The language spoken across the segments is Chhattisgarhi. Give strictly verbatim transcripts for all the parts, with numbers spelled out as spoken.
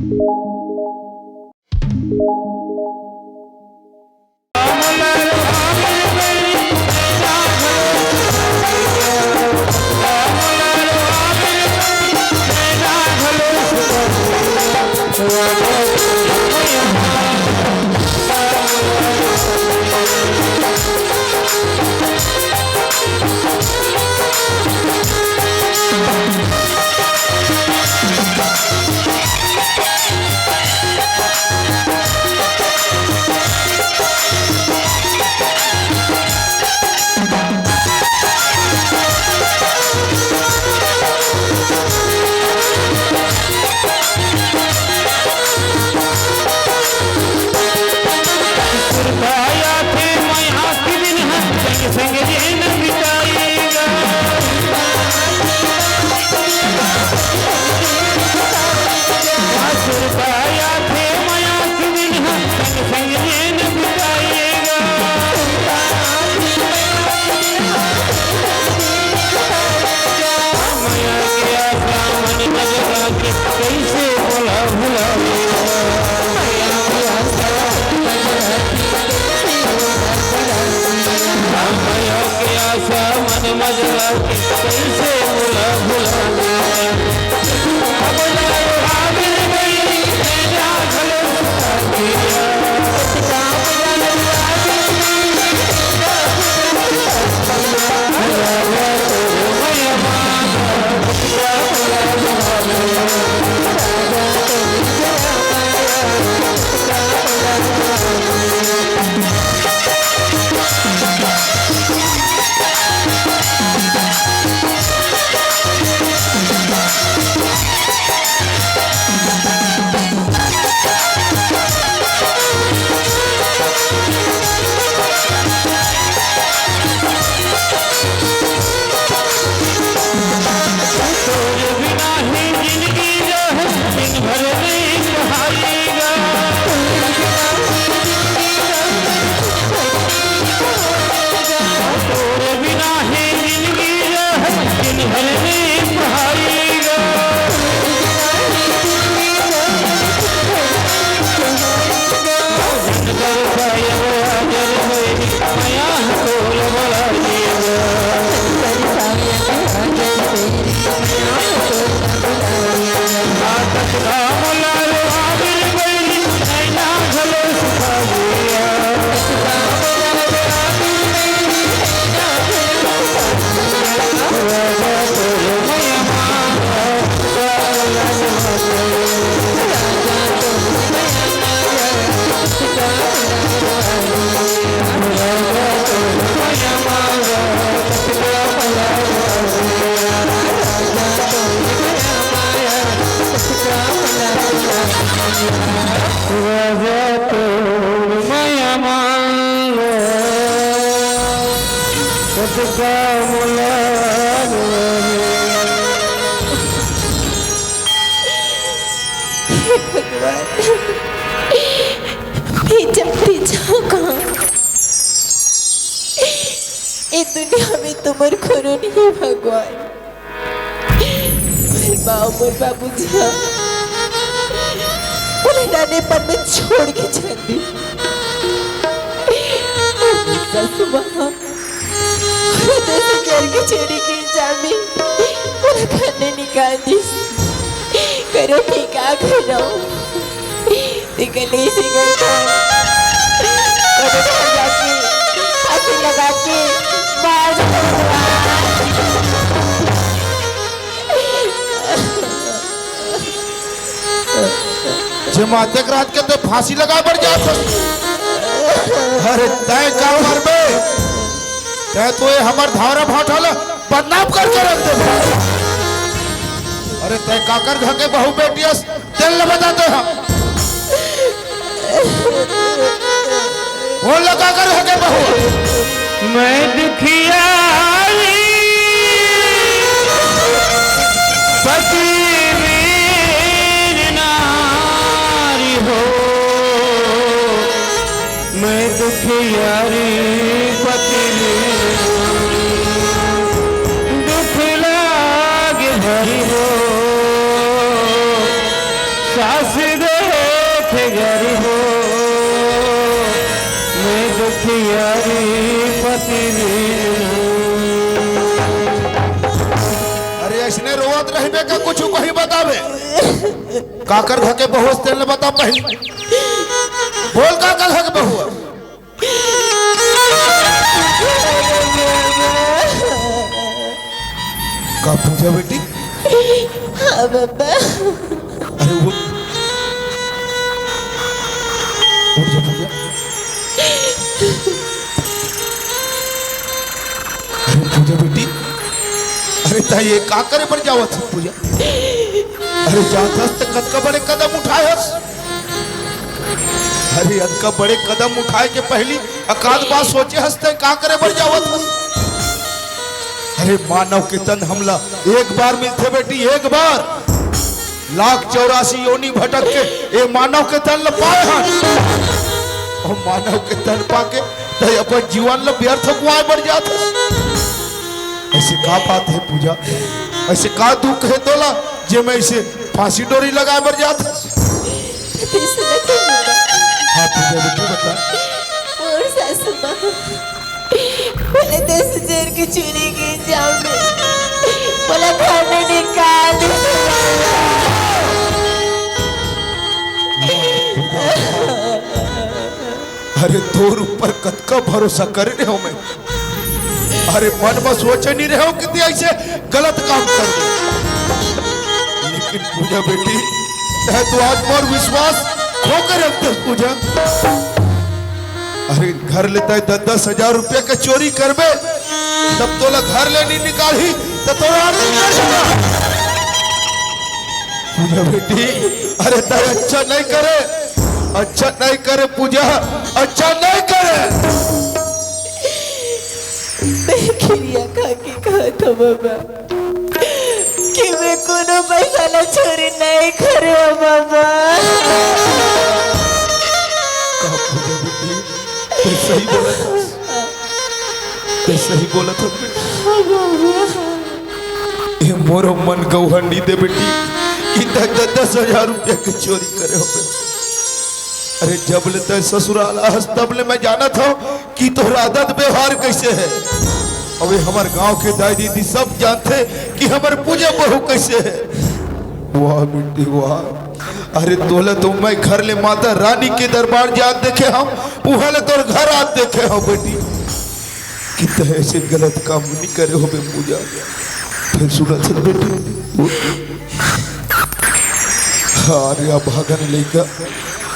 हे भगवान, मैं जाते जाओ कहाँ? ए दुनिया में तो मोर कोनो नहीं हे भगवान। मोर माँ, मोर बाबूजी ह मोला नानेपन में छोड़ के चल दिस। मोर सासू माँ ह हृदय से जल के छेरी के इल्जाम में मोला घर ले निकाल दिस। करो भी का करो? निकली सी गई तो कभी घर जाके फांसी लगा के मार दो भगवान। जे मातेक रात के ते फांसी लगा बर जात हस। अरे तय का मरबे? तय तो ये हमर धारा भाटा ला बदनाम करके रख दे। अरे तय काकर घर के बहू बेटी अस, तेल ल बता दे हम। बोल लगा कर हके बहू। मैं दुखियारी पतिवीर नारी हो, मैं दुखियारी पतिवीर नारी, दुख लागे भरी हो। अस देख गरीबो, मैं दुखियारी पति दीन। अरे, ऐसने रोवत रहिबे का, कुछ कहीं बताबे? काकर घर के बहू तेल बता पहले। बोल, काकर घर के बहू? का पूजा बेटी? हाँ बाबा। अरे उठ, उठ जा पूजा। अरे पूजा बेटी, अरे ताई ये का करे बर जावत हस पूजा? अरे जात हस त कतका बड़े कदम उठाए हस? अरे अतका बड़े कदम उठाए के पहली अकाध बात सोचे हस त का करे बर जावत हस? अरे मानव के तन हमला एक बार मिलथे बेटी, एक बार। लाख चौरासी योनि भटक के ए मानव के तन ल पाए हन। अउ मानव के तन पाके तै अपन जीवन ल व्यर्थ गुआए बर जात हस। ऐसे का बात हे पूजा? ऐसे का दुख हे तोला जे मैं इसे फांसी डोरी लगाए बर जात हस? हाँ पूजा बेटी, बता। मोर सासू माँ बोले दस हजार के चोरी के इल्जाम में बोला घर में निकाल दे। अरे तोर ऊपर कतका भरोसा करे रहे हो मैं। अरे मन में सोचे नहीं रहे हो कि तै ऐसे गलत काम कर दे। लेकिन पूजा बेटी, तै तो आज मोर विश्वास खो के रख दे पूजा। अरे घर ले तै दस दस हजार रुपया के चोरी करबे, तब तोला घर ले नहीं निकालही, तो तोला आरती कर देगा। पूजा बेटी, अरे तै अच्छा नहीं करे, अच्छा नहीं करे पूजा, अच्छा नहीं करे। मैं किरिया खा के कहत हँव बाबा कि मैं कोनो पैसा ला चोरी नहीं करे हँव बाबा। का पूजा बेटी, तै सही बोलत हस, तै सही बोलत हस बेटी। ए मोरो मन गौहंडी दे बेटी, कि तै दस दस हजार रुपया के चोरी करे हो बेटी। अरे जब ले तै ससुराल आहस तब ले मैं जानत हँव कि तोर आदत व्यवहार कैसे हे। अबे हमर गांव के दाई दीदी सब जानथे कि हमर पूजा बहू कैसे हे। वाह बेटी वाह। अरे तोला तो मैं घर ले माता रानी के दरबार जात देखे हँव, उहाँ ले तोर घर आत देखे हँव बेटी। कि तै ऐसे गलत काम नहीं करे होबे पूजा। फिर सुनत हस बेटी, अरे अभागन लइका,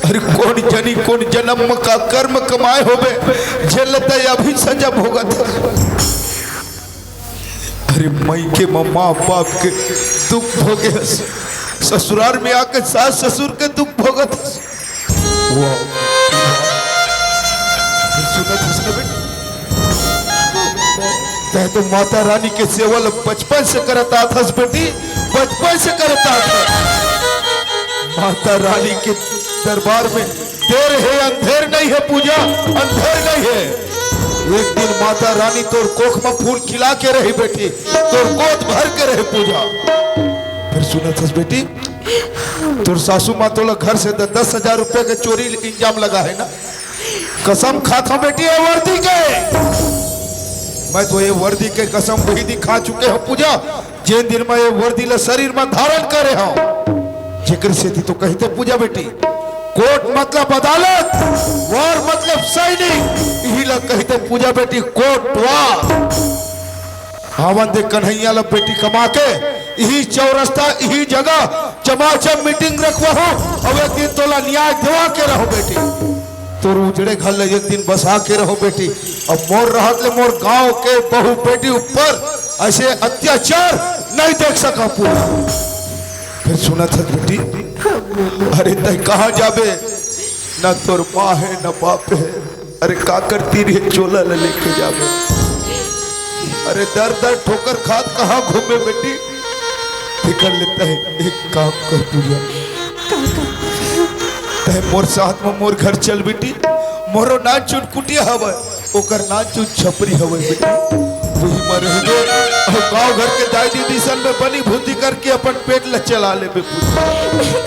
अरे कोन जनी कोन जनम म का कर्म कमाए होबे, जेला तै अभी सजा भोगत हस। अरे मइके म माँ बाप के दुख भोगे हस, ससुरार में आके सास ससुर के दुख भोगत हस। वाह। सुनत हस ना बेटी? तै तो माता रानी के सेवा ल बचपन से करत आत हस बेटी, बचपन से करत आत हस। माता रानी के दरबार में देर हे, अंधेर नहीं हे पूजा, अंधेर नहीं हे। एक दिन माता रानी तोर कोख में फूल खिला के रही बेटी, तोर गोद भर के रही पूजा। फिर सुनत हस बेटी, तोर सासू माँ तोला घर से द-, दस हजार रुपया के चोरी इल्जाम लगा हे ना? कसम खात हँव बेटी, ये वर्दी के। मैं तो ये वर्दी के कसम वही दिन खा चुके हँव पूजा, जेन दिन मैं ये वर्दी ला शरीर में धारण करे हँव। जेकर सेती तो कहिथे पूजा बेटी, कोट मतलब अदालत, वार मतलब सैनिक, इही ला कहिथे पूजा बेटी कोटवार। आवन दे कन्हैया ला बेटी कमा के, इही चौरस्ता, इही जगह चमाचम मीटिंग रखवाहूँ, अउ एक दिन तोला न्याय देवा के रहूँ बेटी। तोर उजड़े घर ला एक दिन बसा के रहूँ बेटी। अब मोर रहत ले मोर गांव के बहू बेटी ऊपर ऐसे अत्याचार नहीं देख सका पूरा। फिर सुनत हस बेटी, अरे तै कहाँ जाबे? ना तोर माँ हे, ना बाप हे। अरे काकर तीर हे चोला ल लेके जाबे? अरे दर दर ठोकर खात कहाँ घूमे बेटी? फिकर लेता है, एक काम कर पूजा, तै मोर साथ में मोर घर चल बेटी। मोरो नानचुन कुटिया हवय, ओकर नानचुन छपरी हवय बेटी। वही म रहिबे, अउ गांव घर के दाई दीदी सन में बनी भूती करके अपन पेट ल चला लेबे पूत।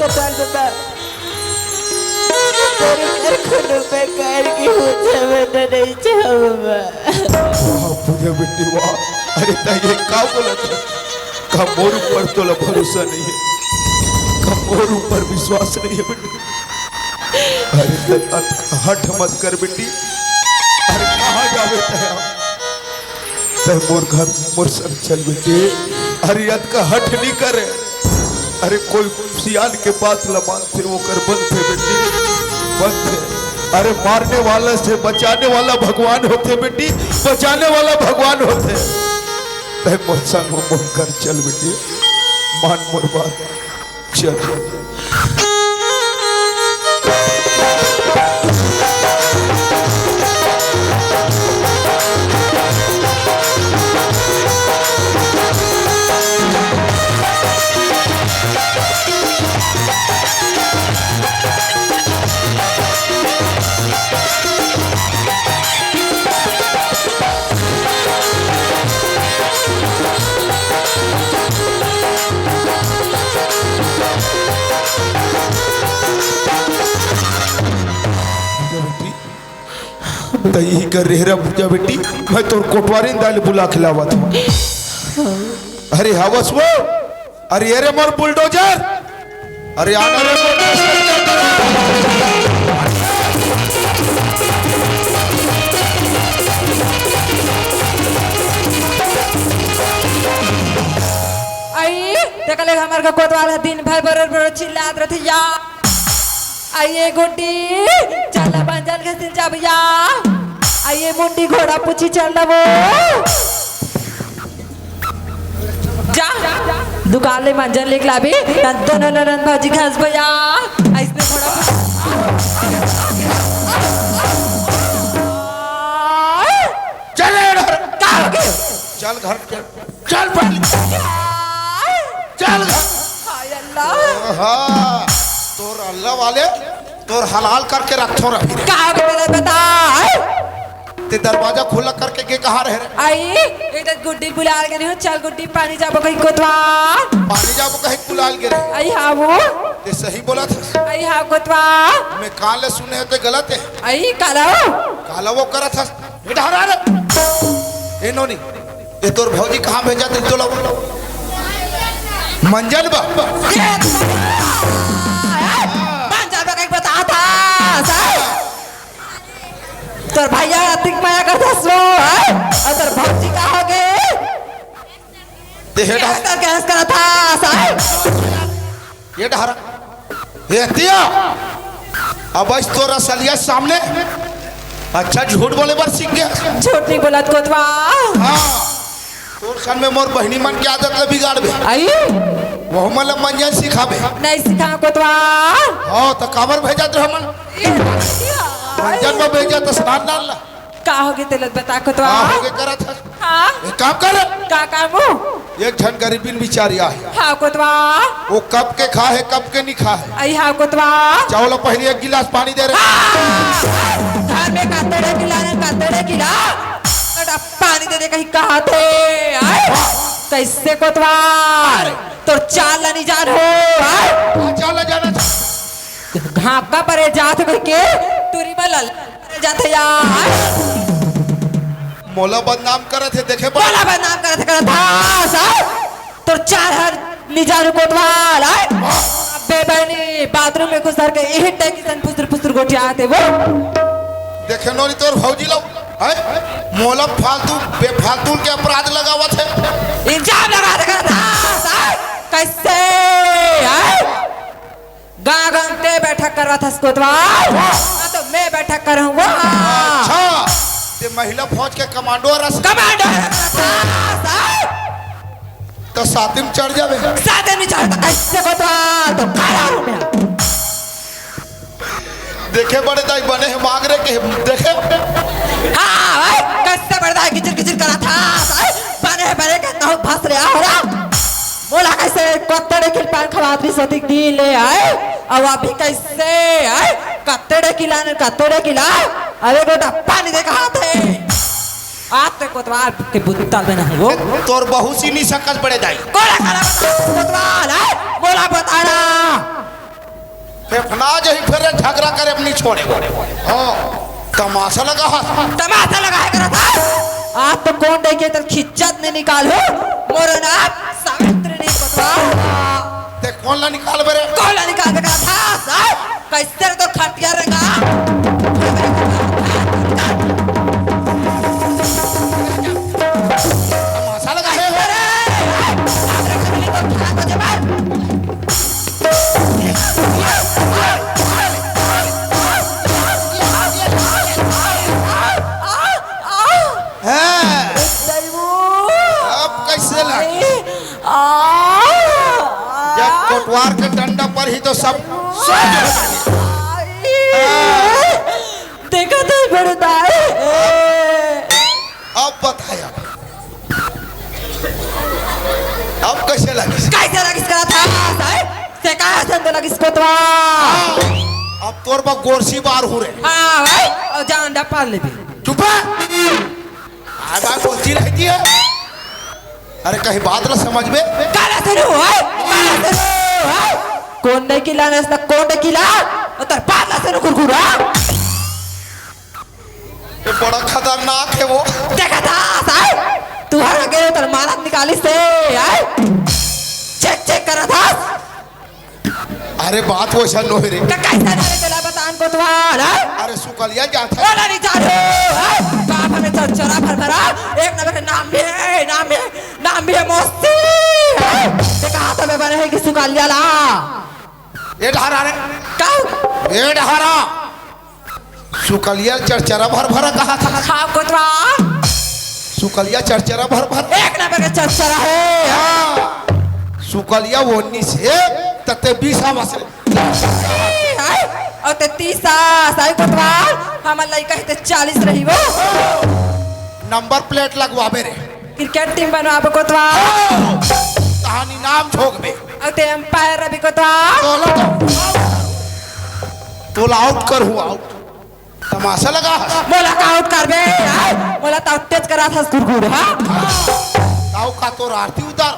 कोतवाल बाबा, तोर ऊपर कोनो प्रकार के होथे, मैं तो नहीं चाहूँ बाबा। वाह पूजा बेटी वाह, अरे तैं ये का बोलत हस? का मोर ऊपर तोला भरोसा नहीं है? का मोर ऊपर विश्वास नहीं है बेटी? अरे तैं अत-, हठ मत कर बेटी। अरे कहाँ जाबे तैं? तैं मोर घर, मोर संग चल बेटी। अरे अतका हठ नहीं करे। अरे कोई सियान के बात ल मानथे, ओकर बनथे बेटी, बनथे। अरे मारने वाला से बचाने वाला भगवान होथे बेटी, बचाने वाला भगवान होथे। तैं मोर संग मोर घर चल बेटी, मान मोर बात। चल। पूजा बेटी, तैं इही कर रेहे रह पूजा बेटी, मैं तोर कोटवारिन दाई ल बुला के लावत हूँ। अरे हवस वो, अरे, अरे मोर बुलडोजर, अरे आना रे मोर बुलडोजर। आई, देखा ले हमर का कोतवाल ह दिन भर बरोर बरोर चिल्लात रथे या। आई ये गुड्डी, चल ना बंजल के सिल जा भैया। आई ये मुंडी घोड़ा पूछी चल ना वो। जा, दुकान ले मंजन लेके लाबे, त दोनों ननद भौजी घस बजा। अइसने थोड़ा चल रे घर। का हो गए? चल घर के, चल पहले। चल घर। हाय अल्लाह। हाँ, तोर अल्लाह वाले, तोर हलाल करके रखथो रही रे। का हो गए बता? ते दरवाजा खुला करके गे कहाँ रहे रे? आई, एक तो गुड्डी बुलाल गे रही हूँ, चल गुड्डी पानी जाबो कहीं कोतवाल। पानी जाबो कहीं बुलाल गे रहे? आई हाँ वो। ते सही बोलत हस। आई हाँ कोतवाल। मैं कान ले सुने हे ते गलत हे। आई काला वो। काला वो करत हस। ए डहरा रे। ए नोनी, ए तोर भौजी कहाँ भेजा दिल तोला? मंजन बा। मंजन बा कहीं बता था, सर। तोर भैया अतिक माया करथस वो, हैं? अउ तोर भौजी का हो गे? ते हे डहर। गैस कर, गैस करत हस, हैं? ये डहर। ए तिया। अब आज तोर असलियत सामने। अच्छा झूठ बोले बर सीख गया। झूठ नहीं बोलत कोतवाल। हाँ। तोर सन में मोर बहिनी मन के आदत ल बिगाड़बे। आई? वहू मन ल मंजन सिखाबे। नहीं सिखा कोतवाल। हाँ, त काबर भेजत रहे मन? मंजन में भेजत स्नान डाल ला। का हो गे तेला बता कोतवाल? का हो गे करत हस? हाँ। एक काम कर। का काम हो? एक झन गरीबिन बिचारी आहे। हाँ कोतवाल। वो कब के खा हे, कब के नहीं खा हे। आई हाँ कोतवाल। चावल पहले एक गिलास पानी दे रे। हाँ। घर में कतड़े गिला रे, कतड़े गिला। बेटा, पानी दे दे कहीं कहा थे, आय? कैसे कोतवाल? तोर चाल ला नहीं जान हो, आय? हाँ, चाल ला जाना था। घापका परे जात कह के, टूरी में लल परे जात हे यार। मोला बदनाम करत हे, देखे बा-, मोला बदनाम करत हे, करत हस, आय? तोर चाल हर निजारू कोतवाल, आय? अबे बहनी, बाथरूम में घुसर के यही टैकी सन फुसुर फुसुर गोठियात हे वो। देखे नोनी तोर भौजी लो, हैं? मोला फालतू, बेफालतू के अपराध लगावत हे। इल्जाम लगा दे करत हस, आय? कैसे, आय? गाँव गाँव ते बैठक करवाथस कोतवाल। हाँ, तो मैं बैठक करूँगा। अच्छा, ते महिला फौज के कमांडो रस। कमांडो रस। तो साथी में चढ़ जावे। साथी में चढ़, तो कैसे कोतवाल? तो खड़ा हूँ मैं। देखे बड़े दाई बने हे मांग रे के देखे। हाँ, भाई, कैसे बड़े दाई किचिर किचिर करत हस? बने हे, बने के कहूँ फंस रहा हो रहा। मोला कैसे कत्ते डेकिल पान खवात रहिस ओतिक दिन ले आय, अउ अभी कैसे आय, कत्ते डेकिल आन, कत्ते डेकिल आन, अरे गोटा पानी दे कहात हे। आज ते कोतवाल के बुत्ता देना है वो। तोर बहू सी नहीं सकत बड़े दाई। कोला काला बता, कोतवाल है? बोला बताना। फेफना जही फेर झगड़ा करे अपनी छोड़े। हाँ, तमाशा लगा है। तमाशा लगा है करत हा। आज तो कौन देखे तल खिच्चत नहीं निकाल हो। मोरो नाम सावित्री नहीं कोतवाल। ते कौन ला निकाल बे रे? कौन ला निकाल बे करत हा? कैसे रे तो खटिया रे का? तमाशा लगा है। हैं? अब कैसे लगी? जब कोटवार के डंडा पर ही तो सब सोच हो जाए। देखा था बड़े दाई। अब बताया। अब कैसे लगिस? कैसे लगिस करत हा, साहब? से का हसन तो लगिस कोतवाल? अब तोर बा गोरसी बार हो रे। हाँ भाई, और जान डा पाल लेबे। चुप है। आधा बोलती रहती है। अरे कहीं बात ना समझ में। काला सुनो, है? काला सुनो, है? कौन नहीं किला नसता, कौन नहीं किला? उतर पाला सुनो कुरकुरा। ये बड़ा खतरनाक है वो। देखा था, साहब? तू हर आगे उतर मारत निकाली से, है? चेक, चेक करा था। अरे बात वैसा नोहे रे। का कैसा ना रे चला बतान कोतवाल, है? अरे सुकलिया जात है। ओला नहीं जा रहे, है? बाप हमें चरचरा भर भरा, एक नंबर के नाम भी है, नाम भी है, नाम भी है मौसी, है? ये कहा था मैं बने है कि सुकलिया ला। ए डहरा रे। का? ए डहरा। सुकलिया चरचरा भर भरा कहा था। हाँ, कोतवाल। सुकलिया चरचरा भर भरा। एक नंबर के चरचरा है। हाँ। सुकलिया उन्नीस है, तते बीस आवा से। हाय, और ते तीस आ, साई कोतवाल, हमर लइका ही ते चालीस रही वो। नंबर प्लेट लगवाबे रे। क्रिकेट टीम बनवाबे कोतवाल। कहानी नाम झोंकबे। अउ ते अंपायर रवि कोतवाल। तोला तो, तोला आउट करहूँ, आउट। तमाशा लगा हस। मोला का आउट करबे, आय? मोला तो आउट तेज करा था कुरकुर, हाँ? ताऊ का तोर आरती उतार।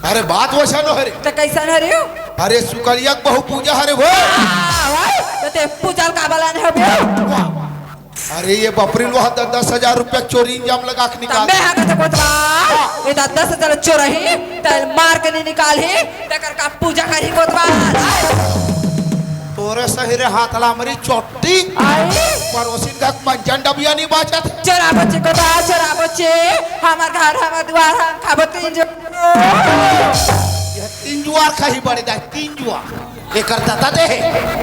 अरे बात वैसा नो हरे। तो कैसन हरे हो? अरे सुकलिया के बहु पूजा हरे वो। हाँ, भाई, तो ते पूजा का बलाने हो बे? वाह। अरे ये बपरी लोहा द-, दस हजार रुपया चोरी इंजाम लगा के निकाल। मैं हा कथे कोतवाल, ये द-, दस हजार चोरही, तल मार के नहीं निकालही, तेकर का पूजा करही कोतवाल। तोरे सही रे हाथ ला मरी चोटी। आई। पड़ोसिन का मंजन डबिया नहीं बाचत। चोरा बच्चे कोतवाल, चोरा बच्चे, हमर घर, हमर दुआर, हम खाबो तीन जो। ये तीन जुआर खाही बड़े दाई, तीन जुआर। एकर ददा दे हे।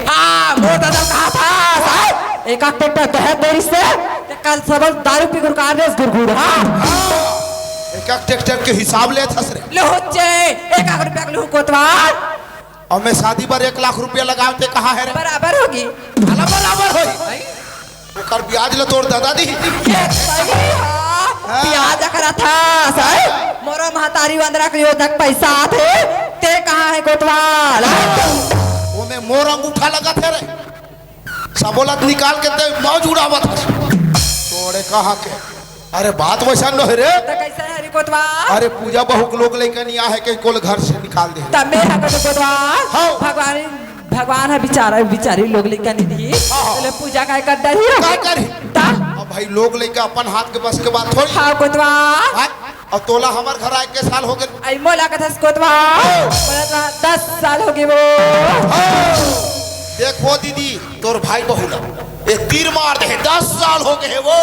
हाँ, मोर ददा कहा था, साहब? एक आध ट्रैक्टर दहे देरी से, ते कल सबल दारू पी गुरकार देस गुरगुर, हाँ? हाँ, एक आध ट्रैक्टर के हिसाब ले थस रे। लो होचे, एक लाख रुपया के लूहू कोतवाल। और मैं शादी पर एक लाख रुपया लगाव ते कहा है रे? बराबर होगी। भला बराबर होई। भाई। ओकर ब्याज ल तोर ददा दी। ये सही हा। हाँ। ब्याज करा था, सर। मोरो महतारी वंदना के योजना के पैसा आथे, ते कहाँ है कोतवाल? ओमे मोर अंगूठा लगा थे रे। सबोलत निकाल के ते मौज उड़ावत हस। तोरे कहाँ के? अरे बात वैसा न है रे। तो कैसा है रे कोतवाल? अरे पूजा बहू के लोग लइका नहीं आहे के कोल घर से निकाल दे। तब मैं हकत कोतवाल। हाँ। भगवान भगवान ह बिचारा, बिचारी लोग लइका नहीं दी। हाँ, हाँ। तले पूजा काय कर डरही हो? काय करही? ता? अब भाई लोग लइका अपन हाथ के बस के बात थोड़ी। हाँ, कोतवाल। हाँ? अब तोला हमर घर आए के साल हो गए? आई मोला कथस कोतवाल। हाँ। बोला तो दस साल हो गए वो। हाँ। देखो दीदी, तोर भाई बहू ला ये तीर मार दे, दस साल हो गए वो।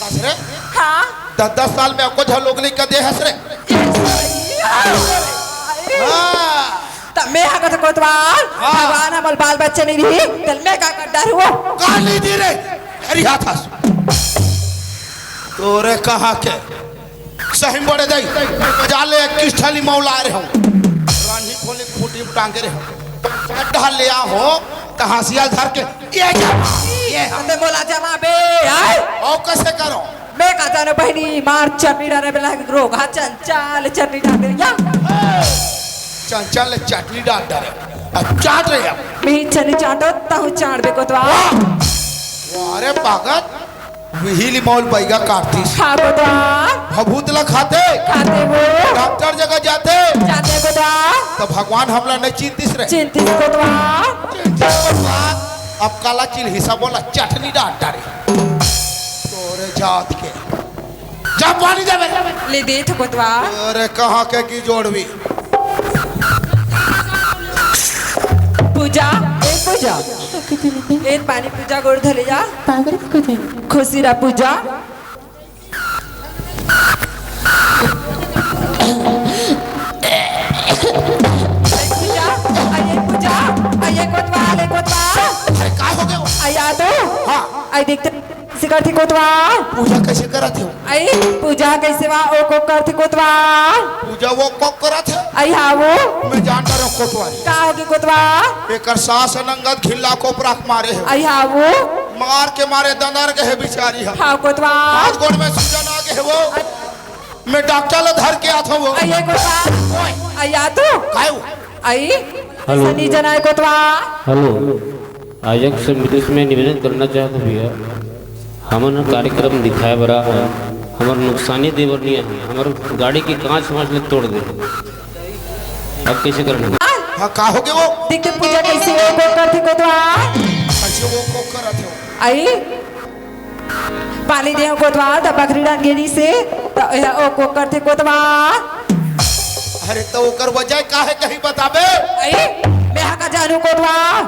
कस रे? हाँ। दस, दस साल में आपको झ लोग लइका दे हस रे? हाँ। त मैं हा कथे कोतवाल, हाँ। भगवान हमर बाल बच्चे नहीं रही, तल मैं का कर डरहूँ? काली दी रे, अरे हाथ हस। तोरे कहाँ के? सही बड़े दई, बजा ले किस थाली मौला रहे हो। रानी खोले खूंटी में टांगे रहे हो। अड्ढा ले आ हो, त हंसिया धर के, ये जा, ये हा। कते मोला जमा बे, आय? और कैसे करो? मैं का जानो बहनी, मार चटनी डाले बेला रोग, हाँ, चल, चल, चटनी डाल दे, या। चंचल ने चटनी डाल डाले। अब चाट रहे अब। मैं चटनी चाटो, ताहू चाट बे कोतवाल। वाह! वाह रे भगत, विहिली मौल बैगा काटतिस। हाँ कोतवाल। भभूत ला खाते। खाते वो। डॉक्टर जगह जाते। जाते कोतवाल। त भगवान हमला नहीं चिंतिस रे। चिंतिस कोतवाल। चिंतिस कोतवाल। अब काला चिल्हिसा बोला, चटनी डाल डारे। तोरे जात के। जा पानी दे मेरे। ले दे थे कोतवाल। अरे कहाँ के की जोड़वी? पूजा, ए पूजा। ले पानी पूजा गोड़ धो ले जा। पागल कुछ है। खुशी रहा पूजा। पूजा, आइए पूजा, आइए कोतवाल, ए कोतवाल। अरे का हो गया? आइए आ तो। हाँ। आई देखते कइसे करथे कोतवाल? पूजा कइसे करत हे? आई पूजा कइसे वा ओ को करथे कोतवाल? पूजा वो को करत हे? आई हाँ वो। मैं जानता रहूं कोतवाल। का होगे कोतवाल? एकर सास नंगत खिल्ला को प्राक मारे हे। आई हाँ वो। मार के मारे दनर गए बिचारी हे। हाँ कोतवाल। हाथ गोड़ में सूजन आ गए हे वो। मैं डॉक्टर ला धर के आत हूँ वो। आई कोतवाल। आई आ तू। काय वो? आई। हेलो। सनी जनाए कोतवाल। हेलो। आयोजक से विशेष में निवेदन करना चाहत हूँ भैया, हमन ह कार्यक्रम दिखाए बर आए हन, हमर नुकसानी दे बर नहीं आए हन, हमर गाड़ी के कांच वांच ले तोड़ दे। अब कैसे करना? हाँ, का हो गया वो? देख तो पूजा कैसे वो को करथे कोतवाल। कैसे वो को करत हो? आई। पानी देहूं कोतवाल, त बकरी डांग गेली से, त एहा ओ को करथे कोतवाल। अरे, त ओकर वजह का हे, कहीं बताबे? अरे, मैं हा का जानू कोतवाल।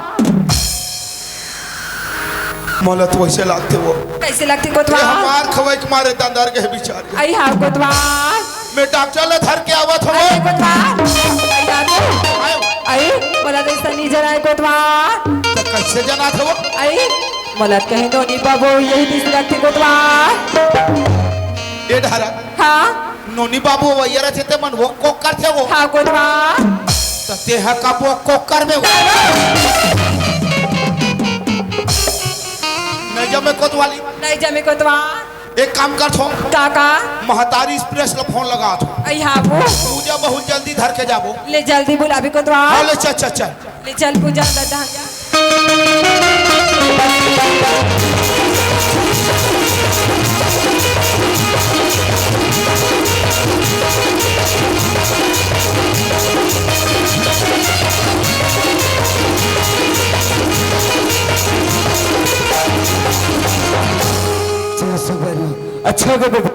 मोला तो वैसे लागथे वो। कैसे लागथे कोतवाल? ये हमार खवाई के मारे दंदर के बिचारी। आई हाँ कोतवाल। मैं डॉक्टर ला धर के आवत हूँ। अरे कोतवाल। आई हाँ तो। आयो। आई, मोला तो सनी जनाए कोतवाल। त कैसे जनात हो? आई, मोला कहे नोनी बाबू, यही दिस रखते कोतवाल। ए डहरा। हाँ। नोनी बाबू वैया रथे ते मन वो को करथे वो। हाँ कोतवाल। त ते ह का वो को करबे वो। नहीं जमे कोतवाली। नहीं जमे कोतवाल। एक काम करथो। का का? महतारी एक्सप्रेस ला फोन लगाथो। आई हाँ वो। पूजा बहुत जल्दी धर के जाबो। ले जल्दी बुलाबे कोतवाल। हाँ, ले चल, चल, चल। ले चल पूजा दादा। अच्छा सुबह। अच्छा हो गया बेटा,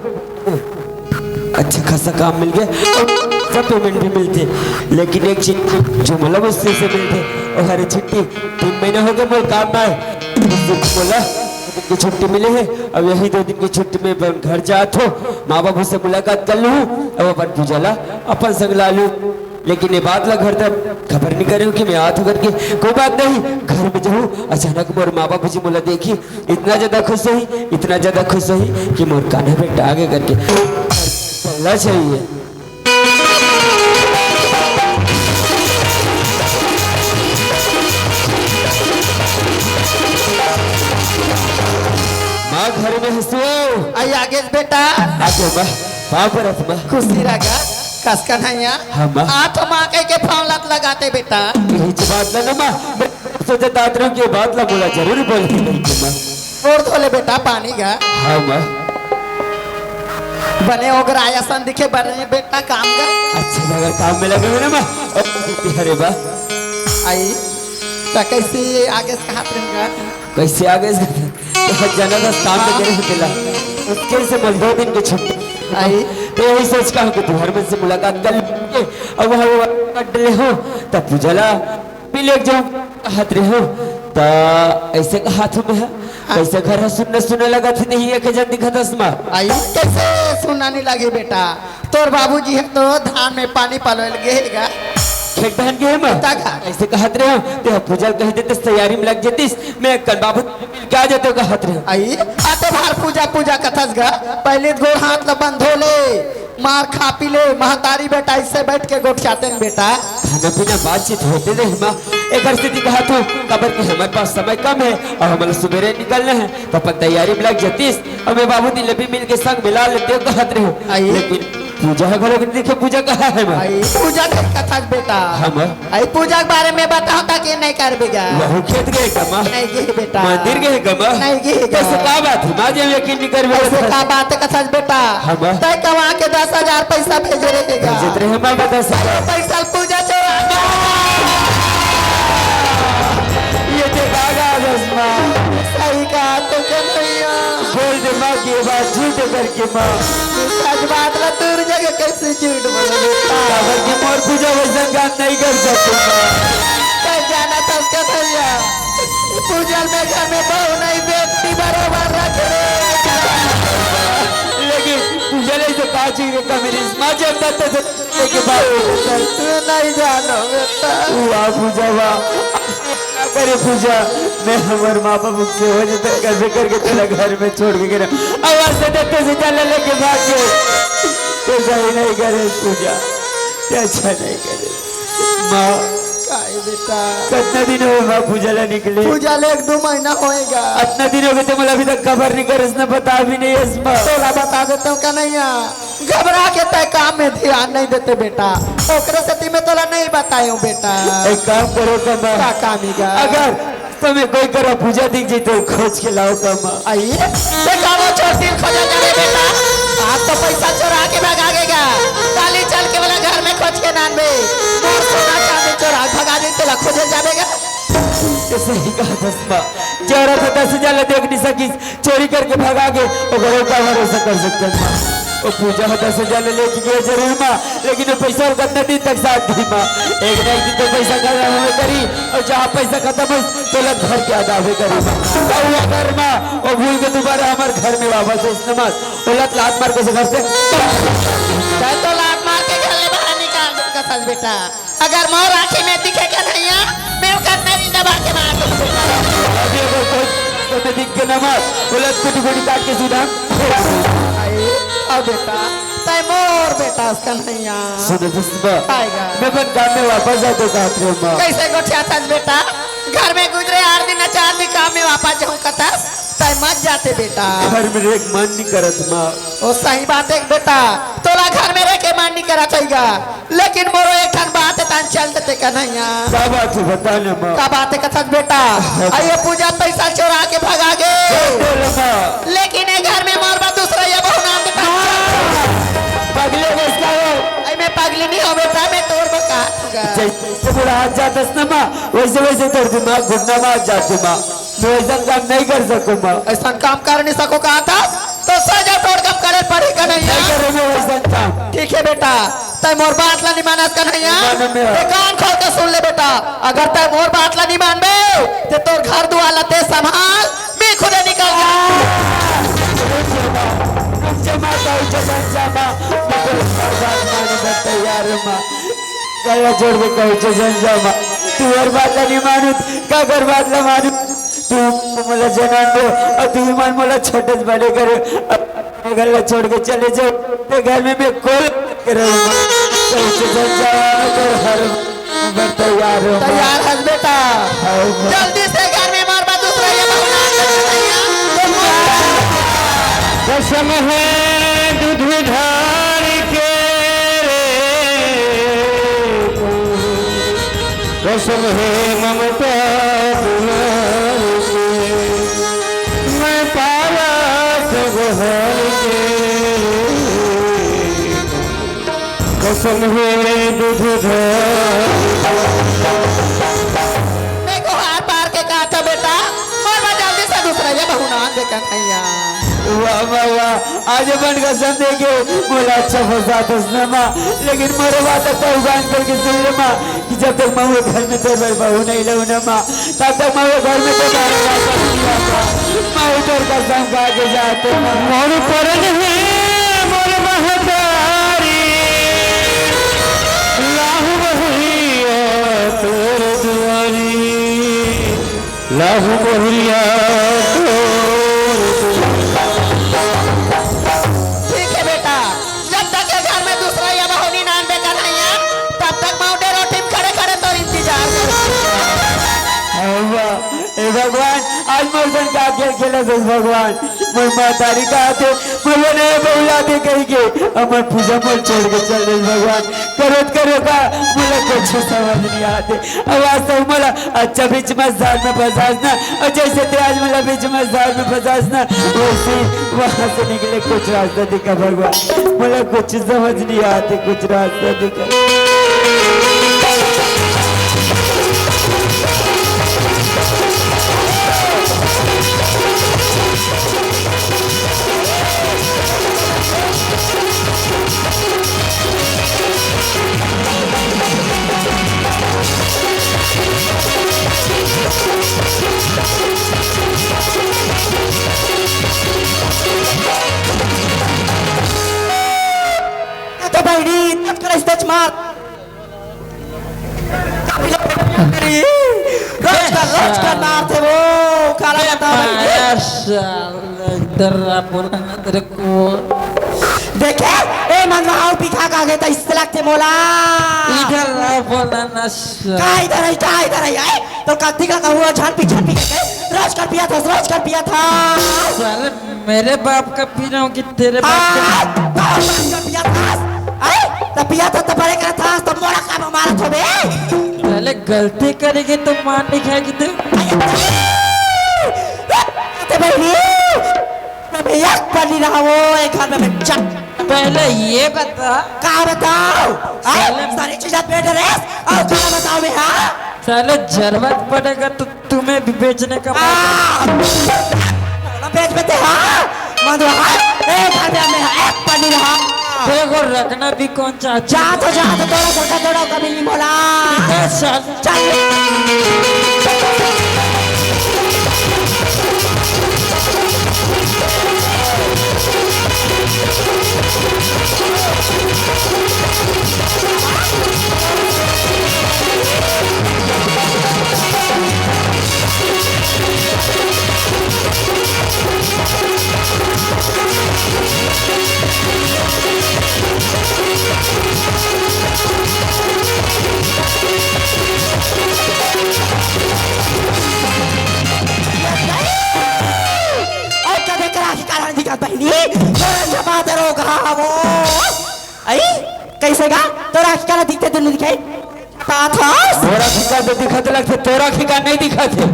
अच्छा खासा काम मिल गया। और सब पेमेंट भी मिलथे, लेकिन एक चीज जो मोला मुश्किल से मिलथे, वो हरे छुट्टी। तीन महीना हो गया मोर काम ना आए, उस दिन मोला की छुट्टी मिले हे। अब यही दो दिन की छुट्टी में अपन घर जात हो, माँ बाबू से मुलाकात कर लूँ, अब अपन पूजा ला अपन संग ला लूँ। लेकिन ये बात ला घर तक खबर नहीं करे हो कि मैं आत हो करके। कोई बात नहीं, घर में जाऊँ, अचानक मोर माँ बाबू जी मोला देखी, इतना ज्यादा खुश होही, इतना ज्यादा खुश होही कि मोर कान्हा बेटा आगे करके चलना चाहिए। माँ घर में हंसो। आई आगे बेटा। आगे माँ, पाँव परत माँ। खुशी रहा। कस कन्हैया। हाँ माँ। आ तो माँ कह के फावलत लगाते बेटा। यही बात ना माँ, मैं सोचत आत रहूँ कि ये बात ला मोला जरूर बोलती नहीं माँ। गोड़ धो ले बेटा पानी गा। हाँ माँ। बने ओगराय असन दिखे बने बेटा काम गा। अच्छा लगा काम में लगे हो ना माँ। अरे बा। आई। त कैसे आगे से कहा प्रेम गा? कैसे आगे से? तो हर जना दस काम में करे होतेला। उसके से बोल दो दिन की छुट्टी। आई। तो यही सोच का हूँ कि तुहर मन से मुलाकात कर लेंगे। अब वहाँ वो कट ले हो, तब पूजला। पी ले जाऊं कहत रहे हो, त ऐसे कहत हो मैं, कैसे घर ह सुन्न सुन्न लगत हे, नहीं एक जन दिखत हस मा। आई कैसे सुन्ना नहीं लगे बेटा, तोर बाबूजी ह तो धान में पानी पलोए लगे हे गा। खेत धान के हे मा? तगा। ऐसे कहत रहे हो, ते ह पूजा कह देते, तैयारी में लग जेतिस, मैं कल बाबू मिल के आ जाते कहत रहे हो। आई, आते बार पूजा पूजा कथस गा, पहले गोड़ हाथ ल बंधो ले। मार खा पी ले, महतारी बेटा इससे बैठ के गोठियाते न बेटा। खाना पीना बातचीत होते रहे माँ, एकर सेती कहत हूँ, काबर कि हमारे पास समय कम है और हमारे सुबेरे निकलना है, तो अपन तैयारी में लग जतिस, और मैं बाबू दिल भी मिल के संग मिला लेते हो कहत रहे हो। आई। लेकिन पूजा ह घलो नइ दिखे, पूजा कहाँ हे माँ? अई पूजा के कथस बेटा। हाँ माँ। अई पूजा के बारे में बताओ त के नइ करबे गा। वहू खेत गे का माँ? नइ गे बेटा। मंदिर गे का माँ? नइ गे गा। अइसे का बात हे माँ, जे यकीन नइ करबे? अइसे का बात हे कथस बेटा? हाँ माँ। तैं कमा के दस हजार पैसा भेजे रहे गा। भेजत रहे माँ, बता सका। पैसा पूजा चोरा। ये देखा गा दस माँ। सही कहा तो कन्हैया। बोल दे माँ के बात झूठ करके माँ। सच बात ला दूर जगह कैसे झूठ बोले बेटा? काबर के मोर पूजा वैसन काम नइ कर सकत माँ। तैं जानत हस कन्हैया, पूजा में घर में बहू नइ, बेटी बरोबर रखे। लेकिन पूजा ले तो का चीज का मेरी माँ जब तक लेके बात तू नइ जानो बेटा। वाह पूजा वाह। करे पूजा, मैं हमर माँ बाप से हो जतन करबे करके तोला घर में छोड़ के गे रहेंव। अउ आज से तैं तो से जान लेके भाग गे। तैं सही नइ करे पूजा, तैं अच्छा नइ करे। माँ, काय बेटा? कतना दिन होगे माँ पूजा ला निकले? पूजा ले एक दू महीना होएगा। अतना दिन होगे तैं मोला अभी तक खबर नइ करेस ना, बता भी नइ हस माँ। तोला बता देथंव कन्हैया। घबरा के तैं काम में ध्यान नइ देते बेटा, ओकरे सेती मैं तोला नइ बताएंव बेटा। एक काम करो का माँ, का काम हे गा? अगर तुम्हें कोई करा पूजा दिख जाए तो खोज के लाओ का माँ। अई, तैं काबर चोर तीर खोजे जाबे बेटा? आज तो पैसा चोरा के भगा गे गा, काली चल के मोला घर में खोज के लानबे। मोर सोना चांदी चोरा के भगा दे, तोला खोजे जाबे गा। तैं सही कहा दस माँ, जरूरत हे दस हजार ला देख नइ सकिस, चोरी करके भगा गे, ओकर का भरोसा कर सकत हन माँ? ओ पूजा ह दस हजार ले लेके गे जरूर माँ, लेकिन ओ पैसा ओला कतना दिन तक साथ दी माँ? एक ना एक दिन तो पैसा खत्म होबे करी, अउ जहाँ पैसा खत्म होइस, तोला घर के याद आबे करी माँ। अउ अगर माँ, ओ भूल के दोबारा हमर घर में वापस आइस ना माँ, ओला लात मार के से घर से तैं तो लात मार के घर ले बाहर निकाल दे कथस बेटा। अगर मोर आँखी में दिखे कन्हैया, मैं ओकर नरी दबा के मार दूँ। अभी अगर कोई तोला दिख गे ना माँ, ओला कुटी कुटी काट के सीधा फेंक दूँ। अई, अउ बेटा, तैं मोर बेटा हस कन्हैया। सुन दस माँ, काय गा? मैं अपन काम में वापस जाथंव कहत रहेंव माँ। कइसे गोठियाथस बेटा? घर में गुजरे आठ दिन, चार दिन काम में वापस जाहूँ कथस, तैं मत जाते बेटा। घर में रहे के मन नइ करत माँ। ओ सही बात हे बेटा, तोला घर में रहे के मन नइ करत होही गा। लेकिन मोरो एक ठन बात हे, तैं चल देते कन्हैया। का बात हे, बता ना माँ। का बात हे कथस बेटा? अई ये पूजा पैसा चोरा के भगा गे। बोल माँ। लेकिन ये घर में मोर बर दूसरा ये बहू नान देथस। पगली हो गइस का हो? अई मैं पगली नइ हों बेटा, मैं तोर बर कहत हँव गा। जइसे बूढ़ा हाथ जाथस ना माँ, वइसे वइसे तोर दिमाग घुटना मार जाथे माँ। मैं वइसन काम नइ कर सकँव माँ। अइसन काम कर नइ सकों कथस? तो सजा तोर काम करे पड़ही कन्हैया। नइ करों मैं वइसन काम। ठीक हे बेटा, तैं मोर बात ला नइ मानस कन्हैया। मानँव मैं। तैं कान खोल के सुन ले बेटा, अगर तैं मोर बात ला नइ मानबे, त तोर घर दुआर ला तैं संभाल, मैं खुदे निकल जाहूँ। रुक जा माँ, रुक जा माँ, कहूँ चल जा माँ, मैं तोर बात माने बर तैयार हँव माँ। गला छोड़ के कहूँ चल जा माँ, तोर बात ला नइ मानँव, काकर बात ला मानँव? तुहीं मोला जनम दे अउ तुहीं मन मोला छोटे से बड़े करे। अगर ला छोड़ के चले जाओ तो घर में मैं कोल के रहूँगा। कैसे जल जाऊँ मैं तो हर बार तैयार हूँ। तैयार हस बेटा? हाँ। जल्दी से घर में मोर बर दूसरा ये बहू नान दे कन्हैया। कसम है दूध धार के रे, कसम है ममता दुलार के, मैं पाला तो घर के। कसम है दूध धार। मैं गोहार पार के कहत हँव बेटा, मोर बर जल्दी से दूसरा ये बहू नान दे कन्हैया। वाह, वाह, वाह। आज अपन कसम दे के मोला अच्छा फंसाथस ना माँ, लेकिन मोर बात तो उगान करके सुन ले माँ, कि जब तक मैं वो घर में तोर बर बहू नहीं लाऊँ ना माँ, तब तक मैं वो घर में तो बाहर वापस नहीं आता। मैं उधर कसम खा के जाथँव माँ। मोर परन हे मोर महतारी, लाहू बहुरिया तोर दुआरी। लाहू बहुरिया तोर दुआरी। ठीक है बेटा, जब तक ये घर में दूसरा या बहू नहीं नान दे कन्हैया, तब तक मैं डेरोटी में खड़े खड़े तोर इंतजार करूँ। हे भगवान, आज मोर संग का खेल खेलत हस भगवान। मोर महतारी कहत हे, मोर बने बहू ला दे कहिके, अउ मोर पूजा मोर छोड़ के चल देस भगवान। करो त करो का, मोला कुछु समझ नइ आत हे। अउ आज तक मोला अच्छा बीच में जाल में फंसास ना, अउ जइसे तें आज मोला बीच में जाल में फंसास ना, वइसे वहाँ से निकले कुछु रास्ता दिखा भगवान। मोला कुछु समझ नइ आत हे, कुछु रास्ता दिखा। तो बहिनी, तच कर, तच मार। रोज कर, रोज कर मारथे वो, काला बे बताओ बहिनी। माया साला, इधर आ, बोला ना तेरे को। देखे, ए मनवा, आओ पीखा का आगे त इससे लगथे मोला। इधर आ, बोला ना साला। का इधर है, का इधर है, ए? तो कत्ती का कहूँ, झन पी, झन पी के, रोज कर पिया था, रोज कर पिया था। साले, मेरे बाप का पी रहा हूँ कि तेरे बाप का? आ, बाप का पिया था। अरे, तो पिया था, तो बड़े करा था, तो मोला का मारत हो बे? पहले गलती करेगी तो मार नहीं खाएगी तू। अरे, बहिनी, मैं एक पन्नी रहा वो, एक घर में मैं चट। पहले ये बता। का बताओ? अरे, साले सारी चीजें बेड रेस, और का बताओ मैं, हाँ? साले जरूरत पड़ेगा तो तुम्हें भी बेचने का मौका। आ! बेच बेचते हाँ। मधुआ, ए, घर में हमें हाँ, एक पनीर हाँ। देखो, रखना भी कौन चाहता है? जा तो, जा तो, थोड़ा सा, थोड़ा कमी नहीं बोला। ठीक है, चल। चल। अउ कदे करा के कारण दिखत बहिनी, तोर जमा दरो घावो। अई, कइसे गा? तोर आँखी काला दिखथे, दुनू दिखाई? पाथस? मोर आँखी का तो दिखत लगथे, तोर आँखी का नइ दिखत हे। आ,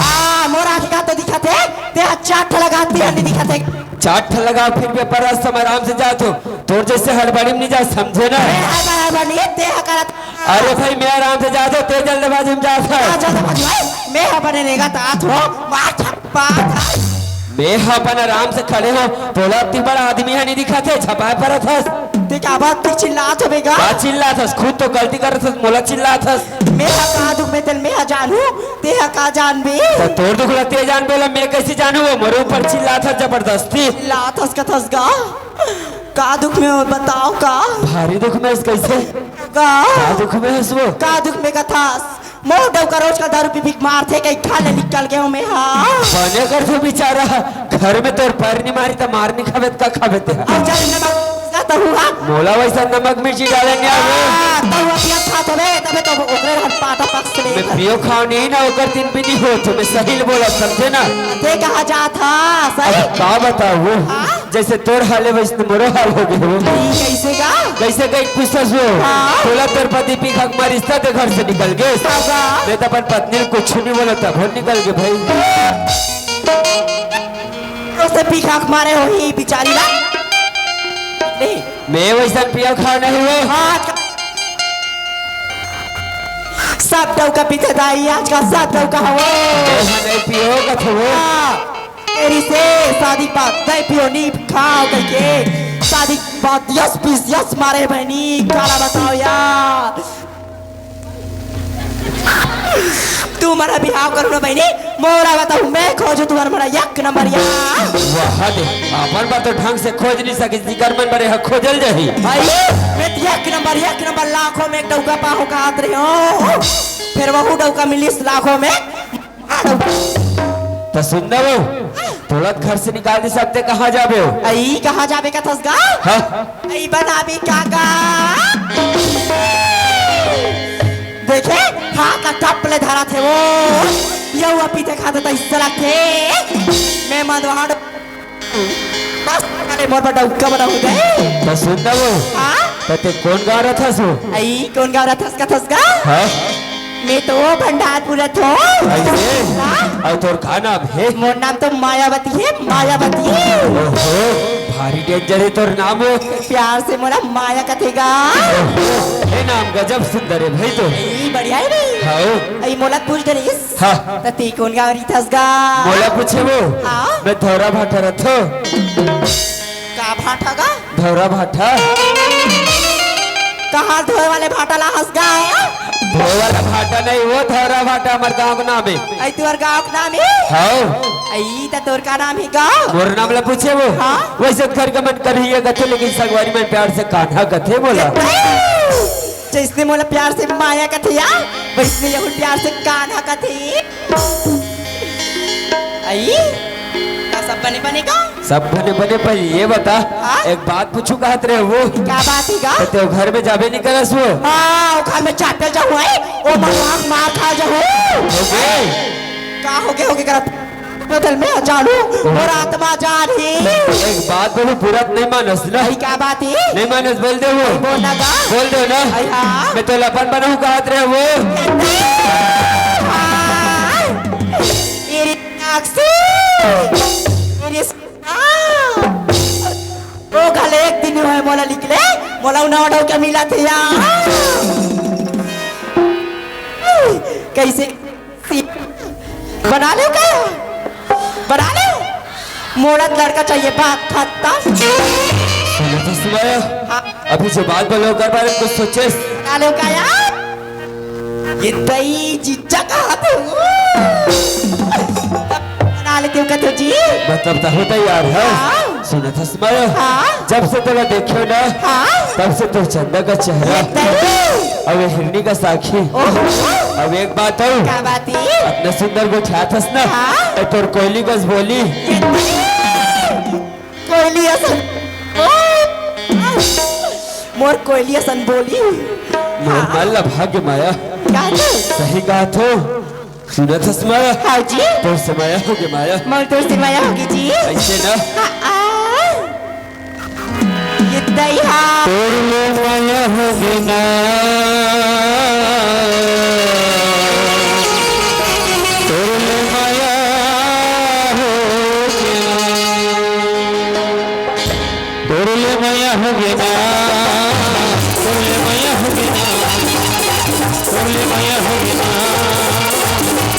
मोर आँखी का तो दिखत हे, तें चार ठा लगा, तें नइ दिखत हे। चार ठा लगा, फिर भी पर रास्ता में आराम से जात हो। तोर जइसे हड़बड़ी में नइ जा, समझे ना? ए, हड़बड़, हड़बड़ नइ हे, तें हा करत। अरे भाई, मैं आराम से जात हो, तें जल्दबाजी में जात हो। आ, जल्दबाजी भाई, मैं हा बने रेंगत आत हो, मार थप्पड़। मैं हा अपन आराम से खड़े हो, तोला अति बड़ा आदमी हा नइ दिखत हे, झपाए परत हस। तें का बात तें चिल्लात हवे गा? का चिल्लात हस? खुद तो गलती करत हस, मोला चिल्लात हस। मैं हा का दुख में तेला मैं हा जानहूँ, तें हा का जानबे? त तोर दुख ला तें जानबे ला, मैं कइसे जानहूँ? वो मोरे ऊपर चिल्लात हस जबरदस्ती। चिल्लात हस कथस गा? का दुख में हो बताओ का? भारी दुख में हस कइसे? का? का दुख में हस वो? का दुख में कथस? मोर डउका रोज का दारू पी पी के मारथे, कहीं खा ले निकल गे हों मैं हा। बने करथे बिचारा, घर में तोर पैर नइ मारी त मार नइ खाबे त का खाबे तें? अब जा नमक का तो हुआ। मोला वइसन नमक मिर्ची डाले नइ आवे। आ, तो हुआ पिया खा तो बे, तबे तो ओकरे हर पाटा पक्ष ले। मैं पियो खाओ नइ ना, ओकर दिन भी नइ हो, तो मैं सही ल बोला, समझे ना? तें कहाँ जात हस? सही? अब का बताओ वो? हाँ? जइसे तोर हाल हे, वइसने मोरो हाल हो गे हो। ई कइसे गा? कइसे कहीं पूछत हो? हाँ। तोला तोर पति पी खा के मारिस त तें घर से निकल गे। हाँ गा। मैं तो अपन पत्नी ल कुछु नइ बोला, तभो निकल गे भाई। उसे पी खा के मारे होही बिचारी ला। नहीं। मैं वइसन पियो खाओ नइ हो। हाँ, आज का सब डउका पीथे दाई, आज का सब डउका हवो। मैं हा नइ पियो कथो। हाँ। तेरी से शादी के बाद दही पियो नी खाओ कहिके, शादी के बाद यस पीस यस मारे बहिनी, काला बताओ यार। तुमन बिहाव करो ना बहिनी, मोला बताओ, मैं खोजो तुम्हर मोला एक नंबर यार। वाह दे, अपन बर तो ढंग से खोज नइ सके, जिकर मन बरे ह खोजल जाही। भाई, मैं तो एक नंबर, एक नंबर लाखों में एक डउका पाहूं कहत रहे हो, फिर वहू डउका मिलिस लाखों में। त सुन ना वो, तोला घर से निकाल दिस, अब तें कहाँ जाबे हो? अई, कहाँ जाबे कथस गा? हाँ? अई बनाबी काका। देखे, हाथ ला टप ले धरत हे वो। यू पीथे खाथे त हिस्सा लागथे। मैं मदवाड़। बस, अरे मोर बड़ा उक्का बड़ा हो गए। त सुन ना वो। हाँ? त ते कोन गाँव रथस वो? अई, कोन गाँव रथस कथस गा? हाँ? मैं तो भंडारपुर रथों। अइसे? हाँ? अउ तोर का नाम हे? मोर नाम तो मायावती हे, मायावती। ओहो, भारी danger हे तोर नाम वो। प्यार से मोला माया कथे गा। ओहो, ए नाम गजब सुंदर हे भाई तो। अई, बढ़िया हे भाई। हाँ। अई, मोला पूछ डरिस। हाँ। त ते कोन गाँव रहिथस गा? मोला पूछे वो? हाँ। मैं धौरा भाटा रथों। का भाटा गा? धौरा भाटा। कहाँ धोए वाले भाटा ला हस गा? धोए वाला भाटा नहीं वो, धौरा भाटा हमर गाँव के नाम हे। अई तोर गाँव के नाम हे? हाँ। अई त तोर का नाम हे गा? मोर नाम ला पूछे वो? हाँ। वैसे तो घर के मन कन्हैया कथे, लेकिन संगवारी मन प्यार से कान्हा कथे मोला। जइसने मोला प्यार से माया कथे या, वइसने यहू प्यार से कान्हा कथे। अई, का सब बने बने का? सब बने बने, पर ये बता, हाँ? एक बात पूछूं कहत रहे वो। का बात हे गा? त ते घर में जाबे नहीं करस वो? हाँ, ओ घर में जाते जाहूं, अई, ओ मरवाक मार खा जाहूं। हो गे? का हो गे, हो गे करत? बदल में जानू, मोर आत्मा जान ही। एक बात बोलूं, बुरा त नहीं मानस ना? अई, का बात हे? नहीं मानस, बोल दे वो। बोल ना गा। बोल दे ना। अई, हाँ। मैं तोला अपन बनाहूं कहत रहे वो। हाँ। ए रे साक्षी। ए रे सा-, ओ घले एक दिन होय मोला निकले, मोला उना उठाऊ के मिलथे या। कइसे बना लेव का? बना लेव? मोला त लड़का चाहिए, बात खत्म। सुनत हस माया? हाँ। अभी जो बात बोले ओकर बारे में कुछ सोचेस? बना लेव का यार? ये दई जिज्जा कहा थे। बना लेते हो कथो जी। मतलब त होता यार है। हाँ। सुनत हस माया? हाँ। जब से तोला देखे ना, हाँ। तब से तोर चंदा का चेहरा, ये दई। अउ ये हिरनी का साखी। ओहो। अउ एक बात अउ। का बात हे? अतना सुंदर गोठियाथस ना। हाँ। अउ तोर कोयली कस बोली। ये दई। कोयली असन। ओ। मोर कोयली असन बोली। मोर हाँ। मन ला भागे माया। का तू? सही कहा थो। सुनत हस माया? हाँ जी। तोर से माया होगे माया। मोर तोर से माया होगे जी। अइसे ना। हाँ, आ। ये दई हा। तोर ले माया होगे ना। तोर ले माया होगे ना। तोर ले माया होगे ना। तोर ले माया होगे ना। तोर ले माया होगे ना।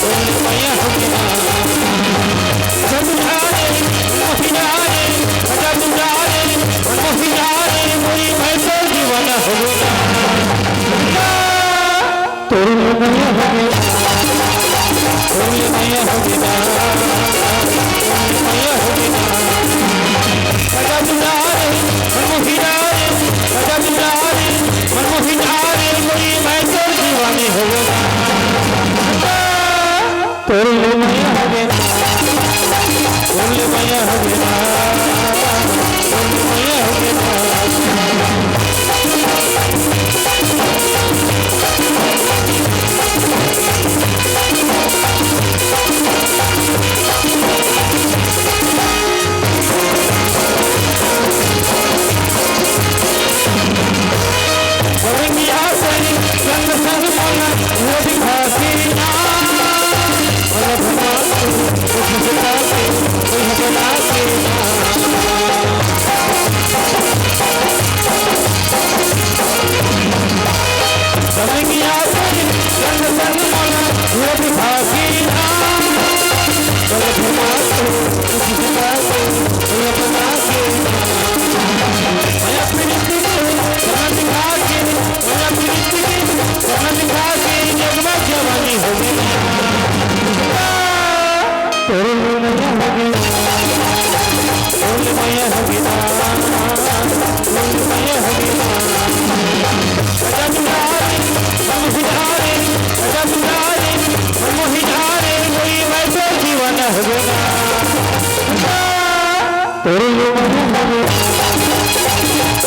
तोर ले माया होगे ना। जब जा रे, मोहिना रे, जब जा रे, मोहिना रे, मोरी मैं तोर दीवाना होगे ना। तोर ले माया होगे ना। तोर ले माया होगे ना। तोर ले माया होगे ना। राजा दुलारे, मनमोही रानी, राजा दुलारे, मनमोही रानी, मोरी मैं तोर दीवानी हो गया। तोर ले माया हो गया, तोर ले माया हो गया,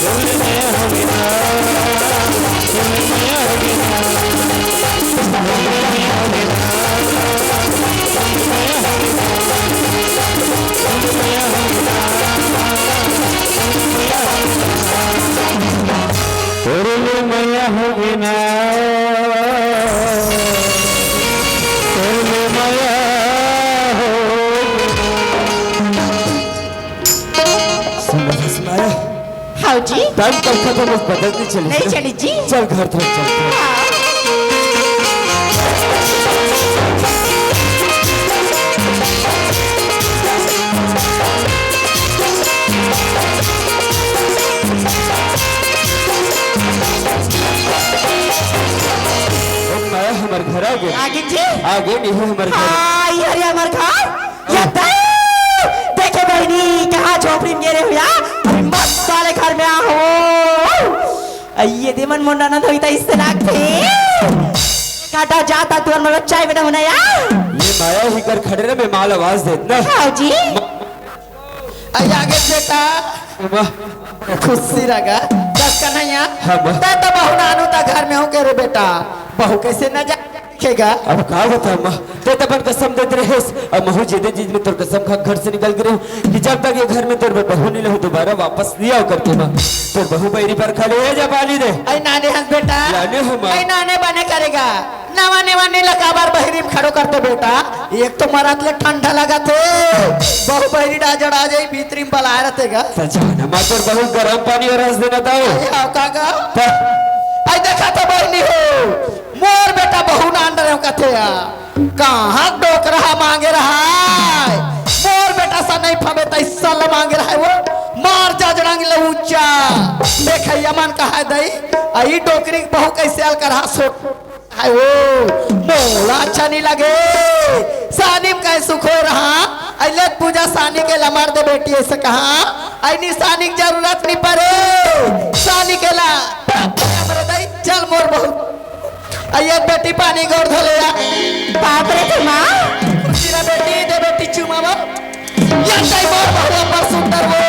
तोर ले माया हो गया। टाइम कब खत्म होइस, पता नहीं चलिस नहीं ना। चलिस जी। चल घर तरफ चलथन। हाँ। ओ माया, हमर घर आ गे। आ गे जी। आ गे, नहीं हमर घर। हाँ, ये हरे हमर घर। ये दे-, देखे बहिनी, कहाँ झोपड़ी में गे रहे हो या? अभी मस्त वाले घर में आ हो। अइये दे मन मोर ननद होई त इससे लागथे। काटा जाता तुअर मोला चाय बना होना या। ये माया ही कर खड़े रहे, मैं माल आवाज देत ना। हाँ जी। म- अइया गे बेटा। माँ। खुशी रगा। दस कन्हैया। हाँ, माँ। तैं तो बहू नानू ता घर में हो के रे बेटा। बहू कैसे न जा देखेगा? अब का बता माँ, तैं तो अपन कसम देत रहेस, अब महू जेदे चीज में तोर कसम खा घर से निकल गे रहेंव कि जब तक ये घर में तोर बहू नहीं लहू दोबारा वापस नहीं आओ करके माँ। तोर बहू बहिरी पर खड़े हे, जा पानी दे। अई नाने हंस बेटा। लाने हो माँ। अई नाने बने करेगा। नवा नेवा नी लगा बार बहिरी में खड़ो करते बेटा। एक तो मरत ले ठंडा लगा थे। बहू बहिरी डा जड़ा जाई भीतरी में बलाए रहते गा। सच है ना माँ, तोर बहू गरम पानी और हंस देना था। अई हाँ का गा? पर अई देखा तो बहिनी हो। मोर बेटा बहू नान डरे कथे या। कहाँ डोकरा मांगे रहा है? मोर बेटा सा नहीं फबे तैसा ल मांगे रहा है वो। मार जा जड़ांग ले ऊंचा। देखैया मन कहा दई, अई डोकरी के बहू कैसे आल कर रहा सो। हाय वो, मोला अच्छा नहीं लगे। सानिम कहे सुखो रहा। अइले पूजा सानी के ला मार दे बेटी ऐसे कहा। अई निशानी की जरूरत नहीं पड़े। सानी के ला। मर दई, चल मोर बहू। अइये बेटी पानी गोड़ धो ले आ। बाप रे थे माँ। तेरा बेटी दे बेटी चुमा वो। ये तई मोर बहू अब्बड़ सुंदर वो।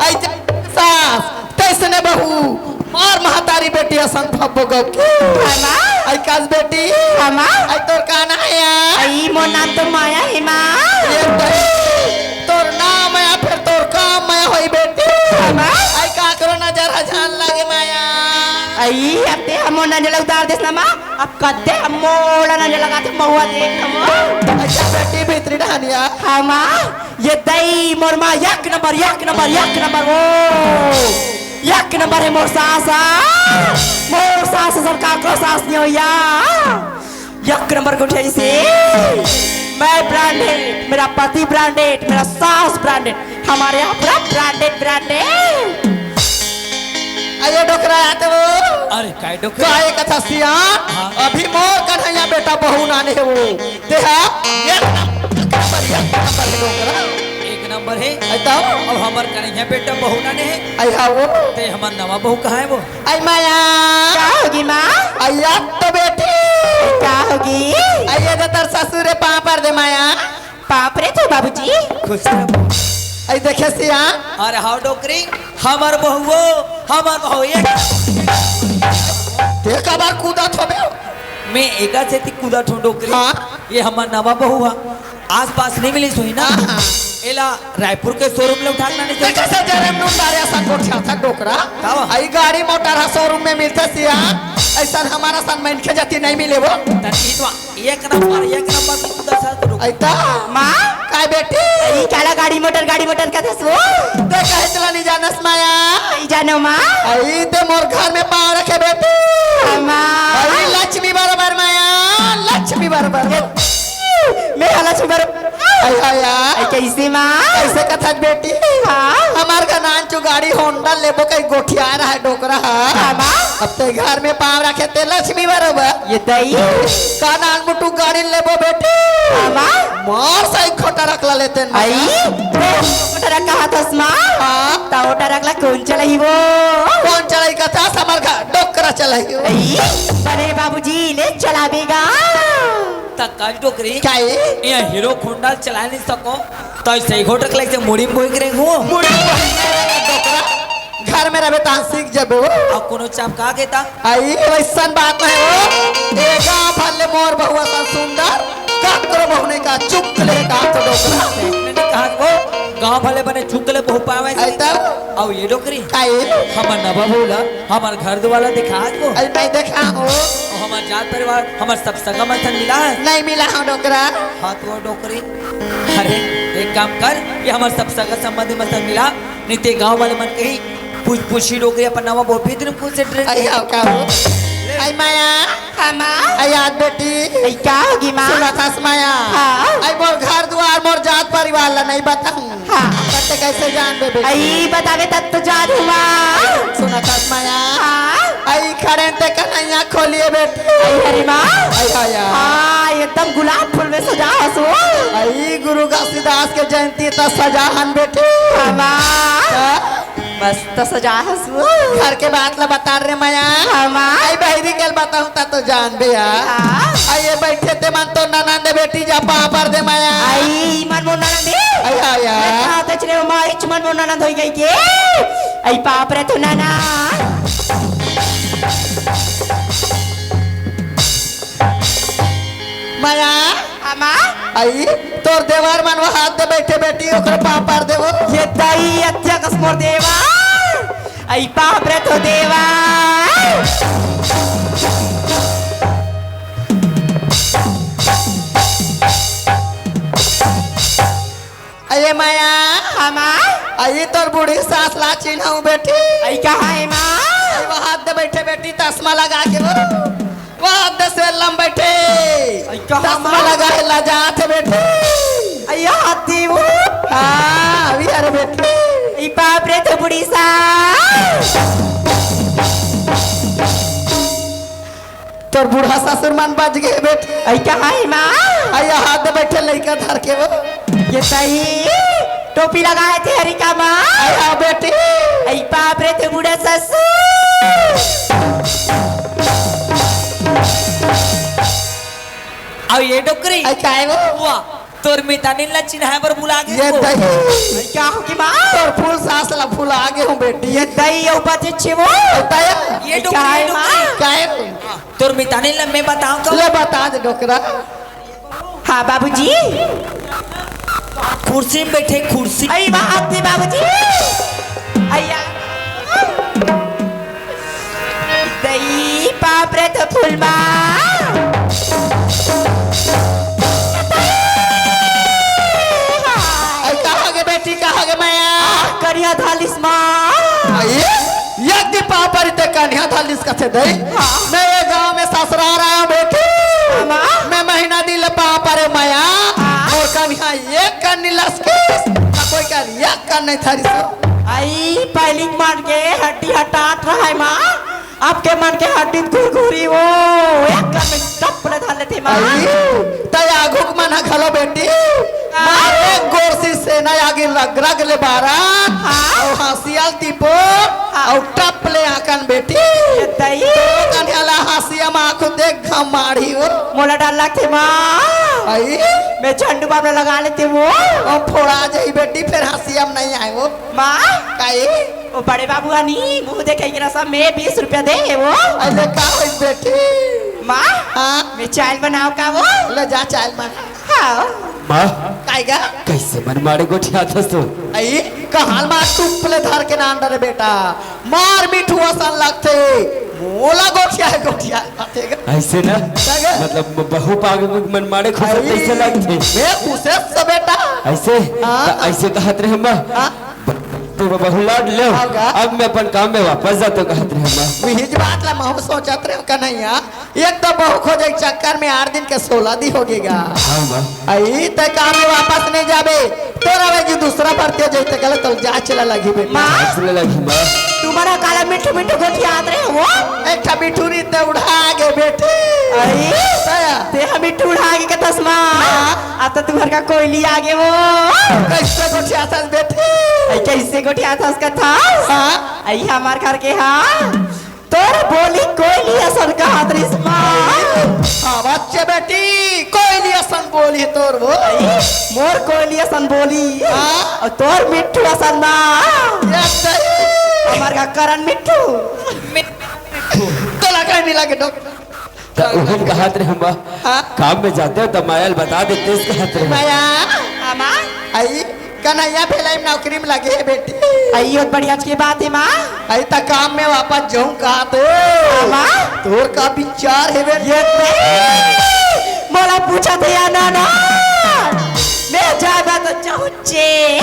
अई ते सास, तैसने बहू। मार महतारी बेटी असन फब्बो गके। हाँ माँ। अई कास बेटी। हाँ माँ। अई तोर का नाम हे या? अई मोर नाम तो माया हे माँ। ये तई तोर नाम माया फिर तोर काम माया होई बेटी। हाँ माँ। अई काकरो नजर ह जान लागे माया। अई अब ते हमो नजर उतार देस ना माँ। अब कद्दे हम मोड़ा नजर लगाथे महुआ देख हम। अच्छा बेटी भीतरी डहान या। हाँ माँ, ये दई मोर माँ एक नंबर, एक नंबर, एक नंबर वो। एक नंबर हे मोर सास, हाँ। मोर सास असन काकरो सास नहीं हो या। एक नंबर गोठियाइस हे। मैं ब्रांडेड, मेरा पति ब्रांडेड, मेरा सास ब्रांडेड, हमारे यहाँ पूरा ब्रांडेड, ब्रांडेड। अइये डोकरा आते वो। अरे काय डोकरा? काय कथा सियान? हाँ। अभी मोर कन्हैया बेटा बहू नाने हे वो। ते हा एक नंबर, एक नंबर हे डोकरा। एक नंबर हे। अई तब? अब हमर कन्हैया बेटा बहू नाने हे। अई हा वो। ते हमर नवा बहू कहाँ हे वो? अई माया। का होगे माँ? अइया तो बेटी। का होगे? अइये तो तोर ससुर हे पाँव पर दे माया। पाँव परे तो बाबूजी। खुश रह। अई देखे सियान। अरे हाँ डोकरी, हमर बहू, हमर बहू ये। ते कबर कूदत होबे? मैं एकर सेती कूदत हों डोकरी। हाँ। ये हमर नवा बहू हा। आसपास नहीं मिलिस होही ना। हाँ, हाँ। एला रायपुर के शोरूम ले उठा के लाने देखे से जरे नून डारे असन गोठियाथस डोकरा। का बा? अई गाड़ी मोटर हा शोरूम में मिलथे सियान। अइसन हमर असन मनखे जाति नहीं मिले वो। तनी तो एक नंबर, एक नंबर तू दस हाथ रुक। अई त माँ। काय बेटी? अई काला गाड़ी मोटर, गाड़ी मोटर कथस वो? ते कहे चला नहीं जानस माया? नहीं जानो माँ। अई ते मोर घर में पाँव रखे बेटी। हाँ, माँ। अई लक्ष्मी बरोबर माया, लक्ष्मी बरोबर। मैं हा लक्ष्मी बरोबर। अई हाँ यार। अई कैसे माँ? कैसे कथस बेटी? हाँ। हमर घर नानचु गाड़ी होंडा लेबो कई गोठिया रहा है डोकरा हा। हाँ, माँ। अब ते घर में पाँव रखे ते लक्ष्मी बरोबर। ये दई। का नानमुटु गाड़ी लेबो बेटी? हाँ, माँ। मोर सही खोटा रखला लेते न। अई, तो टरक कहा थस माँ? हाँ। तो टरक ला कोन चलाही वो? कोन चलाही कथस हमर घर डोकरा चलाही वो। अई, बने बाबूजी ले चलाबे गा। त का डोकरी? का ए? ये हीरो होंडा चला नहीं सको, तो सही खोटा रखला से मुड़ी में बोई के रेंगहूँ। मुड़ी में बोई के रेंगहूँ डोकरा। घर में रहबे तहाँ सीख जबे वो। अब कोनो चपका के ता? अई, वइसन बात नहीं हो। ए गाँव भर ले मोर बहू असन सुंदर, काकरो बहू नहीं का, चुक ले का तो डोकरा। नहीं, नहीं कहा वो, गाँव भर ले बने चुक ले बहू पावे से। अई तब? अउ ये डोकरी। का ए? हमर नवा बहू ला, हमर घर दुआर ला देखा आज वो। अई नहीं देखा हो। अउ हमर जात परिवार, हमर सब सगा मन सन मिला है? नहीं मिला हो डोकरा। हाँ तो डोकरी। अरे, एक काम कर, ये हमर सब सगा संबंधी मन सन मिला, नहीं ते गाँव वाले मन कही, पूछ पूछी डोकरी अपन नाम बोल, फिर पूछ से ट्रेन। आई आओ का हो? आई माया। हाँ, माँ। आई याद बेटी। आई का होगी, माँ? सुनत हस माया। हाँ। आई मोर घर दुआर, मोर जात परिवार ला नहीं बताऊँ। हाँ। कते कैसे जानबे बेटी? आई बतावे तब तो जानहूँ, माँ। सुनत हस माया। हाँ। आई खड़े ते कन्हैया खोलिए बेटी। आई हरी माँ। आई आया। हाँ, एकदम गुलाब फूल में सजा हस वो। आई गुरु घासीदास के जयंती त सजा हन बेटी। हाँ, माँ। हाँ। मस्त सजा हस वो। घर के बात ला बता रे माया। हाँ, माँ। आई बहिरी के बताऊँ त तो जानबे यार। हाँ। आई ये बैठे ते मन तो ननंद बेटी जा पापड़ दे माया। आई मन मोर ननंद दे। आई आया। मैं कहा तो चले माँ, इच मन मोर ननंद होई गई के। आई पाप रे तो ननंद। माया। हाँ, माँ। आई तोर देवर मन वो हाथ दे बैठे बेटी, ओकर पापड़ देवो। ये दाई अत्या कस मोर देवर। आई पाप रे तो देवर। अये माया। हाँ, माँ। अये तोर बूढ़ी सास ला चिन्हूँ बेटी। अई कहाँ हे, माँ? अये वो हाथ दे बैठे बेटी, तसमा लगा के वो। वो हाथ दे सेलम बैठे। अई कहाँ, तसमा माँ? लगा हे, लजात हे बेटी। अई हाथी वो। हाँ, अभी अरे बेटी। अई बाप रे, तो बूढ़ी सास। तोर बूढ़ा ससुर मन बच गे बेटी। अई कहाँ हे, माँ? अई हाथ दे बैठे लइका धर के वो। ये सही टोपी लगाए थे हरिका माँ। अई हाँ बेटी। अई बाप रे, ते बूढ़ा ससुर। अउ ये डोकरी। अई काय वो? वाह। तोर मितानिन ला चिन्हाए बर बुला गे ये को। दही। अई का हो गे माँ? तोर फूल सास ला भुला गे हूँ बेटी। ये दही अउ बचे छे वो। बताया? ये अई डोकरी, का हे ये माँ? डोकरी। काय रे? तोर मितानिन ला मैं बताऊँ का? ले बता दे डोकरा। हाँ बाबूजी। कुर्सी में बैठे, कुर्सी। अई बाप रे बाबूजी। अइया। दई बाप रे तो फूल माँ। अई का हो गे बेटी, का हो गे माया? कनिहा धर लिस माँ। अई, एक दिन पापा री ते कनिहा धर लिस कथे दई। हाँ। मैं ये गाँव में ससुरार आया हूँ बेटी। हाँ, माँ। मैं महीना दिन ले पापा रे माया। हाँ। अउ कनिहा एक कन नइ लसकिस, ना कोई कन एक कन नइ धरिस। अई पहिली के मन के हड्डी हटाट रहय माँ, अब के मन के हड्डी घुरघुरी वो, एक कन में टप ले धर लेथे माँ। अई, तै आघू के मन ह घलो बेटी, हाँ। मारे गोरसी सेना आगे लग रग ले बारन, हाँ। अउ हँसिया ल तिपोर, हाँ। अउ टप ले आँकन बेटी। ये दई। तो कनिहा ला हँसिया म आँखू देख घम माढ़ी वो। मोला डर लगथे माँ। अई। मैं झंडू बाम ला लगा लेथे वो। अउ फोड़ा जाही बेटी, फेर हँसिया म नइ आय वो। माँ। काई? वो बड़े बाबू ह नी, मुँह देखे के रसम में बीस रुपया दे हे वो। अरे का होइस बेटी? माँ। हाँ। मैं चाय ल बनाओ का वो? ले जा चाय ल बना। हाँ। माँ। काय गा? कइसे मनमाड़े गोठियाथस तो? अई, कहाँ ल माँ टुप ले धर के नान डरे बेटा। मार मिठू असन लगथे। मोला गोठिया हे, गोठिया हे, कथे गा। अइसे ना? का गा? मतलब बहू पागे मनमाड़े खुसर अई, तइसे लगथे। मैं खुसर से बेटा। अइसे? हाँ। त अइसे कहत रहे माँ। हाँ। तू बहू लाड ले। हाँ गा। अब मैं अपन काम में वापस जातो कहत रहे माँ। वही बात ला महूँ सोचत रहे कन्हैया। एक तो बहू खोजे के चक्कर में आठ दिन के सोला दी हो गे गा। हाँ माँ। अई, तैं काम में वापस नइ जाबे, तोर अवइगी दूसरा भरती जइसे गलत तो जाँच ला लगही बेटा। माँ। जाँच ला लगही माँ। तुम्हर काला मिठू मिठू गोठियात रहे वो। एक ठा मिठू नी ते उड़ा गे बेटी। अई, तैं? तैं ह मिठू उड़ा गे कथस माँ। हाँ। अब तो तुम्हर का कोयली आगे वो। कइसे गोठियाथस बेटी? अई, कइसे गोठियाथस कथस? हाँ। अई, हमर घर के हाँ। तोर बोली कोयली असन कहत रिहिस माँ। हाँ, बच्चे बेटी, कोयली असन बोली तोर वो। मोर कोयली असन बोली। हाँ। अउ तोर मिठू असन माँ। ये सही। हमर का करन मिठू। तोला कहीं नहीं लगे डॉक्टर। त उहन कहत रहे माँ, हाँ? काम में जाते हो त माया ल बता देते, इस कहत रहे। माया। हाँ, माँ। अई, कन्हैया भेलाई में नौकरी में लगे हे बेटी। अई, बहुत बढ़िया के बात हे माँ। अई, त काम में वापस जाऊँ का तो? हाँ, माँ। तोर का विचार हे बेटी? ये मोला पूछत हे या ना, ना। मैं जाबा तो जाहूँ चे।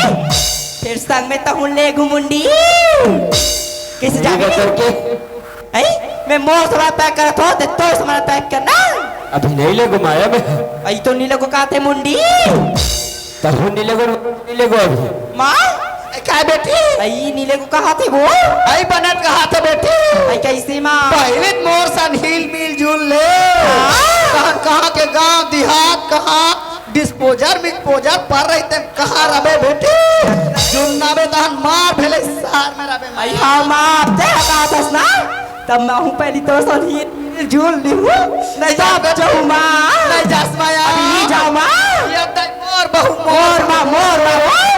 फेर संग में तहूँ लेगहूँ मुंडी। कइसे जाबे? करके। अई, मैं मोर सामान पैक करत हों, ते तोर सामान पैक करना। अभी नहीं लेगो माया मैं। अई तो नहीं लेगो काहथे मुंडी। तहु नहीं लेगो, नहीं लेगो अभी। माँ? अई का बेटी? अई नहीं लेगो काहथे वो। अई बनत काहथे बेटी। अई कइसे माँ? पहिले मोर सन हिल मिल जुल ले। हाँ। कहाँ, कहाँ के गाँव देहात, कहाँ डिस्पोजर मिस्पोजर पर रहिते कहाँ रबे बेटी? जुन्नाबे तहन मार भेले सार में रबे। अई हाँ माँ, अब ते हकातस ना, तब मैं हूँ पहली तो सन ही जुल ली हूँ। नहीं तब जाबे। जाऊँ माँ। नहीं जास माया। अभी नहीं जाऊँ माँ। ये अब तक मोर बहू मोर माँ, मोर माँ, मोर।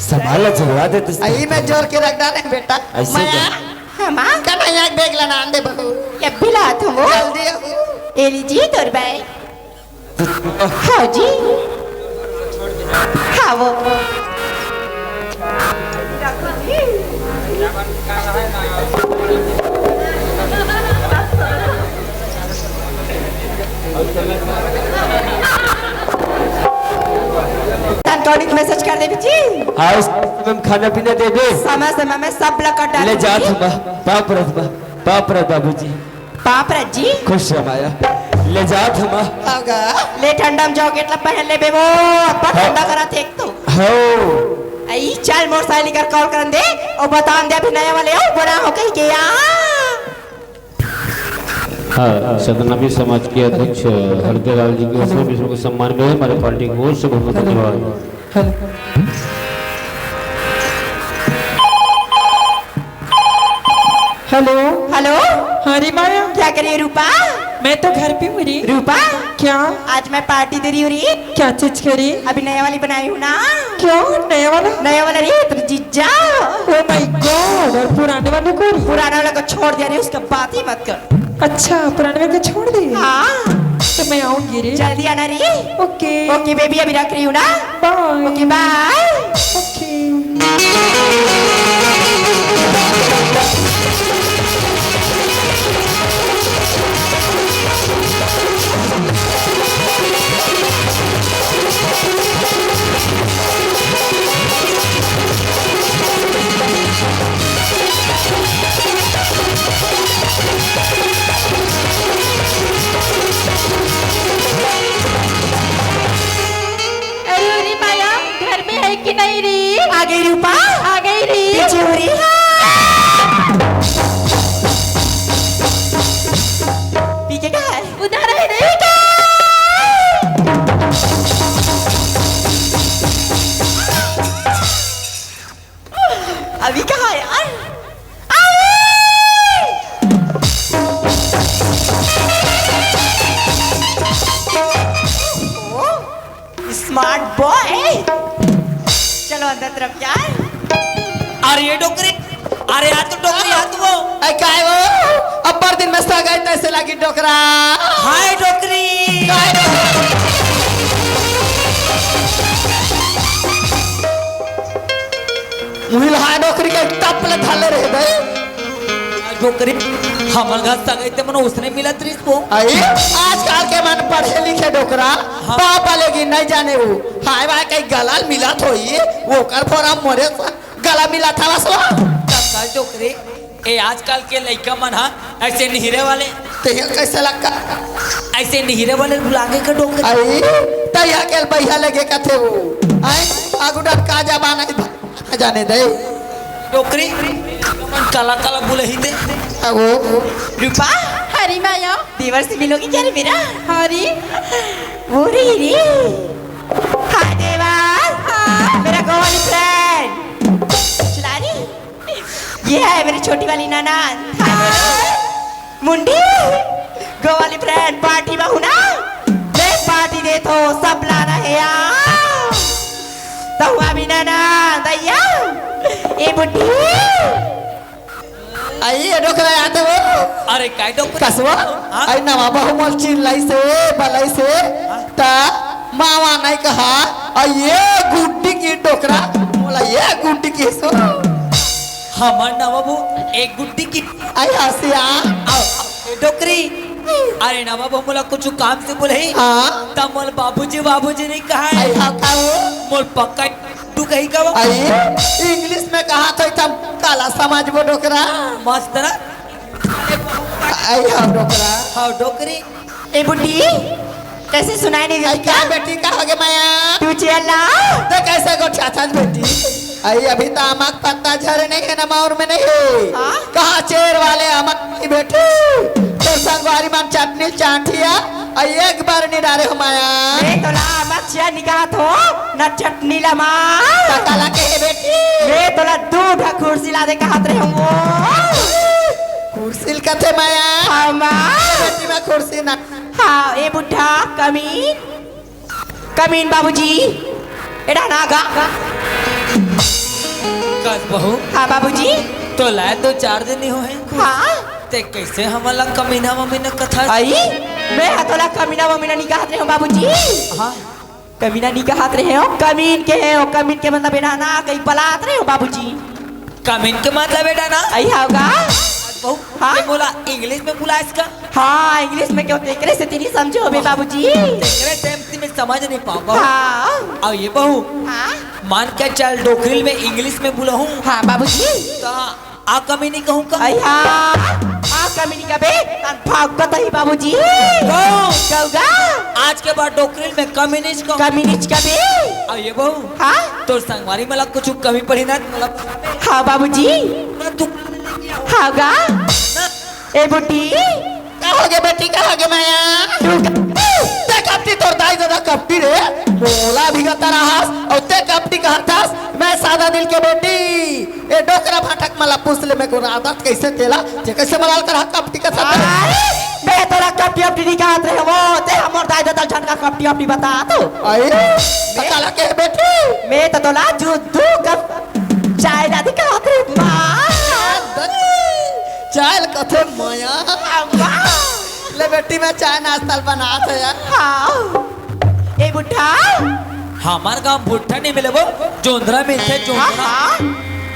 संभाल, झगड़ा दे तू। अई मैं जोर के रख डाले बेटा। ऐसे माया। क्या? हाँ माँ। कन्हैया के बैग ला नान दे बहू। ये भी लात हूँ वो। जल्दी आओ। ए लीजिए तोर बैग। हाँ जी। हाँ वो। तन कौड़ी मैसेज कर देबे जी। हाँ, उस समय में खाना पीना देबे। समय समय में सब लकड़ डाल ले देबे जात जी। हूँ बा, पाँव परत बा, पाँव परत बाबूजी। पाँव परत जी। खुश रह माया। ले जात हूँ बा। आगा। ले ठंडा में जैकेट ला पहन लेबे वो, अब्बड़ हाँ। ठंडा करत हे एक तो। हो। अई चल मोर सहेली कर कॉल करन दे, अउ बतान दे अभी नया वाले अउ बड़ा हो कहि के आ। हाँ, सतनामी समाज के अध्यक्ष हरदेलाल जी की ओर से विष्णु के सम्मान में हमारे पार्टी की ओर से बहुत बहुत धन्यवाद। हेलो। हेलो। हेलो। हाँ रे माया। क्या कर रही है रूपा? मैं तो घर पे हूँ रे। रूपा। क्या? आज मैं पार्टी दे रही हूँ रे। क्या चीज करी? अभी नया वाली बनाई हूँ ना। क्यों नया वाला? नया वाला रे, तेरे जीजा। Oh my God, और पुराने वाले को? पुराने वाले को छोड़ दिया रे, उसका बात ही मत कर। अच्छा, पुराने वाले को छोड़ दे? हाँ। तो मैं आऊंगी रे। जल्दी आना रे। ओके। ओके बेबी, अभी रख रही हूँ ना। बाय। ओके बाय। ओके। अरे, अरे, माया, घर में है कि नहीं रे? आ गई रूपा। आ गई रे। पीछे हो रही है। पीके कहाँ है? उधर है रे। अभी कहाँ है यार? अभी! स्मार्ट बॉय। चलो अंदर तरफ यार। अरे ये डोकरी, अरे यार तू डोकरी यार तू वो। ए, काय वो? अब्बड़ दिन में सगाई तैसे लागी डोकरा। हाय डोकरी। काय डोकरी? मुहिल हाय डोकरी के टप ले धले रहे बे। डोकरी, हमर घर सगाई ते मन उसने मिलत रहिस वो। अरे, आजकल के मन पढ़े लिखे डोकरा, हाँ। पापा लेगी नहीं जाने वो। हाय भाई, कहीं गला मिलत होई, वो कर फोरा मोरे सा गला मिला था बस वो। तब का डोकरी, ए आजकल के लइका मन हा ऐसे निहरे वाले। तेल कैसे लक्का? ऐसे निहरे वाले बुलागे का डोकरी। आई, तैया के भैया लगे कथे वो। आई, आगुडा का जमाना है, जाने दे। डोकरी, मन काला काला बुलही दे। अगो। रूपा, हरी माया। देवर से मिलोगी क्या रे मेरा? हरी। वो रे रे। हाय देवर। हाँ। मेरा गोवा वाली फ्रेंड। चला रही? ये है मेरी छोटी वाली ननद। हाँ। मुंडी, गोवा वाली फ्रेंड पार्टी में हूँ ना? मैं पार्टी दे तो सब लाना है यार। तो हुआ भी ननद, भैया। ए बुड्ढी। आई, ये डोकरा आते वो। अरे, काय डोकरा? कसवा? हाँ? आई नवा बहू मोल चिल्लाई से, बलाई से, हाँ? ता मावा नहीं कहा, आई ये गुड्डी की डोकरा, मोला ये गुड्डी की सो। हमर नवा बहू, एक गुड्डी की। आई हसिया। आओ, आओ, डोकरी। अरे नवा बहू मोला कुछ काम से बोले। हाँ? ता मोल बाबूजी, बाबूजी नहीं कहा है। आई हाँ, का हो? मोल पक्का दुख कही का वो? आई, इंग्लिश में कहा तो इतना काला समझ वो डोकरा। मस्त ना। आई हाँ डोकरा। हाँ डोकरी। ए बुड्ढी, कैसे सुनाई नहीं आई देती क्या क्या? बेटी का हो गया माया? तू चेला। तो कैसे गोठियाथस बेटी? आई अभी तो आमा के पत्ता झरे नहीं है ना मौर में नहीं। हाँ? कहाँ चेर वाले आमा की बेटी? तोर संगवारी मन चटनी चांटिया। आई एक बार नहीं डारे हो माया। मैं तोला आमा चिया निकाहत हो, ना चटनी ला माँ। तो काला के हे बेटी? मैं तोला दू ठा कुर्सी ला दे कहत रहे हूँ वो। कुर्सी ल कथे माया? हाँ माँ। बेटी मैं कुर्सी ना। हाँ, ए बुड्ढा, कमीन। कमीन बाबूजी। एडा ना गा। कस बहू। हाँ बाबूजी। तोला दो चार दिन ही होहे। हाँ। ते कैसे हमला कमीना ममीना कथा? आई, मैं हा तोला कमीना ममीना नहीं कहत रहे हूँ बाबूजी। हाँ। कमीना नहीं कहत रहे हो, कमीन के हे हो, कमीन के मतलब एडा ना कहीं बलात रहे हो बाबूजी। कमीन के मतलब एडा ना? आई होगा। बहू, हाँ? ते मोला इंग्लिश में बुलाइस का? हाँ, इंग्लिश में क्यों तेकरे से तेरी समझो बे बाबूजी। तेकरे से में समझ नहीं पाऊँ बहू। हाँ। अब ये बहू, हाँ? मान के चल डोकरी में इंग्लिश में बुलाहूँ। हाँ बाबूजी। तो आ कमीनी कहूँ का? आई हाँ, आ कमीनी कबे, तन भाग का तही बाबूजी। कहूँ। कहूँगा। आज के बाद डोकरी में कमीनीच कहूँ। कमीनीच कबे। अब ये बहू, हाँ? तोर संगवारी मला कुछ कमी पड़ी ना, मतलब हाँ बाबूजी। ना तू हाँ गा। ना। ए बुड्ढी। का हो गया बेटी, का हो गया माया? तू का- ते कपटी तोर दाई दादा कपटी रे। मोला भी गता रहस, और ते कपटी कहत हस, मैं सादा दिल के बेटी। ए डोकरा भाटक मला पूछ ले, मैं को आदत कैसे तेला, जे कैसे मलाल कर कपटी का साथ। अरे, मैं तोला कपटी अपटी नहीं कहत रहे वो, ते हमर दाई दादा झटका कपटी अपटी बता तो। आई, त काला के बेटी? मैं तो तोला जुद्दू कप चाय दादी कहत रहे माँ। चाय ल कथे माया। अब्बा। ले बेटी, मैं चाय नाश्ता ल बनात हँव यार। हाँ। ए बुड्ढा। हमार गाँव बुड्ढा नहीं मिले वो, जोंधरा मिलथे, हाँ, जोंधरा। हाँ।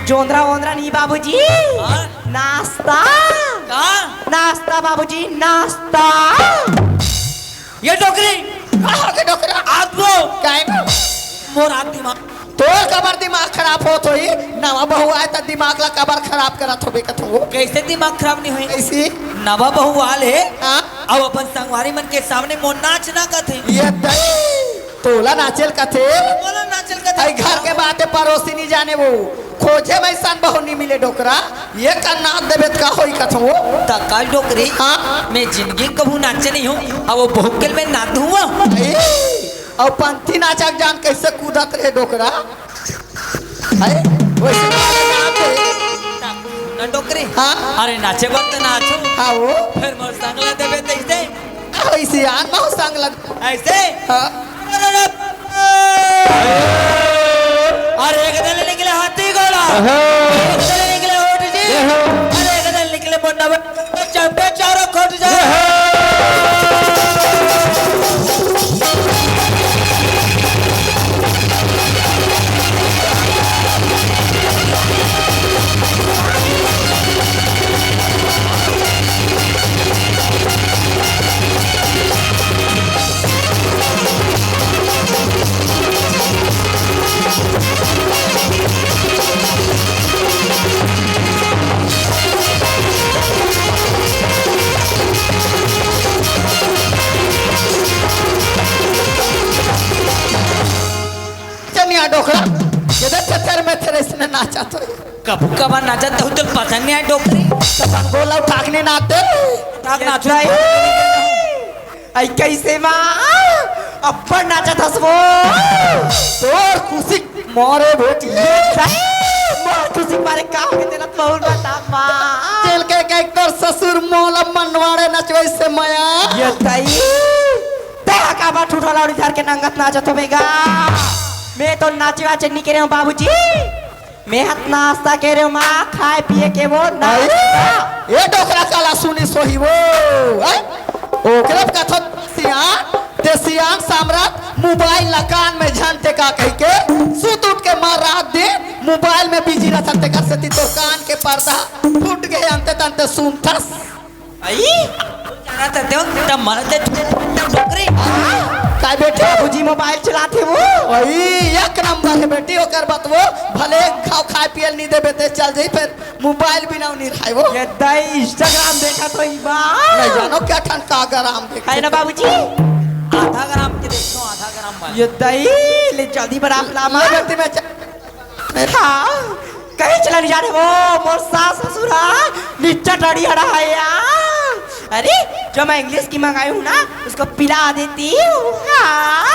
जोंधरा वोंधरा नहीं बाबूजी। हाँ। नाश्ता। का? नाश्ता बाबूजी, नाश्ता। ये डोकरी। का हो गे डोकरा? आदमी। काय बा? मोर आदमी दिमाग। तोर कबर दिमाग खराब होत होही, नवा बहू आय त दिमाग ला कबर खराब करत होबे कथो। कैसे दिमाग खराब नहीं होही? कैसे? नवा बहू आल हे, हाँ? अब अपन संगवारी मन के सामने मोर नाच ना कथे। ये दई, तोला नाचेल कथे? तोला नाचेल कथे। आई घर के बात हे, पड़ोसी नहीं जाने वो। खोजे में ऐसा बहू नहीं मिले डोकरा, ये का नाच देबे त का होई कथो। त काल डोकरी, हाँ? मैं जिंदगी कभू नाचे नहीं हूँ, अब वो बहुकेल में नाच दूंगा। ए, अउ पंथी नाचा के जान कैसे कूदत रहे डोकरा। है? वैसे वाले नाम थे। ना डोकरी। हाँ? अरे नाचे बर तो नाचो। हाँ वो। फिर मोर संग ला देबे तैसे। अरे सियान बहु संग ला। ऐसे? हाँ। अरे एक दल निकले हाथी घोड़ा। हाँ। एक दल निकले ऊँट जी। हाँ। अरे एक दल निकले मुंडा। चपटे चारों खोट जा। चनिया डोकरा, ये देख, थेथेर मेथेर इसने नाचा तो। कभू कभार नाचा तो, तो पसंद नहीं आय डोकरी। तो गोला उठा के नहीं नाचते। उठा के नाचो। नहीं। आई कैसे माँ? अब्बड़ नाचत हस वो। तोर खुशी मारे बेटी। सही। मोर खुशी मारे का हो के तेला तो बहुत बता माँ। तेल के, के तोर ससुर मोला मनवाड़े नचवे से माया। ये तई। ते हा काबर ठूठा लावड़ी धर के नंगत नाचत होबे गा? मैं तो नाचे वाचे नहीं करे हूँ बाबूजी। मैं हत नाश्ता के रे माँ, खाए पिए के वो नाश्ता। ए डोकरा काला सुनी सोही वो, हैं? ओकरे कथो सियान, ते सियान सामरात मोबाइल ला कान में झन ते का कहि के, सुत उठ के मार रात दिन मोबाइल में बिजी रहत, तेकर सेती तोर कान के पर्दा फूट गे, अंते तंते सुनथस। आई? जाना चाहते हो? तब मरते तब डोकरी। काय बेटे? बाबूजी मोबाइल चलाथे वो। भाई, एक नंबर हे बेटी, ओकर बतबो, भले एक घाव खाए पिए ल नी देबे ते चल जाई, फेर मोबाइल बिना नी रहाय वो। ये दाई Instagram देखत होही बा। नहीं जानो क्या ठन का ग्राम देख है ना बाबूजी? आधा ग्राम के देखो, आधा ग्राम वाला। ये दाई, ले जल्दी बना अपना ये माँ। बेटी मैं च- हाँ, कहीं चला नहीं जाने वो, मोर सास ससुर हा, नीचा टड़ी हड़ा है यार। अरे, जो मैं English की मंगाई हूँ ना, उसको पिला देती हूँ। हाँ।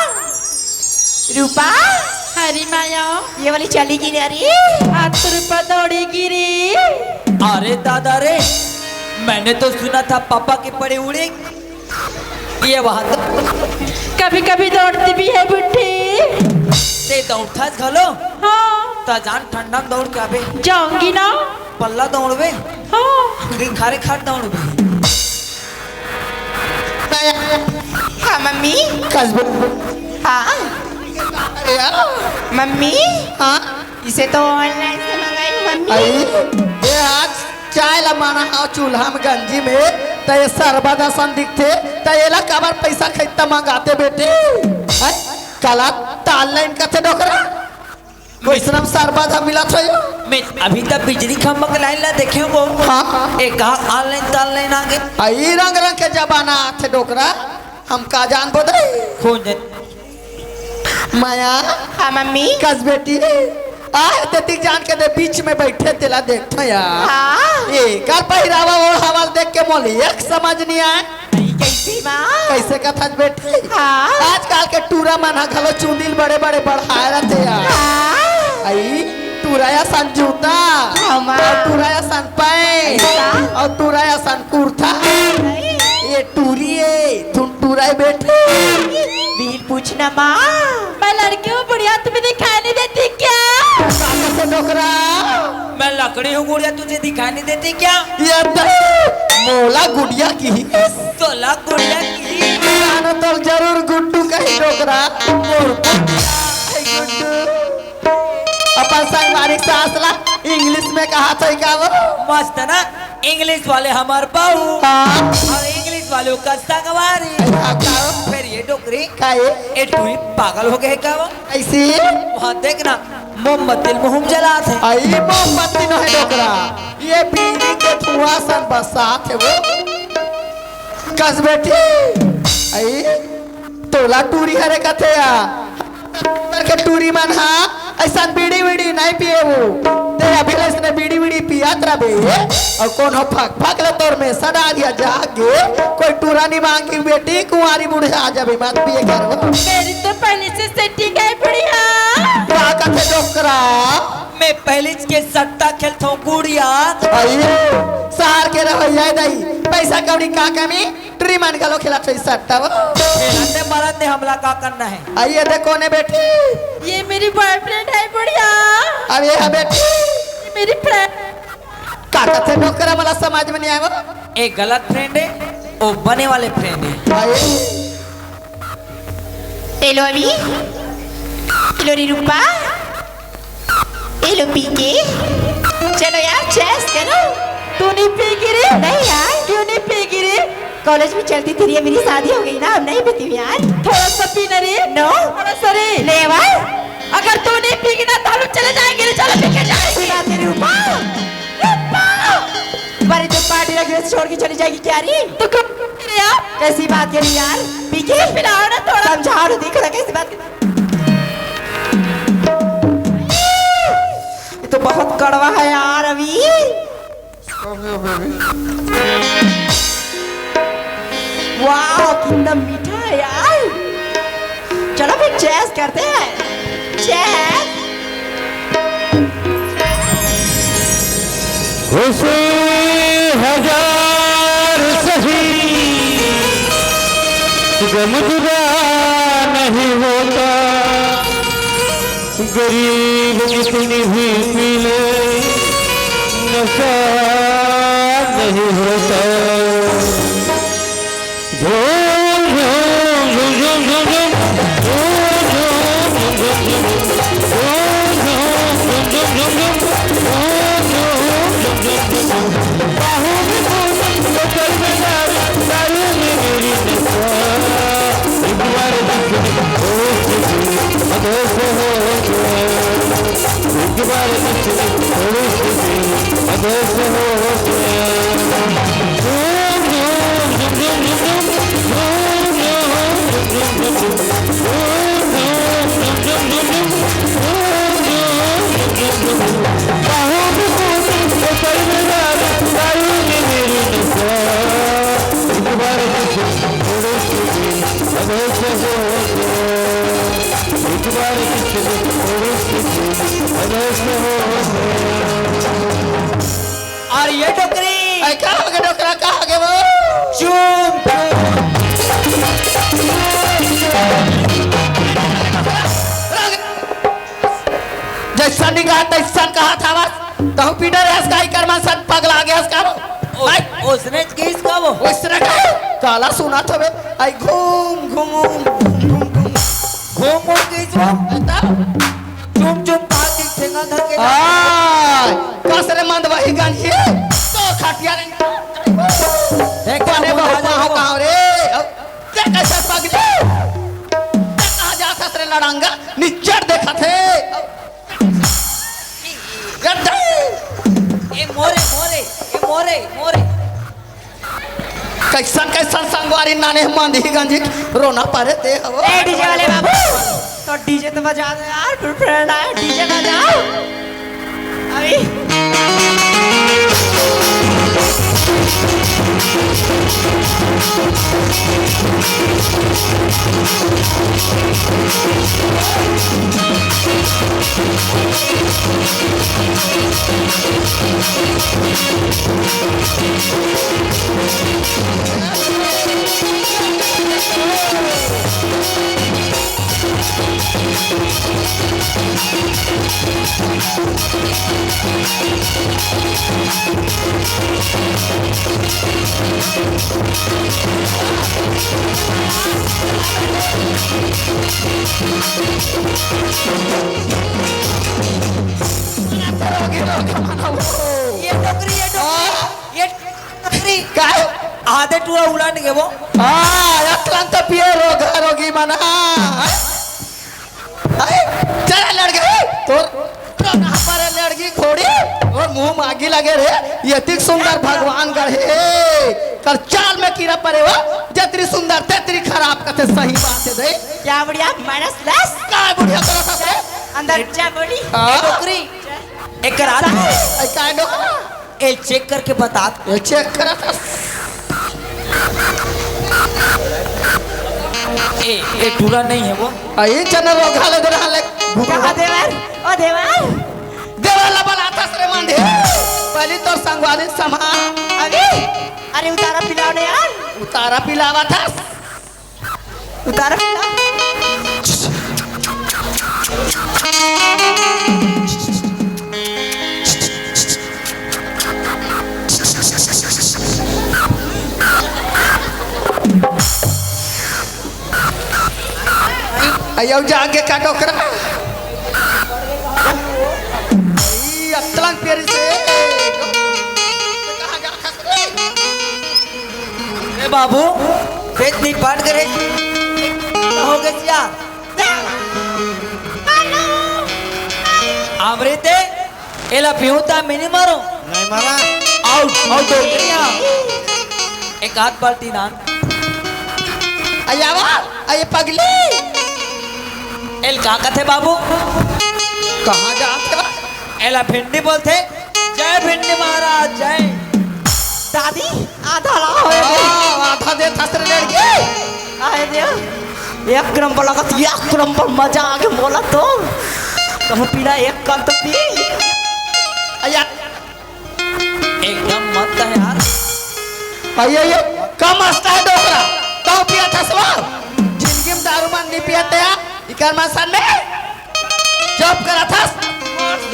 रूपा। अरे माया। ये वाली चली गिरी, अरे। हाथ रूपा दौड़ी गिरी। अरे दादा रे, मैंने तो सुना था पापा के पड़े उड़े। ये बात। कभी-कभी दौड़ती भी है बुढ़ी। ते दौड़थस घलो? हाँ। त जान ठंडा में दौड़ के आबे। जाऊंगी ना। पल्ला दौड़बे? हाँ। कि खारे खाट दौड़बे? हाँ, मम्मी। कस्बो। हाँ। मम्मी। हाँ। इसे तो online से मंगाई हूँ, मम्मी। आई, ये आज चाय ला माना हव चूल्हा में गंजी में, त ये सरबत असन दिखथे, त एला काबर पैसा खरीदता मंगाते बेटी? हैं? काला त online कथे डोकरा? कोई श्रम सरबत ह मिलत हो यो? मैं अभी तक बिजली खंभा के लाइन ला देखे हूँ। हाँ, हाँ। ए कहा online त online आ गे। आ, ई रंग रंग के जमाना आथे डोकरा, हम का जानबो दे? कौन जान- माया। हाँ, मम्मी। कस बेटी। आ, तेतिक जान के दे, बीच में बैठे तेला देखथो यार। हाँ। एकर पहिरावा ओढ़ावा ल देख के मोला एक समझ नहीं आए। कैसे माँ? कैसे कथस बेटी? हाँ। आजकल के टूरा मन ह घलो चुंदी ल बड़े-बड़े बढ़ाए रथे यार। हाँ। आई, टूरा असन जूता। हाँ, माँ। अउ टूरा असन पैंट। ऐसा? अउ टूरा असन कुर्ता। नहीं। ये टूरी ए, तुम टूरा ए बेटी। बिल पूछना माँ। मैं लड़की हूँ बुढ़िया, तुम्हें दिखाई नहीं देती क्या? ताकत से डोकरा। मैं लकड़ी हूँ गुड़िया, तुझे दिखाई नहीं देती क्या? ये दे, मोला गुड़िया की। तोला गुड़िया की। जानो तो जरूर गुड्डू कही डोकरा। मोर गुड्डू। अपन संगवारी सास ला English में कहा था का वो? मस्त ना, English वाले हमार बहू हाँ। और English वाले का संगवारी। हाँ, का वो? फिर ये डोकरी, का ये? ए टूरी पागल हो गए का वो? ऐसी? वहाँ देखना, मोमबत्ती ल मुँह में जलात हे। आई मोमबत्ती नहीं डोकरा, ये बीड़ी के धुआं सन बसात हे वो। कस बेटी, आई तोला टूरी हरे कथे या। करके टूरी मन हा ऐसन बीड़ी वीड़ी नहीं पिए वो। ते अभी ले इसने बीड़ी वीड़ी पियात रबे। अउ कोनो फक फक ले तोर में सदा दिया जागे। कोई टूरा नहीं मांगी बेटी, कुंवारी बुढ़िया जाबे मत पिए कर वो। मेरी तो पहले से setting है बुढ़िया। का कथे डोकरा? मैं पहले के सट्टा खेलता हूँ गुड़िया। अयो, सार के रहो ये दाई, पैसा कौड़ी का कमी, टूरी मन घलो खेलत होई सट्टा वो। खेलते मरत ने हमला का करना है? अये दे कोने बेटी? ये मेरी boyfriend है बुढ़िया। अब ये है बेटी? ये मेरी friend। का कथे डोकरा, मला समझ में नहीं आए वो। एक गलत friend है, वो बने वाले friend है। अये। ए लो अभी, ए लो रे रूपा, ए लो पी के, चलो यार chess करो। तू नहीं पीगी रे? नहीं यार। क्यों नहीं पीगी रे? College में चलती थी रे, मेरी शादी हो गई ना, अब नहीं पीती हूँ यार। थोड़ा सा पीना रे। No। थोड़ा सा रे। ले भाई। अगर तू नहीं पीगी ना तो हम लोग चले जाएंगे रे, चलो पी के जाएंगे। सुना तेरी रूपा। रूपा। तुम्हारी जो party रखी है छोड़ के चली जाएगी क्या रे? तो कब रे आप? कैसी बात करी यार? पी के पिलाओ ना थोड़ा। समझा रही, देखो ना कैसी बात कर। ये तो बहुत कड़वा है यार अभी। वाह, कितना मीठा है यार। चलो फिर chess करते हैं। Chess। उसे हजार सही, गम जुदा नहीं होता। गरीब कितनी भी पी ले, नशा नहीं होता। झूम, झूम, झूम, झूम, झूम। और ये डोकरी। ए, का हो गे डोकरा, का हो गे वो? चुप। जैसा निगाह तैसा कहा था बस। तहु पीटर हस का, इकर मन सन पगला गे हस का वो? ओ-, आय। ओसने किस का वो? ओसने का? काला सुना था बे। आई घूम, घूम, घूम, घूम, घूम। घूम, घूम किस वो? बता। चुम, चुम, ताक की ठेंगा धर के। आय, कस रे मंद वही गंजी। तो खटिया रे। देख, बने मुंह बहुत आ जा। पाहो का रे। ते कैसे पगले? ते कहाँ जात हस रे लड़ंगा? निच्चर देखत हे। गड्ढे। ए मोरे, मोरे, ए मोरे, मोरे। कैसन, कैसन संगवारी नाने मंदी गंजी रोना परे ते हवो। ए, डीजे वाले बाबू, तो डीजे तो बजा दो यार, फिर फ्रेंड आए, डीजे बजाओ। अभी। ये डोकरी, ये डोकरी, ये डोकरी। काय? आधे टूरा उलान के वो। हाँ, अतलन तो पिए रोगा रोगी मना। अरे, चला लड़के, तोर, तोर कहाँ पर है लड़की घोड़ी? और मुंह मागी लगे रे, ये तिक सुंदर भगवान गढ़े। कर चाल में कीड़ा परे हो, जतरी सुंदर, तेतरी खराब, कथे सही बात है दे। क्या बढ़िया, माइनस प्लस। काय बढ़िया तरह से? अंदर जा बड़ी। हाँ। डोकरी। एक रात। ऐ काय डोकरा? ए, चेक करके बता। ए, चेक करा था। ए, ए, टूरा नहीं है वो। आ, ये चना रोगा ले दे रहा ले। क्या देवर? ओ देवर। देवर ला बला था श्रीमान दे। पहली तो संगवारी समा। अरे, अरे उतारा पिलाओ ने यार। उतारा पिलावा था। उतारा। अयो जागे का डोकरा। ई अतलन पेरी से। ए बाबू, पेट नहीं पाट करे। हो गया क्या? अमृते, एला पीहूं त मिनी मारो। नहीं मारा। आउट, आउट हो गया। एक आध बाल्टी नान। अयावा, अये पगली। एल का कथे बाबू? कहाँ जात हे बा? एला भिंडी बोलथे। जय भिंडी महाराज, जय। दादी, आधा ला होए। हाँ, आधा दे था तेरे लड़के। आए दे। एक नंबर लगत, एक नंबर मजा आ गया मोला तो। कहूँ पीना एक कप तो पी। अया। एकदम मस्त है यार। अयो, यो, का मस्त है डोकरा। तो पिया था सवा। जिंदगी में दारू मन नहीं पिया था। इकर मन सन में। चुप करा था।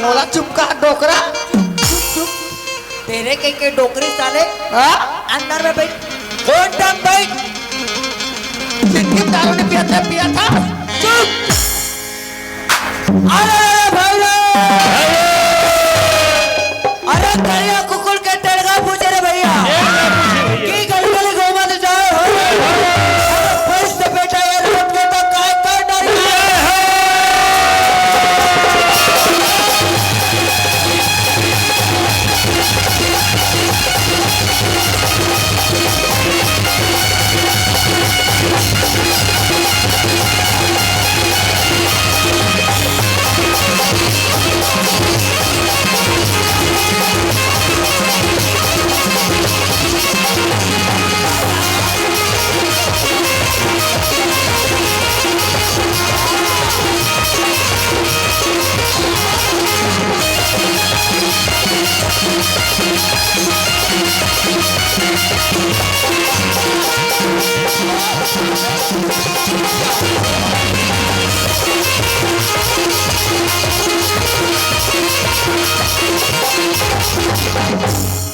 मोला चुप कहा डोकरा। चुप, चुप। तेरे कहीं के डोकरी साले। हाँ? अंदर में बैठ। कोन टाइम बैठ। जिंदगी में दारू नहीं पिया था, पिया था। चुप। अरे, अरे, भाई रे। अरे, करिया कुकुर के टेड़गा पूछे रे भैया। की गली गली घूमत जाए हो। अरे, पैस से बेटा ये रोड पे तो काय कर डाली।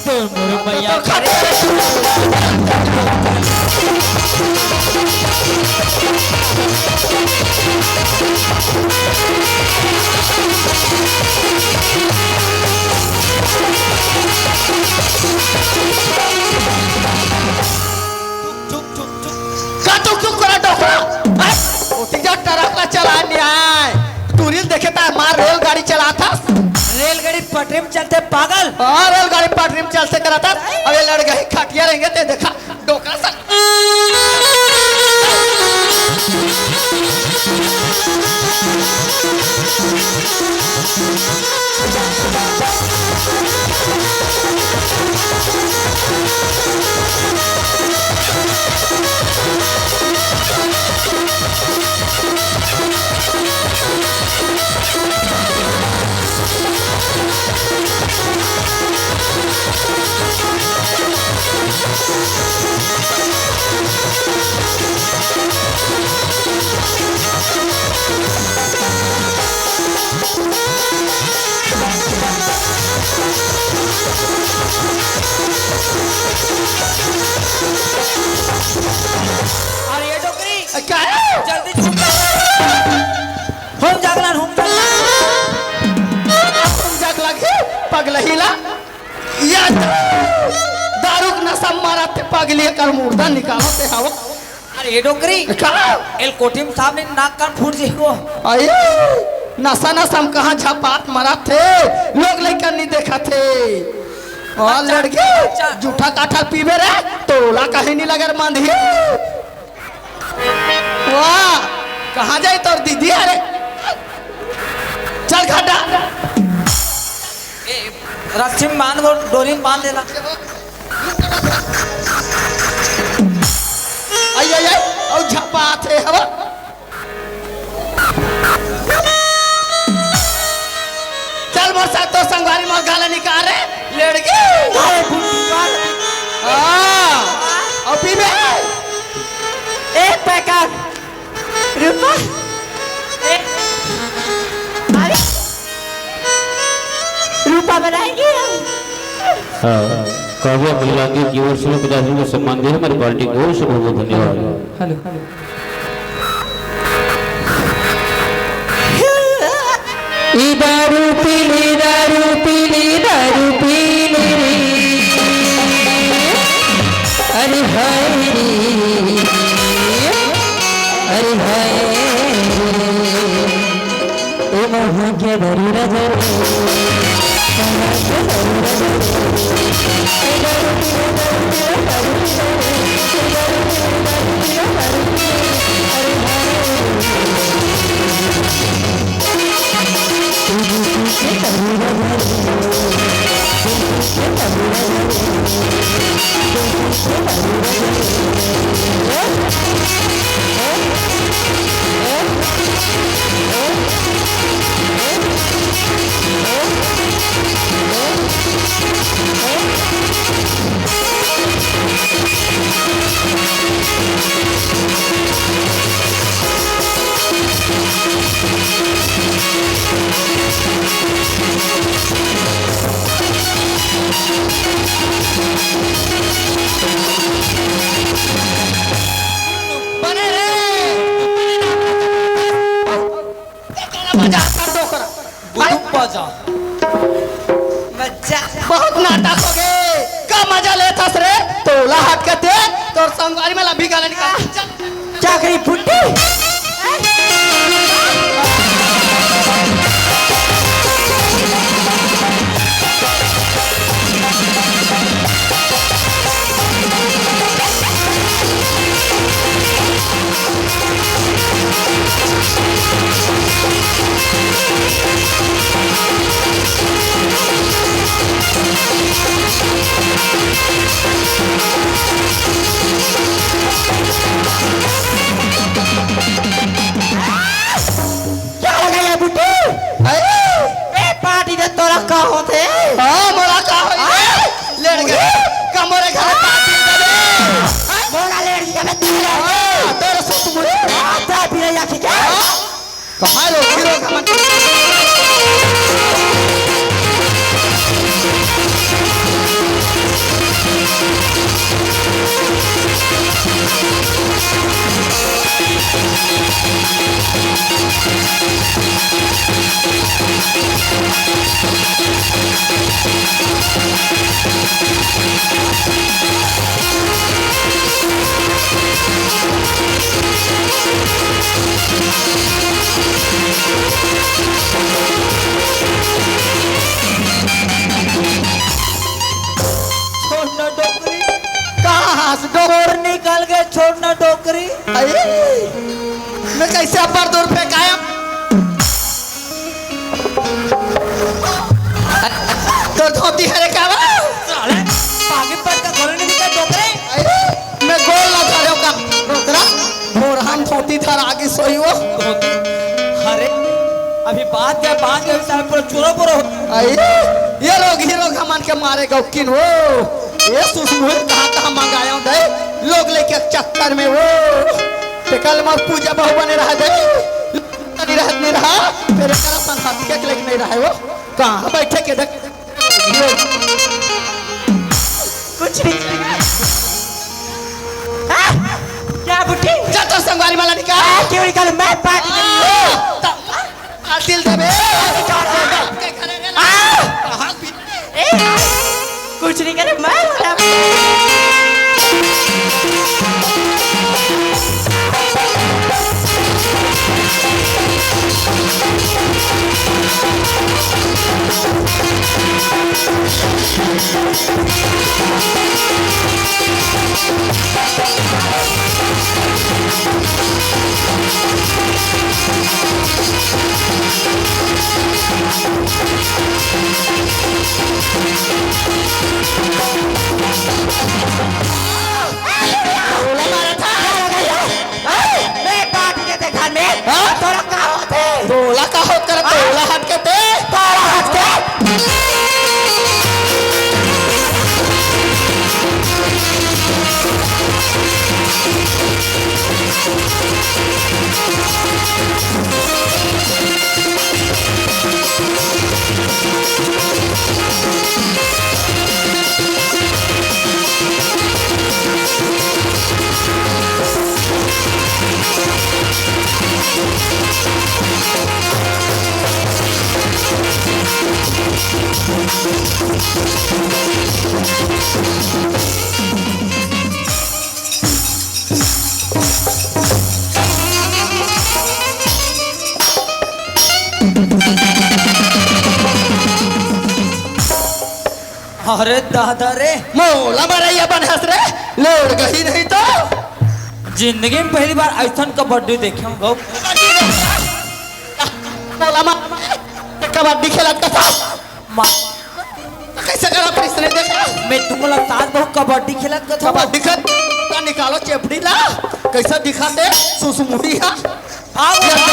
तोर मोर मैया तो खा। चुप, चुप, चुप। का तू चुप करा डोकरा? हैं? ओती जा ट्रक ला चला न्याय। टूरिस्ट देखे ता मार रेलगाड़ी चलाथस। रेलगाड़ी पटरी में चलथे पागल। हाँ, रेलगाड़ी पटरी में चलथे करत हस। अब ये लड़ गई खटिया रहेंगे ते देखा डोकरा सा। अरे ये डोकरी, क्या है? जल्दी छूट जा। हम जागना, हम जागना। हम जाग लगे, पगलहिला। या दारू के नशा मारा थे पगली कर मुर्दा निकालो ते हवा। अरे ये डोकरी। का? एल कोठी में सामने नाक कान फूट जाएगो। अये, नशा नशा में कहाँ झपाट मारा थे, लोग लइका नहीं देखा थे। और अच्छा, लड़के, अच्छा। जूठा काठा पीबे रे, तोला कहीं नहीं लगे रे मांधी। वाह, कहाँ जाए तोर दीदी? अरे, चल घटा। ए, रस्सी में बांध को, डोरी में बांध देना। आई, आई, आई, और झपात हे हवा। चल मोर साथ तो संगवारी मोर गाला निकाल रे, लड़की। अरे, बुआ। हाँ, और पीबे। एक पैकेट। रूपा। ए, अरे, रूपा बनाएगी हम। हाँ, काव्या महिला की ओर से पचास रुपये सम्मान दे हमारी पार्टी को, बहुत बहुत धन्यवाद। हेलो। ई दारू पीली, दारू पीली, दारू पीली रे। अरे हाय रे, अरे हाय रे। ए महू के दारू राजा रे, महू के दारू राजा रे। ए दारू पीली, दारू पीली, दारू पीली रे। बने रे। बजा कर दो करा। गुदुम बजा। बजा। बहुत नाटक हो गए। का मजा लेथस रे? तोला हट के दे, तोर संगवारी में लभी गाला निकाल। चल। चाकरी फुट्टी। क्या हो गया बुड्ढू? अरे! ए, पार्टी दे तोरा का होथे? हाँ, मोला का होई? हाँ? लेट गए। का मोरे घर पार्टी दे दे। हाँ? मोला लेट गया मैं तेरे। हाँ, तोरे सुत मुझे। हाँ, ता पी रही आखी क्या? हाँ? तो हेलो, हीरो का मन। छोड़ ना डोकरी। कहाँ हस डोकरी? निकल गए, छोड़ ना डोकरी। अरे, मैं कैसे अब्बड़ दूर फेंकाया? तोर धोती हरे का बा? साले, पागे पर का घोड़े नहीं दिखा डोकरे। अरे, मैं गोल ना धरे का डोकरा। भोरहन धोती धर आगे सोई वो। धोती। अरे, अभी बात क्या, बात क्या, साले पूरा चोरो बोरो। अरे, ये लोग ही लोग हमन के मारे गौकिन हो। ये सुसमुहित कहाँ कहाँ मंगाया हूँ दे। लोग लेके चक्कर में वो। ते कल मोर पूजा बहू बने रहा दे। नहीं रहत नहीं रहा। तेरे करा अपन हाथ के लेके नहीं रहा है वो। कहाँ बैठे के देख। कुछ नहीं। हाँ? क्या बुढ़ी? जा तो संगवारी माला निकाल। हाँ, क्यों निकाल? मैं बात नहीं। आ, दिल दबे। आ! ए, कुछ नहीं करे, मैं बोला। तोला मारत हा? ए, मैं बात के देखा में, हाँ? तोला का होत हे? तोला का होत करत? हाँ? तोला हट के दे। तोला हट के। अरे दादा रे। मोला मरैया बन हस रे, लोड़ गही नहीं तो। जिंदगी में पहली बार ऐसन कबड्डी देखे हूँ गौ। मोला मार, कबड्डी खेलत का था। मा- कैसे करा फिर इसने देखा? मैं तुमला साथ बहुत कबड्डी खेलत का था। कबड्डी खेल, तो निकालो चेपड़ी ला, कैसा दिखाते सुसमुही हा। आओ, आओ, आओ, आओ।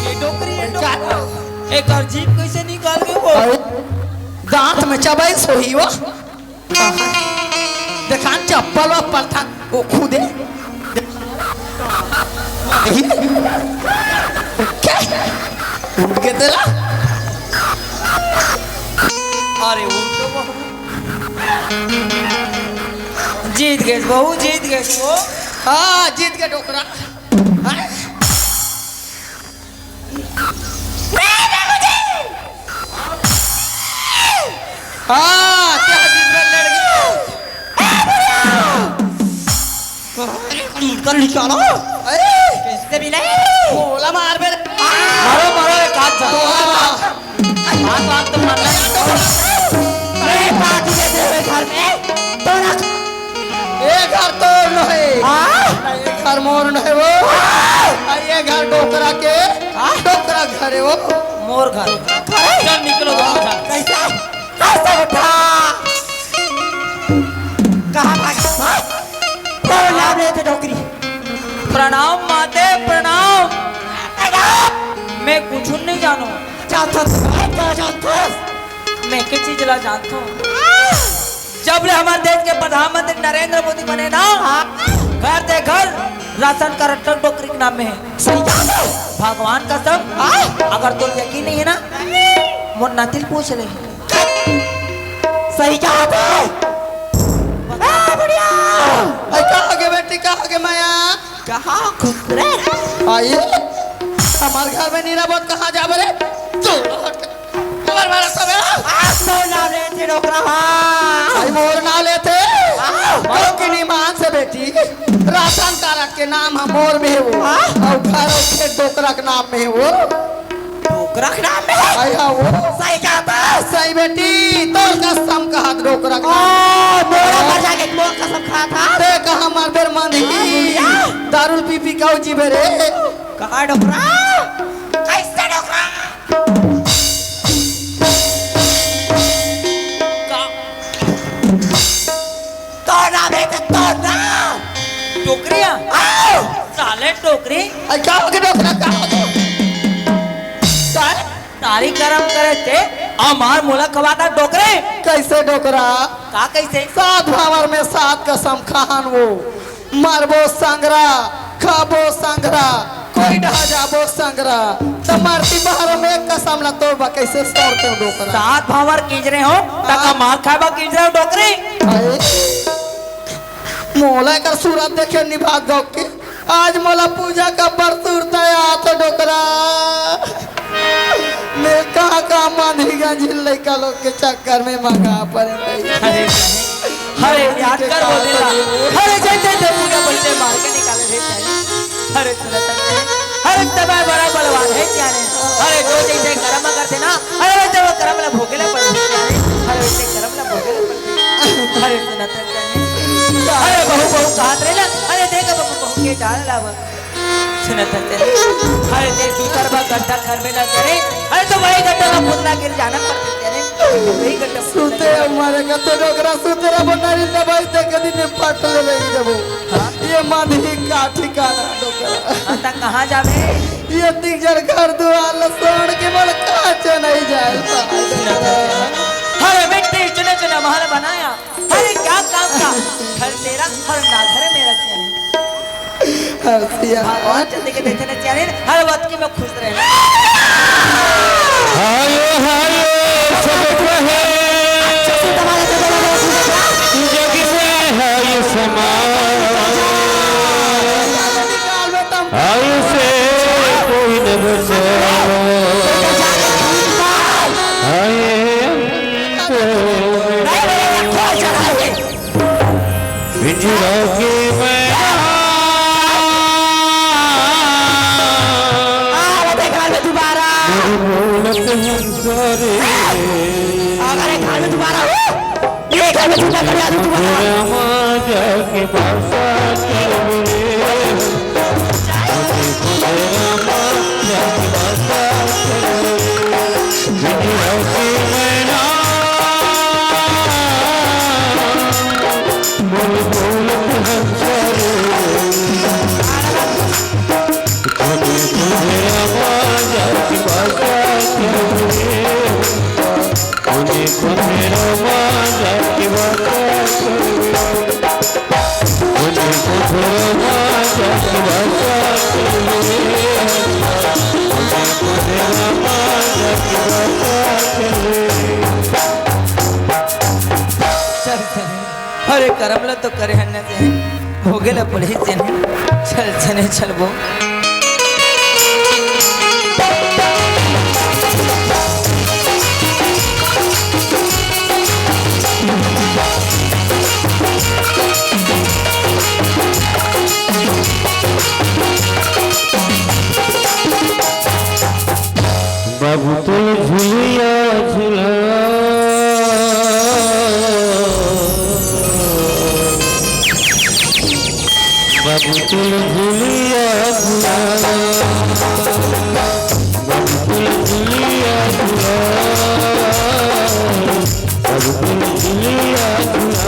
ये डोकरी, ये डोकरी। एकर जीभ कैसे निकाल के वो? दांत में चबाई सोही वो। देखान चप्पल वप्पल था, वो खुदे। क्या? उठ के तेला? अरे उठ तो बहू। जीत गए बहू, जीत गए वो। हाँ, जीत गए डोकरा। हाँ? हाँ, क्या दिन में लड़ गया? अरे, मुंह कर निकालो। अरे, कैसे भी नहीं? बोला मार बे। मारो, मारो, एक हाथ जा। बोला मार। हाथ, हाथ तो मारना है। अरे, बात ये तेरे घर में। तो रख। ये घर तोर नोहे। हाँ? ये घर मोर नोहे वो। हाँ? ये घर डोकरा के, हाँ? डोकरा घर है वो। मोर घर। अरे! चल निकलो बाहर। कैसा? कैसा उठा? कहाँ भाग? हाँ? प्रणाम रे ते डोकरी। प्रणाम माते, प्रणाम। प्रणाम। मैं कुछ नहीं जानो। जानथस, का जानथस? मैं के चीज ला जानथो? जब ले हमारे देश के प्रधानमंत्री नरेंद्र मोदी बने ना, हाँ। घर ते घर राशन कारड तक डोकरी के नाम में हे। सही कहा तू। भगवान कसम, हाँ? अगर तोर यकीन नहीं हे ना, मोर नाती ले पूछ ले। सही कहा तू। ए, बुढ़िया। ए, का होगे बेटी, का होगे माया? कहाँ खुश रहे? आइए, हमार घर में नी रहिबे त कहाँ जाबे रे? तू हमार मारा सब है। आ, तो नाम लेथे डोकरा, हाँ। भाई मोर नाम लेथे। हाँ। क्योंकि ईमान से बेटी, राशन कारड के नाम ह मोर में हे वो। हाँ। अउ घर के डोकरा के नाम में हे वो। डोकरा के नाम में हे? आय हा वो। सही कहा तू। सही बेटी, तोर कसम कहा त डोकरा के ओ, नाम। मोला मर जाके मोर कसम खात हस। ते कहाँ मरबे रे मंदही? हाँ, बुढ़िया। दारू पी पी के अउ जीबे रे। कहाँ डोकरा? कइसे डोकरा? का? तोर नाम हे त तोर नाम। डोकरी हे? आओ। साले डोकरी। अरे का होगे डोकरा, का होगे? का हे? तारी करम करे ते, अमार मोला खवात हस डोकरी। कइसे डोकरा? का कइसे? सात भांवर में सात कसम खान वो। मरबो संघरा, खाबो संघरा, कोई डहा जाबो संघरा। त मरती बहर में एक कसम ला तोड़बा, कइसे तोड़ते हो डोकरा? सात भांवर किंजरे हो, त हाँ। का मार खाबा किंजरे हो डोकरी? अरे, मोला एकर सूरत देखे निभात गौ के, आज मोला पूजा का परसुरता आत हे डोकरा। मैं कहाँ कहाँ मांझी गंझी लइका लोग के चक्कर में मंगा परे भाई। अरे, अरे, याद कर बोले ला। अरे, जय जय जय पूजा बोलते मार के निकाले रे जाने। अरे, सुनत हे, अरे, तबाय बड़ा बलवान हे जाने। अरे, जो जइसे करम करथे ना, अरे, वइसे वो करम ला भोगे ला पड़थे जाने। अरे, वइसे करम ला भोगे ला पड़थे। अरे, सुनत हे, अरे, बहू, बहू कहत रहे ना, अरे, देख बहू, बहू के जान लावा। सुनत हे, अरे, देख, दूसर बार गड्ढा घर में ना करे, अरे, तो वही गड्ढा में फुटना गिर जाना पड़थे, अरे, वही गड्ढा में फुटना सुते गिर हमारे कते डोकरा सुते रहो, नारी दवाई दे के दिन में पाट ले लेंगे जब। हाँ? ये मांझी का ठिकाना डोकरा। हाँ, त कहाँ जाबे? ये तीन चार घर दुआर ला छोड़ के मोर काचे नहीं जाए। अरे, मिट्टी चुने चुने महल बनाया। अरे, क्या काम का? घर तेरा, हर ना घर मेरा। हंसिया। भगवान चंद्र के देखे न चैन, हर वक्त की मैं खुश रहना। हायो, हायो, सब कहे। जग में है ये समा। आयु से कोई न बचे। आए अंत में। पिंजरा के मैना। आ, वो देख रहा है दोबारा। मेरी बोलत हंसा रे। अगर एक हाल में दोबारा हो, ये घर में झूठा कर दिया तू दोबारा। रामा जाके बासा कर रे। चल, चल। अरे करम ल तो करे हन न ते, भोगे ल पड़ही तेन। चल चले चलबो। बाबू तोर झुलिया झुला। बाबू तोर झुलिया झुला। बाबू तोर झुलिया झुला।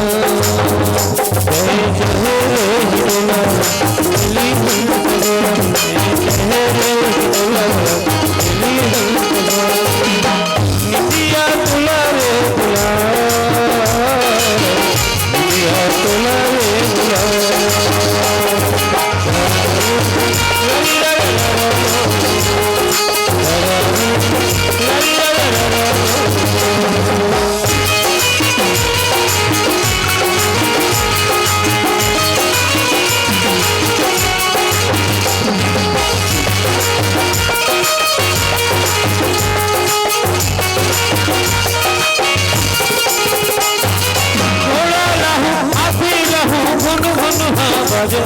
राजा,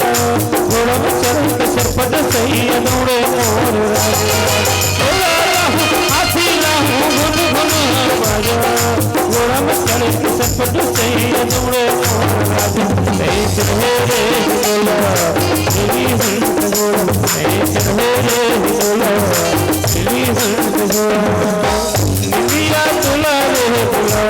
घोड़ा में चढ़ के सरपट सैया दौड़े मोर राजा। बोला रहूं, हाथी रहूं, घुन घुन बाजा। घोड़ा में चढ़ के सरपट सैया दौड़े मोर राजा। ए चढ़े रे बोला, तेरी हंस घोड़ा। ए चढ़े रे बोला, तेरी हंस घोड़ा। निंदिया तोला रे बोला।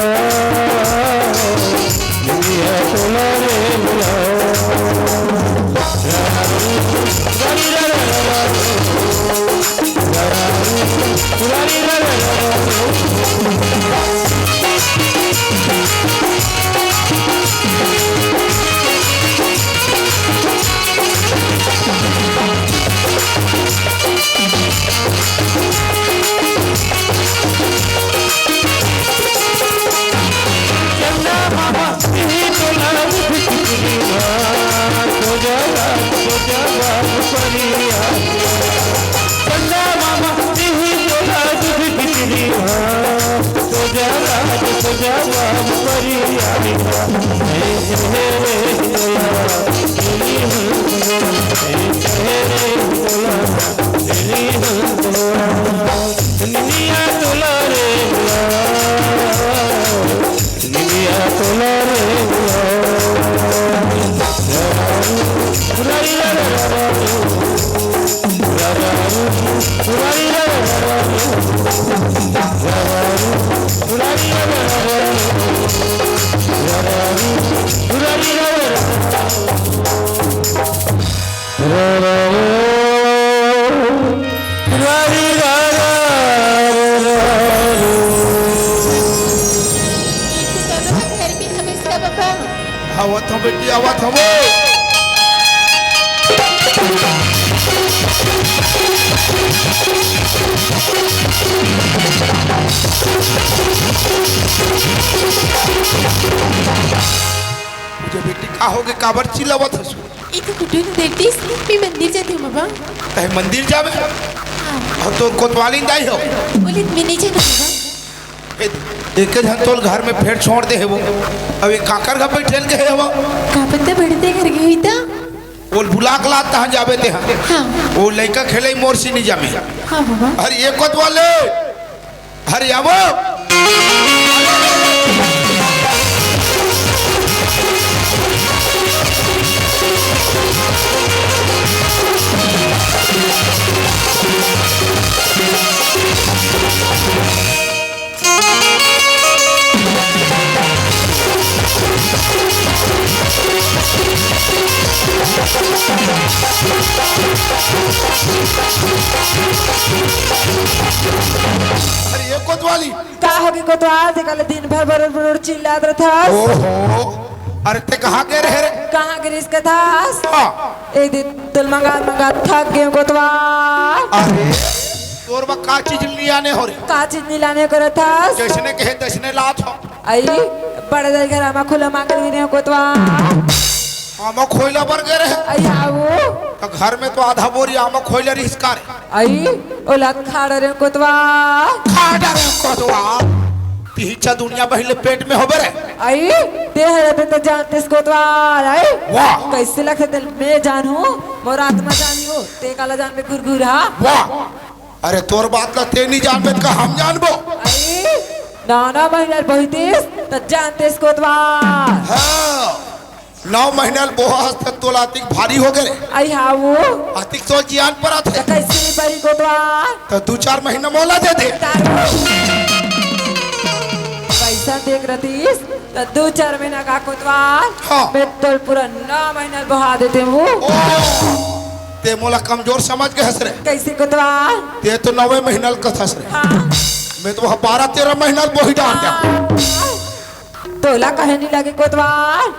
आवत हूँ बेटी, आवत हूँ। मुझे बेटी का होगे, काबर चिल्लावत हस? ई तो कुटू ने देतीस, मैं मंदिर जाते हूँ बाबा। तहे मंदिर जाबे? हाँ। अउ तोर कोतवाली दाई हो? बोले, मैं नहीं जाना बाबा। ए, एके झन तोल घर में फेर छोड़ दे हे वो। अब ये काकर घर बैठेल के हे वो? का पता बड़ते घर गई था। वो बुला के लात तहाँ जाबे ते हाँ। हाँ। वो लइका खेले मोर सी नहीं जामे। हाँ बाबा। अरे ये कोतवाले, अरे आवो। अरे ये कोतवाली। का होगे कोतवाल? ते काले दिन भर बरोर बरोर चिल्लात रथस। ओहो, अरे ते कहाँ गे रहे रे? कहाँ गे रिहिस कथस? हाँ। एक दिन तोल मंगात मंगात थक गेंव कोतवाल। अरे, तोर बर का चीज ले आने हो रे? का चीज ले आने करत हस? जइसने कहे तइसने लात हो। अई, बड़े दाई घर आमा खोइला मांगे गे रेहेंव कोतवाल। आमा खोइला बर गे रहे? अई, हाँ वो। त घर में तो आधा बोरी आमा खोइला रिहिस का रे? अई, ओला खा डरेंव कोतवाल। खा डरेंव कोतवाल। तिहिचा दुनिया बहिले पेट में होबे रे। अई, ते हर ते तो जानतेस कोतवाल, अई। वाह। कइसे लगथे ते मैं जानहूँ, मोर आत्मा जानही, ते काला जानबे घुरघुरा। वाह। अरे तोर बात ला ते नहीं जानबे त का हम जानबो? अई, नौ नौ महीना ल बहितिस त जानतेस कोतवाल। हाँ। नौ महीना ल बोहा हस त तोला अतिक भारी होगे रे। अई हाँ वो। अतिक तो जियान परत हे। त कइसे नहीं परी कोतवाल? त दू चार महीना मोला दे दे। तारू। पइसा देके रतिस त दू चार महीना का कोतवाल। हाँ। मैं तोल पूरा नौ महीना ल बोहा देतेंव। ओ, ते मोला कमजोर समझ गे हस रे। कइसे कोतवाल? ते तो नौवे महीना ल कथस रे। हाँ। मैं तो वहाँ बारह तेरह महीना ल बोही डार देंव। हाँ। तोला कहे नहीं लगे कोतवाल?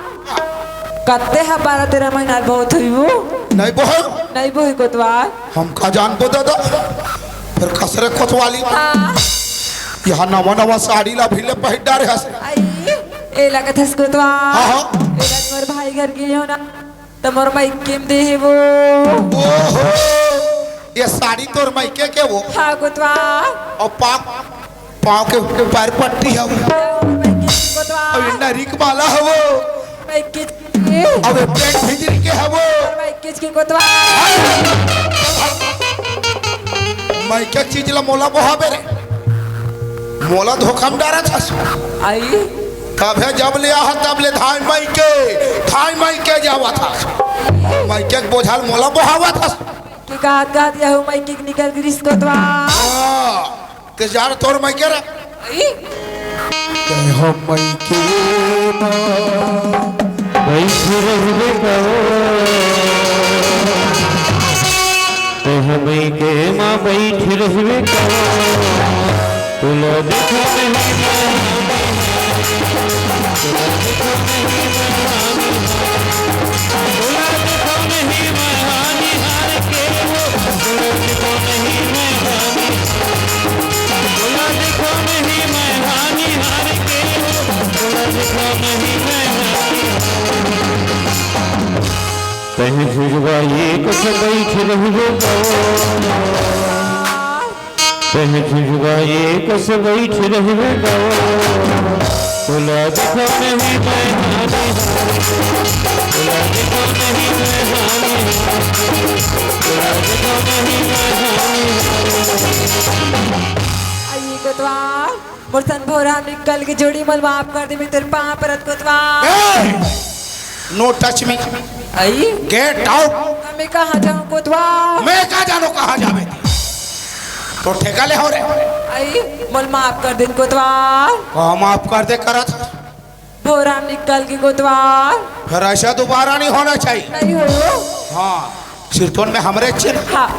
कत्ते ह बारह तेरह महीना ल बोहत होही वो? नहीं बोहे। नहीं बोहे कोतवाल। हम का जानबो दादा? फेर कस रे कोतवाली। हाँ। यहाँ नवा नवा साड़ी ला भी ले पहिर डारे हस। अई, ए लगत हस कोतवाल। हाँ, हाँ। ए लगत मोर भाई घर गे हो ना। त मोर मइके म दे हे वो। ओहो, ये साड़ी तोर मइके के वो? हाँ, कोतवाल। अउ पाँव, पाँव के, के पैर पट्टी हे वो। मइके के कोतवाल। अउ ये नरिक माला हे वो। मइके। ए? अबे पेट भीतरी के हवो। माइके के कोतवाल। माइके चीज ला मोला बोहाबे रे। मोला धोखा में डारत हस। आई। तभे जब ले आहा तब ले धाई माइके, धाई माइके जावत हस। माइके के बोझा ल मोला बोहावत हस। के कहत कहत यहू माइके के निकल गिरिस कोतवाल। हाँ। ते जा रे तोर माइके रे। ई? ते हम माइके मा बइठ रहिबे कहो। ते हम माइके मा बइठ रहिबे कहो। तोला देखो नहीं मैं हानि हार। तोला देखो नहीं मैं हानि हार। तोला देखो नहीं मैं हानि हार के हो। तोला देखो नहीं मैं हानि तोला देखो नहीं मैं हानि हार के हो, तोला देखो नहीं मैं हानि। तह झुझुआ ये कस बइठ रहिबे गवा, तह झुझुआ ये कस बइठ रहिबे गवा। तोला देखो नहीं मैं हानि हार, तोला देखो नहीं मैं हानि हार, तोला देखो नहीं मैं हानि हार। आई कोतवाल, मोर सन भोरा निकल के जोड़ी मोल माफ कर दे, मैं तेरे पाँव परत कोतवाल। ए! No touch me। आई? Get out। मैं कहाँ जाऊँ कोतवाल? मैं का जानो कहाँ जाबे ते? तो ठेका ले हो रे। आई, मोल माफ कर दे कोतवाल। का माफ कर दे करत? भोरा निकल के कोतवाल। फिर ऐसा दोबारा नहीं होना चाहिए। नहीं हो। हाँ, सिरतोन में हमरे चिन्ह। हाँ,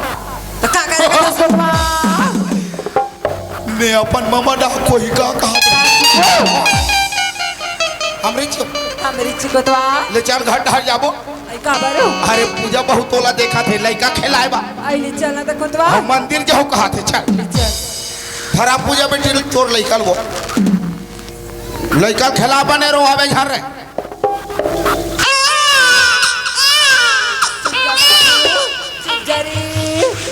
तो का करेगा कोतवाल? मैं अपन ममा डाको ही का कहा। हमरे चिन्ह। हमरे चिन्ह कोतवाल। ले चल घर डहर जाबो। आई का बारो? अरे पूजा बहुत तोला देखा थे, लइका खेलाए बा। आई ले चलना तो कोतवाल। हम मंदिर जाओ कहा थे, चल। चल। धरा पूजा में टिल तोर लइका लो। लइका खेला बने रो आवे घर रे। जरी,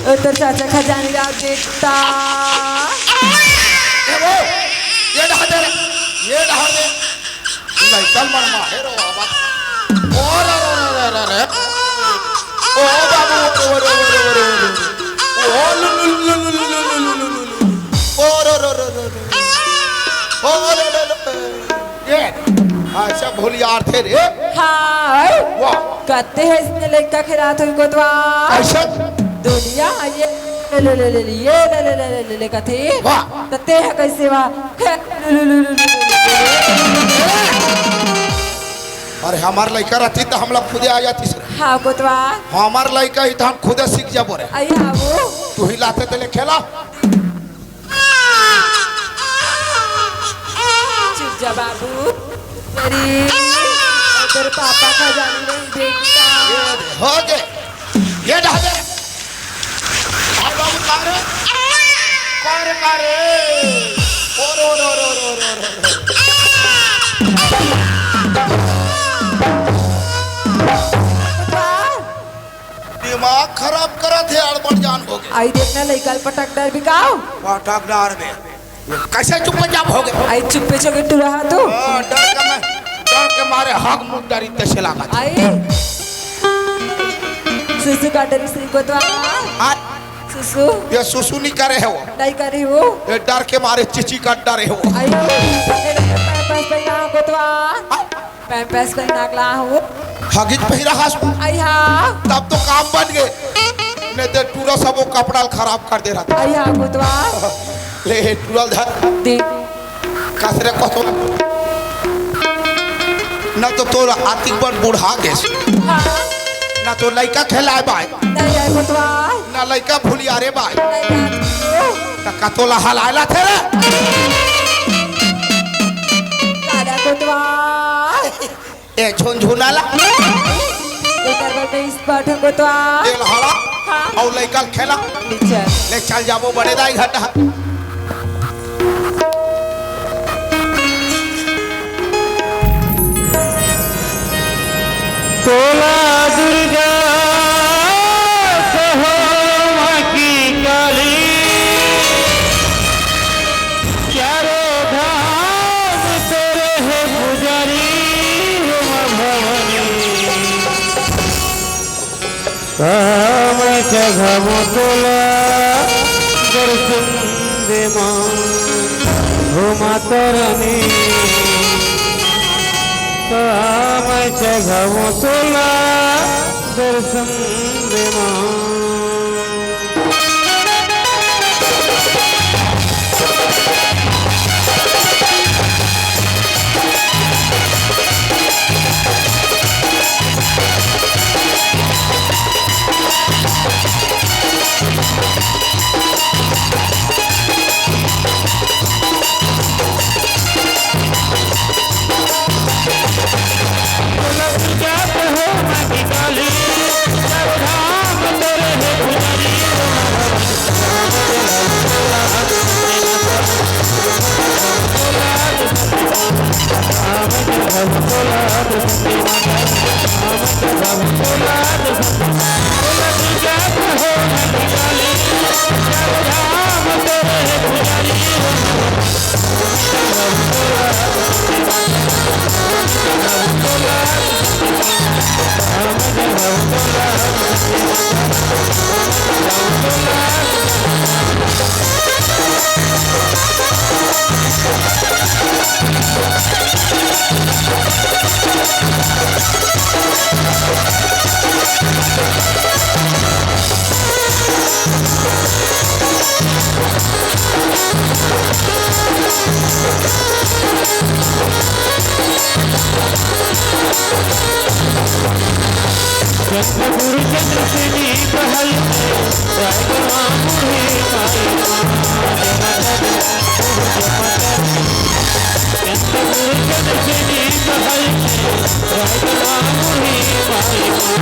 ओ तोर चाचा खजानी राव देखता। ए वो, ये डहर दे रे, ये डहर दे। लइका मन मारे रो आवा। ओ रे रे रे रे रे। ओ बाबू, ओ रे, ओ रे, ओ रे, ओ रे। ओ लु, लु, लु। ओ रे रे रे रे रे। ओ रे रे रे। ये, अच्छा भूल यार थे रे। हाँ। वाह। कते हे इसने लइका खेलात होई कोतवाल। ऐसा? दुनिया ये ले, ले, ले, ले, ये ले, ले, ले, ले, ले, ले, कथे। वाह। कते हे कैसे वाह? हे, लु, लु, लु। अरे हमार लइका रहती तो हमला खुदे आ जाती सर। हाँ कोतवाल। हमार लइका ही तो हम खुदे सीख जाबो रे। आई हाँ वो। तू ही लाते ते ले खेला। चुप जा बाबू। तेरी, तेरे पापा खजानी नहीं देखता। हो गए। ये डहा दे। भाई बाबू, का रे? का रे, का रे? ओ रो रो रो। दिमाग खराब करत हे, अड़बड़ जान हो गए। आई देखना, लइका ल पटक डर बिकाओ। पटक डर बे। ये कैसे चुपचाप हो गए? आई चुप्पे चोगे टुरा हा तू। हाँ, डर के मैं, डर के मारे हग मुंह डरी तैसे लागत। आई। सुसु का डरी सही को तो आ। हाँ। सुसु। ये सुसु नहीं करे है वो। नहीं करे हो। ये डर के मारे चिची का डरे हो। आई। मेरे पैर पास पे यहाँ को तो आ। हाँ। पैम्पस पहिना के ला हूँ। हगिज पहिरा हस। अइहा। तब तो काम बन गए। नहीं तो टूरा सबो कपड़ा ल खराब कर दे रहता। अइहा, कोतवाल। ले, टूरा ल धर। दे। कस रे कोतवाल। न तो तोर आतिक बन बुढ़ा गेस। हाँ। न तो लइका खेलाए बाय। नहीं आए कोतवाल। न लइका भूलिया रे बाय। नहीं आए। त का तोला हलाए ला थे रे? दादा कोतवाल। ए झुनझुना ला। एकर बर मैं इस पाठन को तो आ। तेल हला। हाँ। अउ लइका ल खेला। चल। ले चल जाबो बड़े दाई घर डहर। तोला दुर्गा कहो माँ की काली। चारों धाम तोरे हे पुजारी, हे माँ भवानी। का मैं चघावों तोला दर्शन दे माँ, हो माता रानी। का मैं चघावों तोला दर्शन दे माँ। चंद्र गुरु चंद्र से नी पहल, राय गवा मुहे माई माँ, जय माता दी, जय माता दी। चंद्र गुरु चंद्र से नी पहल, राय गवा मुहे माई माँ।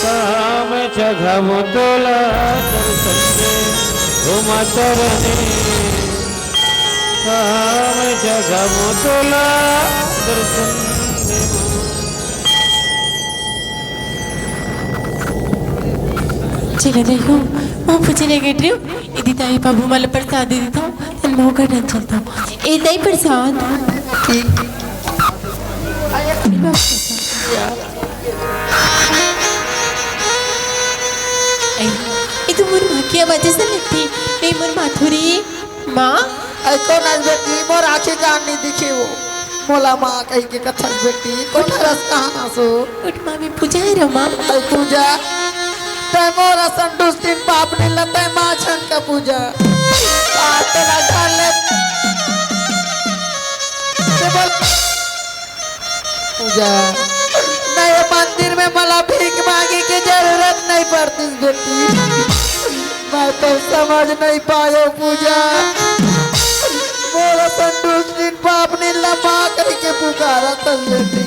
काम चघावों तोला दर्शन दे, ओ माता रानी। काम चघावों तोला दर्शन दे। चलो देखो, वो पूछने के ट्रिप, इदी ताई बाबू मला प्रसाद दे देता हूँ, तन मोह करना चलता हूँ। ए ताई प्रसाद। ए, ए तो मोर माँ की आवाज ऐसा लगती, ए मोर माथुरी, माँ। ऐ कोन अस बेटी, मोर आँखी कान नी दिखे वो। मोला माँ कहि के कथस बेटी, कोन हरस कहाँ हस ओ? उठ माँ, मैं पूजा हे रे माँ। ऐ पूजा, तैं मोर असन दुष्टिन पापनिन ला तैं माँ झन का पूजा। आज तोला घर ले, ते बोल। पूजा, नए मंदिर में मला भीख मांगे के जरूरत नहीं पड़ती बेटी। मैं तो समझ नहीं पायो पूजा, मोर असन दुष्टिन पापनिन ला माँ कहि के पुकारत हस बेटी।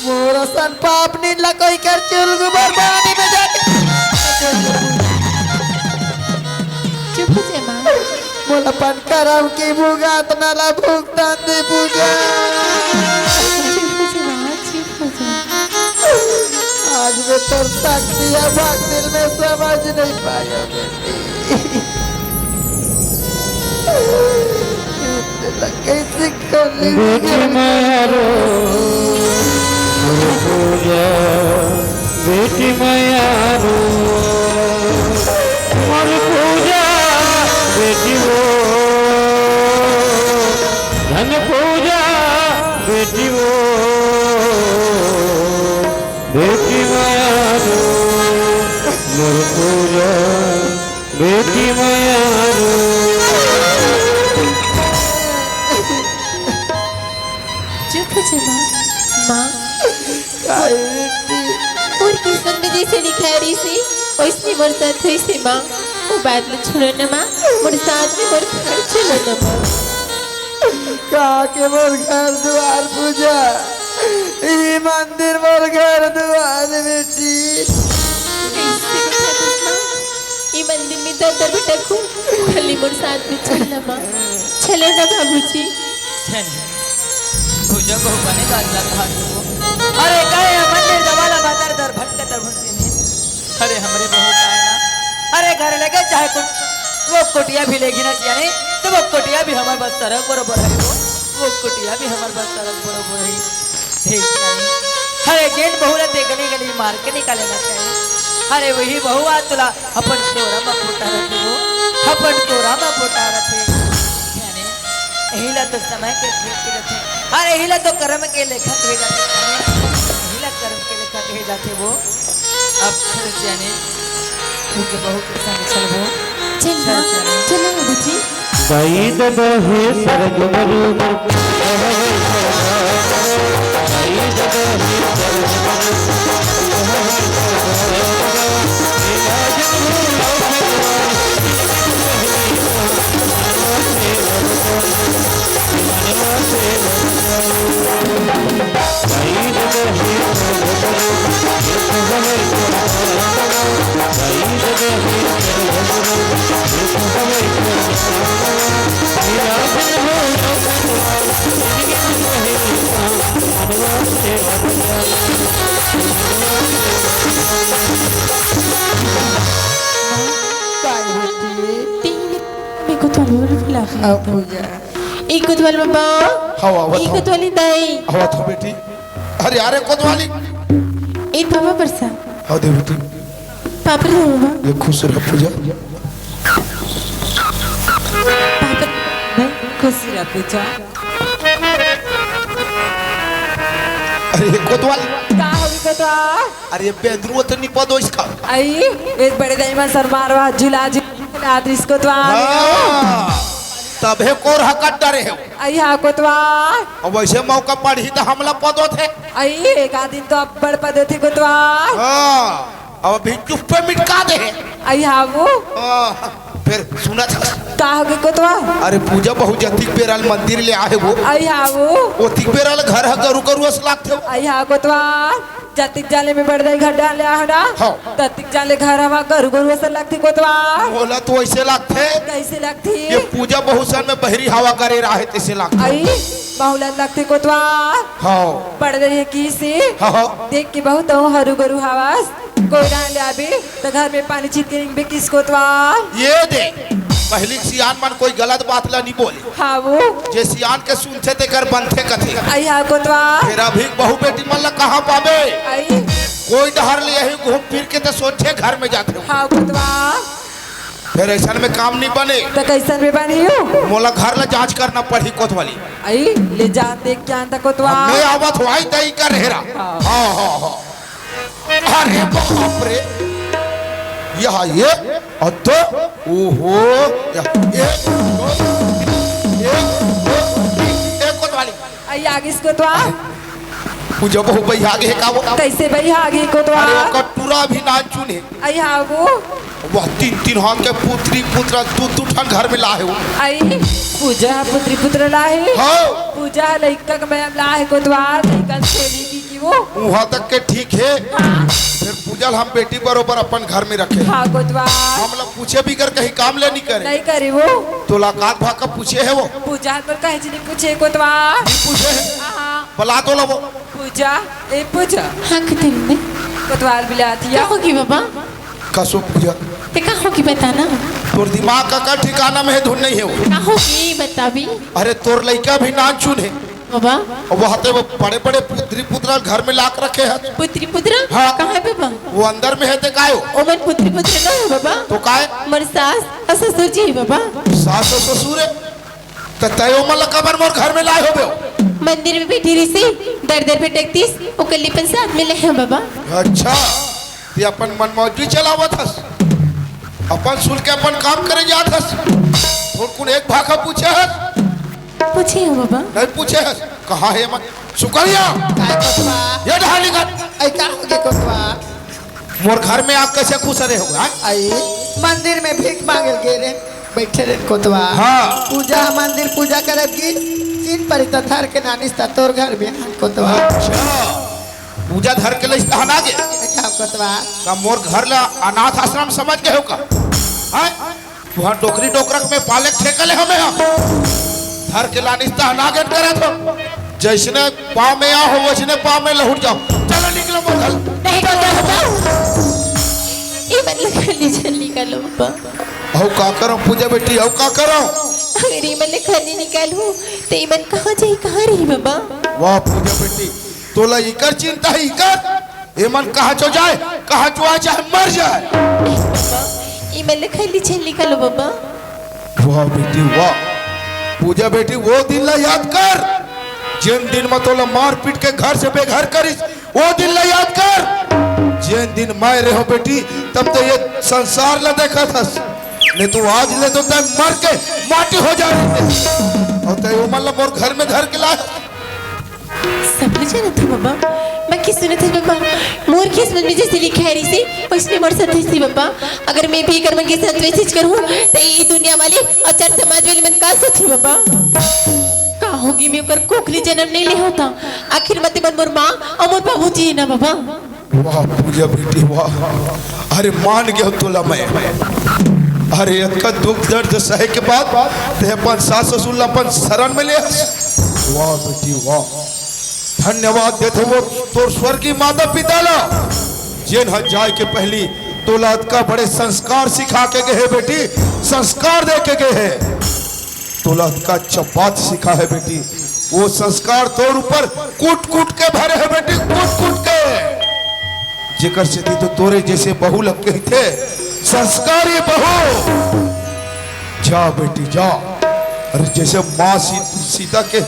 मोर असन पापनिन ला कोई कर चुल गोबर पानी में जाके चुप हो जा माँ। मोला अपन करम के भुगतना ला भुगतान दे पूजा। चुप हो जा माँ, चुप हो जा। आज मैं तोर शक्ति या भक्ति में समझ नहीं पाया बेटी। कैसे कर ले बेटी मया रो, मोर पूजा, बेटी मया रो, मोर पूजा, बेटी वो, धन पूजा, बेटी वो, बेटी मया रो, मोर पूजा, बेटी मया रो। चुप हो जा माँ। माँ। काय बेटी? मोर किस्मत में जैसे लिखा है, रिसी। ओइसने मोर साथ होइस हे माँ, वो बात ल छोड़ो ना माँ, मोर साथ में मोर घर चलो ना माँ। का के मोर घर दुआर पूजा, ई मंदिर मोर घर दुआर बेटी। ऐसे बता दो माँ, ई मंदिर में दर दर भटकूं, खाली मोर साथ में चल ना माँ, चलो ना बाबूजी। छे नहीं, पूजा को बने का अल्लाह था। अरे काहे मंदिर दवाला बाजार दर भटकत भटकत नहीं। अरे हमरे बहू का है ना, अरे घर लेके चाहे कुट-, वो कुटिया भी लेगी ना जाने, तो वो कुटिया भी हमर बस सड़क बरोबर है वो, वो कुटिया भी हमर बस सड़क बरोबर है। हे जाने, अरे जेन बहू ला ते गली गली मार के निकाले ना चाहिए। अरे वही बहू आज तुला अपन कोरा में पोता रथे वो, अपन कोरा में पोता रथे। जाने, एही ला तो समय के खेल के रथे। अरे एही ला तो कर्म के लेखा कहे जाथे, एही ला कर्म के लेखा कहे जाथे वो। अब चल जाने, तुझे बहुत संग चलबो। चल चल ना, जाने। चलो ना बच्ची। दाई ददा हे सरग बरोबर, दाई ददा हे सरग बरोबर। काय होती? तीन में कोतवाल बोला फिर आखिर। अब पूजा। ई कोतवाल बाबा। हवा, हवा, ई हवा। कोतवाली दाई। हवा था बेटी। अरे, अरे, कोतवाली। ई बाबा परसा। हाँ, दे बेटी। पापर दे बाबा। ये खुश रह पूजा। पापर। खुश रह पूजा। अरे, कोतवाली। का होगी कोतवाल? अरे, ये बेंदरू तो निपा दो इसका। आई, एक बड़े दाई मन सरमारवा झुला झुला आदरिस कोतवाल। हाँ, तभे कोर हकत डरे हो। आई हाँ कोतवाल। अब वैसे मौका पड़ही तो हमला पदो थे। आई, एक आध दिन तो अब्बड़ पदो थे कोतवाल। हाँ, अब अभी चुप्पे मिटका दे। आई हाँ वो। हाँ, फिर सुना था। का होगे कोतवाल? अरे पूजा बहू जतिक बेराल मंदिर ले आहे वो। आई हाँ वो। ओतिक बेराल घर ह गरु गरु अस लागथे। आई हाँ कोतवाल। जतिक जाले में बड़ दाई घर डाल ले आहड़ा। हाँ। ततिक जाले घर हवा गरु गरु असन लगथे कोतवाल। मोला तो ऐसे लगथे। कैसे लगथे? ये पूजा बहू सन में बहरी हवा करे रहे तैसे लगथे। आई, बहुला लगथे कोतवाल। हाँ। बड़ दाई हे की से। हाँ, हाँ। देख के बहुत हरु गरु हवास। कोई डाल ले आबे, त घर में पानी छिट के निकबे किस कोतवाल। ये दे, पहली सियान मन कोई गलत बात ला नहीं बोले। हाँ वो। जे सियान के सुनथे तेकर बनथे कथे। आई हाँ कोतवाल। फिर अभी बहू बेटी मन ला कहाँ पाबे? आई। कोई डहर ले यही घूम फिर के तो सोचे घर में जाथे। हाँ कोतवाल। फिर ऐसन में काम नहीं बने। तो कैसन में बनी हो? मोला घर ला जांच करना पड़ही कोतवाली। आई, ले जा देख के आन त कोतवाल। मैं आवत हो, आई तई कर हेरा। हाँ। हाँ, हाँ, हाँ। अरे बाप रे, यहाँ ये और दो, ओहो, या, एक, दो, एक, दो, तीन, एक कोतवाली। आई आगिस कोतवाल। पूजा बहू बहिया गे हे का वो? कैसे बहिया गे कोतवाल? अरे ओकर टूरा भी नान चुन हे। आई हाँ वो। वह तीन तीन हाथ के पुत्री पुत्रा दू दू ठन घर में लाहे हो। आई। पूजा पुत्री पुत्र लाहे। हाँ। पूजा लइका के मैं लाहे कोतवाल, लइका से खेली की वो। उहाँ तक के ठीक हे। हाँ। फिर पूजा ल हम बेटी बरोबर अपन घर में रखे। हाँ, कोतवाल। हम लोग पूछे बिगर कहीं काम ले नहीं करे। नहीं करे वो। तो लाकात भाग का पूछे हे वो। पूजा तो कहे जी नहीं पूछे कोतवाल। नहीं पूछे हे। हाँ। बला तो लो वो। पूजा, ए पूजा। हाँ, कतिन में। कोतवाल बिलातिया। का होगी बाबा? कसो पूजा। ते का होगी बता ना। तोर दिमाग का का ठिकाना में हे, धुन नहीं हे वो। का होगी बता भी। अरे तोर लइका भी नान चुन हे। बाबा। अब वहाँ ते वो बड़े-बड़े पुत्री पुत्रा घर में लाक रखे हे। पुत्री पुत्रा? हाँ। कहाँ हे बाबा? वो अंदर में हे ते कायो? ओमन पुत्री पुत्र ना हे बाबा। तो काय? मोर सास अउ ससुर जी हे बाबा। सास अउ ससुर हे? त तय ओमन ला काबर मोर घर में लाए होबे? मंदिर में बैठी रहिसे, दर दर भटकतिस, ओकर ले अपन साथ में ले हे बाबा। अच्छा। ते अपन मन मौजी चलावत हस, अपन सुन के अपन काम करे जात हस। थोरकुन एक भाखा पूछे हस? पूछे हो बाबा। नहीं पूछे हस। कहाँ हे मन? सुकरिया। काय कोतवाल? ये ढाली कर। ऐ का होगे कोतवाल? मोर घर में आके कैसे खुसरे हो, हाँ? आई, मंदिर में भीख मांगे गे रे, बैठे रे कोतवाल। हाँ। पूजा, मंदिर पूजा करत गिस, चिन्ह परी त धर के लानिस त तोर घर में आन कोतवाल। अच्छा, पूजा धर के लइस तहन आगे। अच्छा कोतवाल। का मोर घर ला अनाथ आश्रम समझ गे हो का? हाँ? तुहर डोकरी डोकरक में पाले के ठेका ले हमें हा। धर के लानिस तहन आगे करत हो। जइसने पाँव में आहो, वइसने पाँव में लहुट जाओ। चलो निकलो मोर घर। नहीं, नहीं, नहीं। ये मन ला घर ले चल निकालो बाबा। अउ का करो पूजा बेटी, अउ का करो? अगर ये मन ला घर ले निकालहूँ, त ये मन कहाँ जाही, कहाँ रही बाबा? वाह पूजा बेटी, तोला इकर चिंता हे, इकर। ये मन कहाँ चो जाए, कहाँ चो आए, चाहे मर जाए। बाबा, ये मन ला घर ले चल निकालो बाबा। वाह बेटी, वाह। पूजा बेटी, वो दिन ला याद कर, जेन दिन म तोला मार पीट के घर से बेघर करिस, वो दिन ला याद कर। जेन दिन मैं रेहो बेटी, तब तो ये संसार ला देखत हस, नहीं तो आज ले तो तैं मर के माटी हो जा रही थी। अउ तैं वो मन ला मोर घर में धर के लाए। सब ले जानत हस बाबा, मैं के सुनत हस बाबा, मोर किस्मत में जइसे लिखे रहिसे, वइसने मोर साथ होइसे बाबा। अगर मैं भी एकर मन के साथ वइसेच करहूँ, त ये दुनिया वाले अउ चार समाज वाले मन का सोचही बाबा? का होगे मैं ओकर कोख ले जनम नइ ले हों त? आखिर म ते मन मोर माँ अउ मोर बाबूजी हे ना बाबा। वाह पूजा बेटी वाह, अरे मान गेंव तोला मैं। अरे अतका दुख दर्द सहे के बाद तैं अपन सास ससुर ला अपन शरण में ले हस। वाह बेटी वाह, धन्यवाद देथों वो तोर स्वर्गीय माता पिता ला, जेन ह जाए के पहिली तोला अतका बड़े संस्कार सिखा के गे हे बेटी, संस्कार दे के गे हे। तोला अतका अच्छा बात सिखा हे बेटी, वो संस्कार तोर ऊपर कूट कूट के भरे हे बेटी, कूट कूट के। जेकर सेती तो तोरे जइसे बहू ला कहिथे संस्कारी बहू। जा बेटी जा। अरे जइसे माँ सी-, सीता के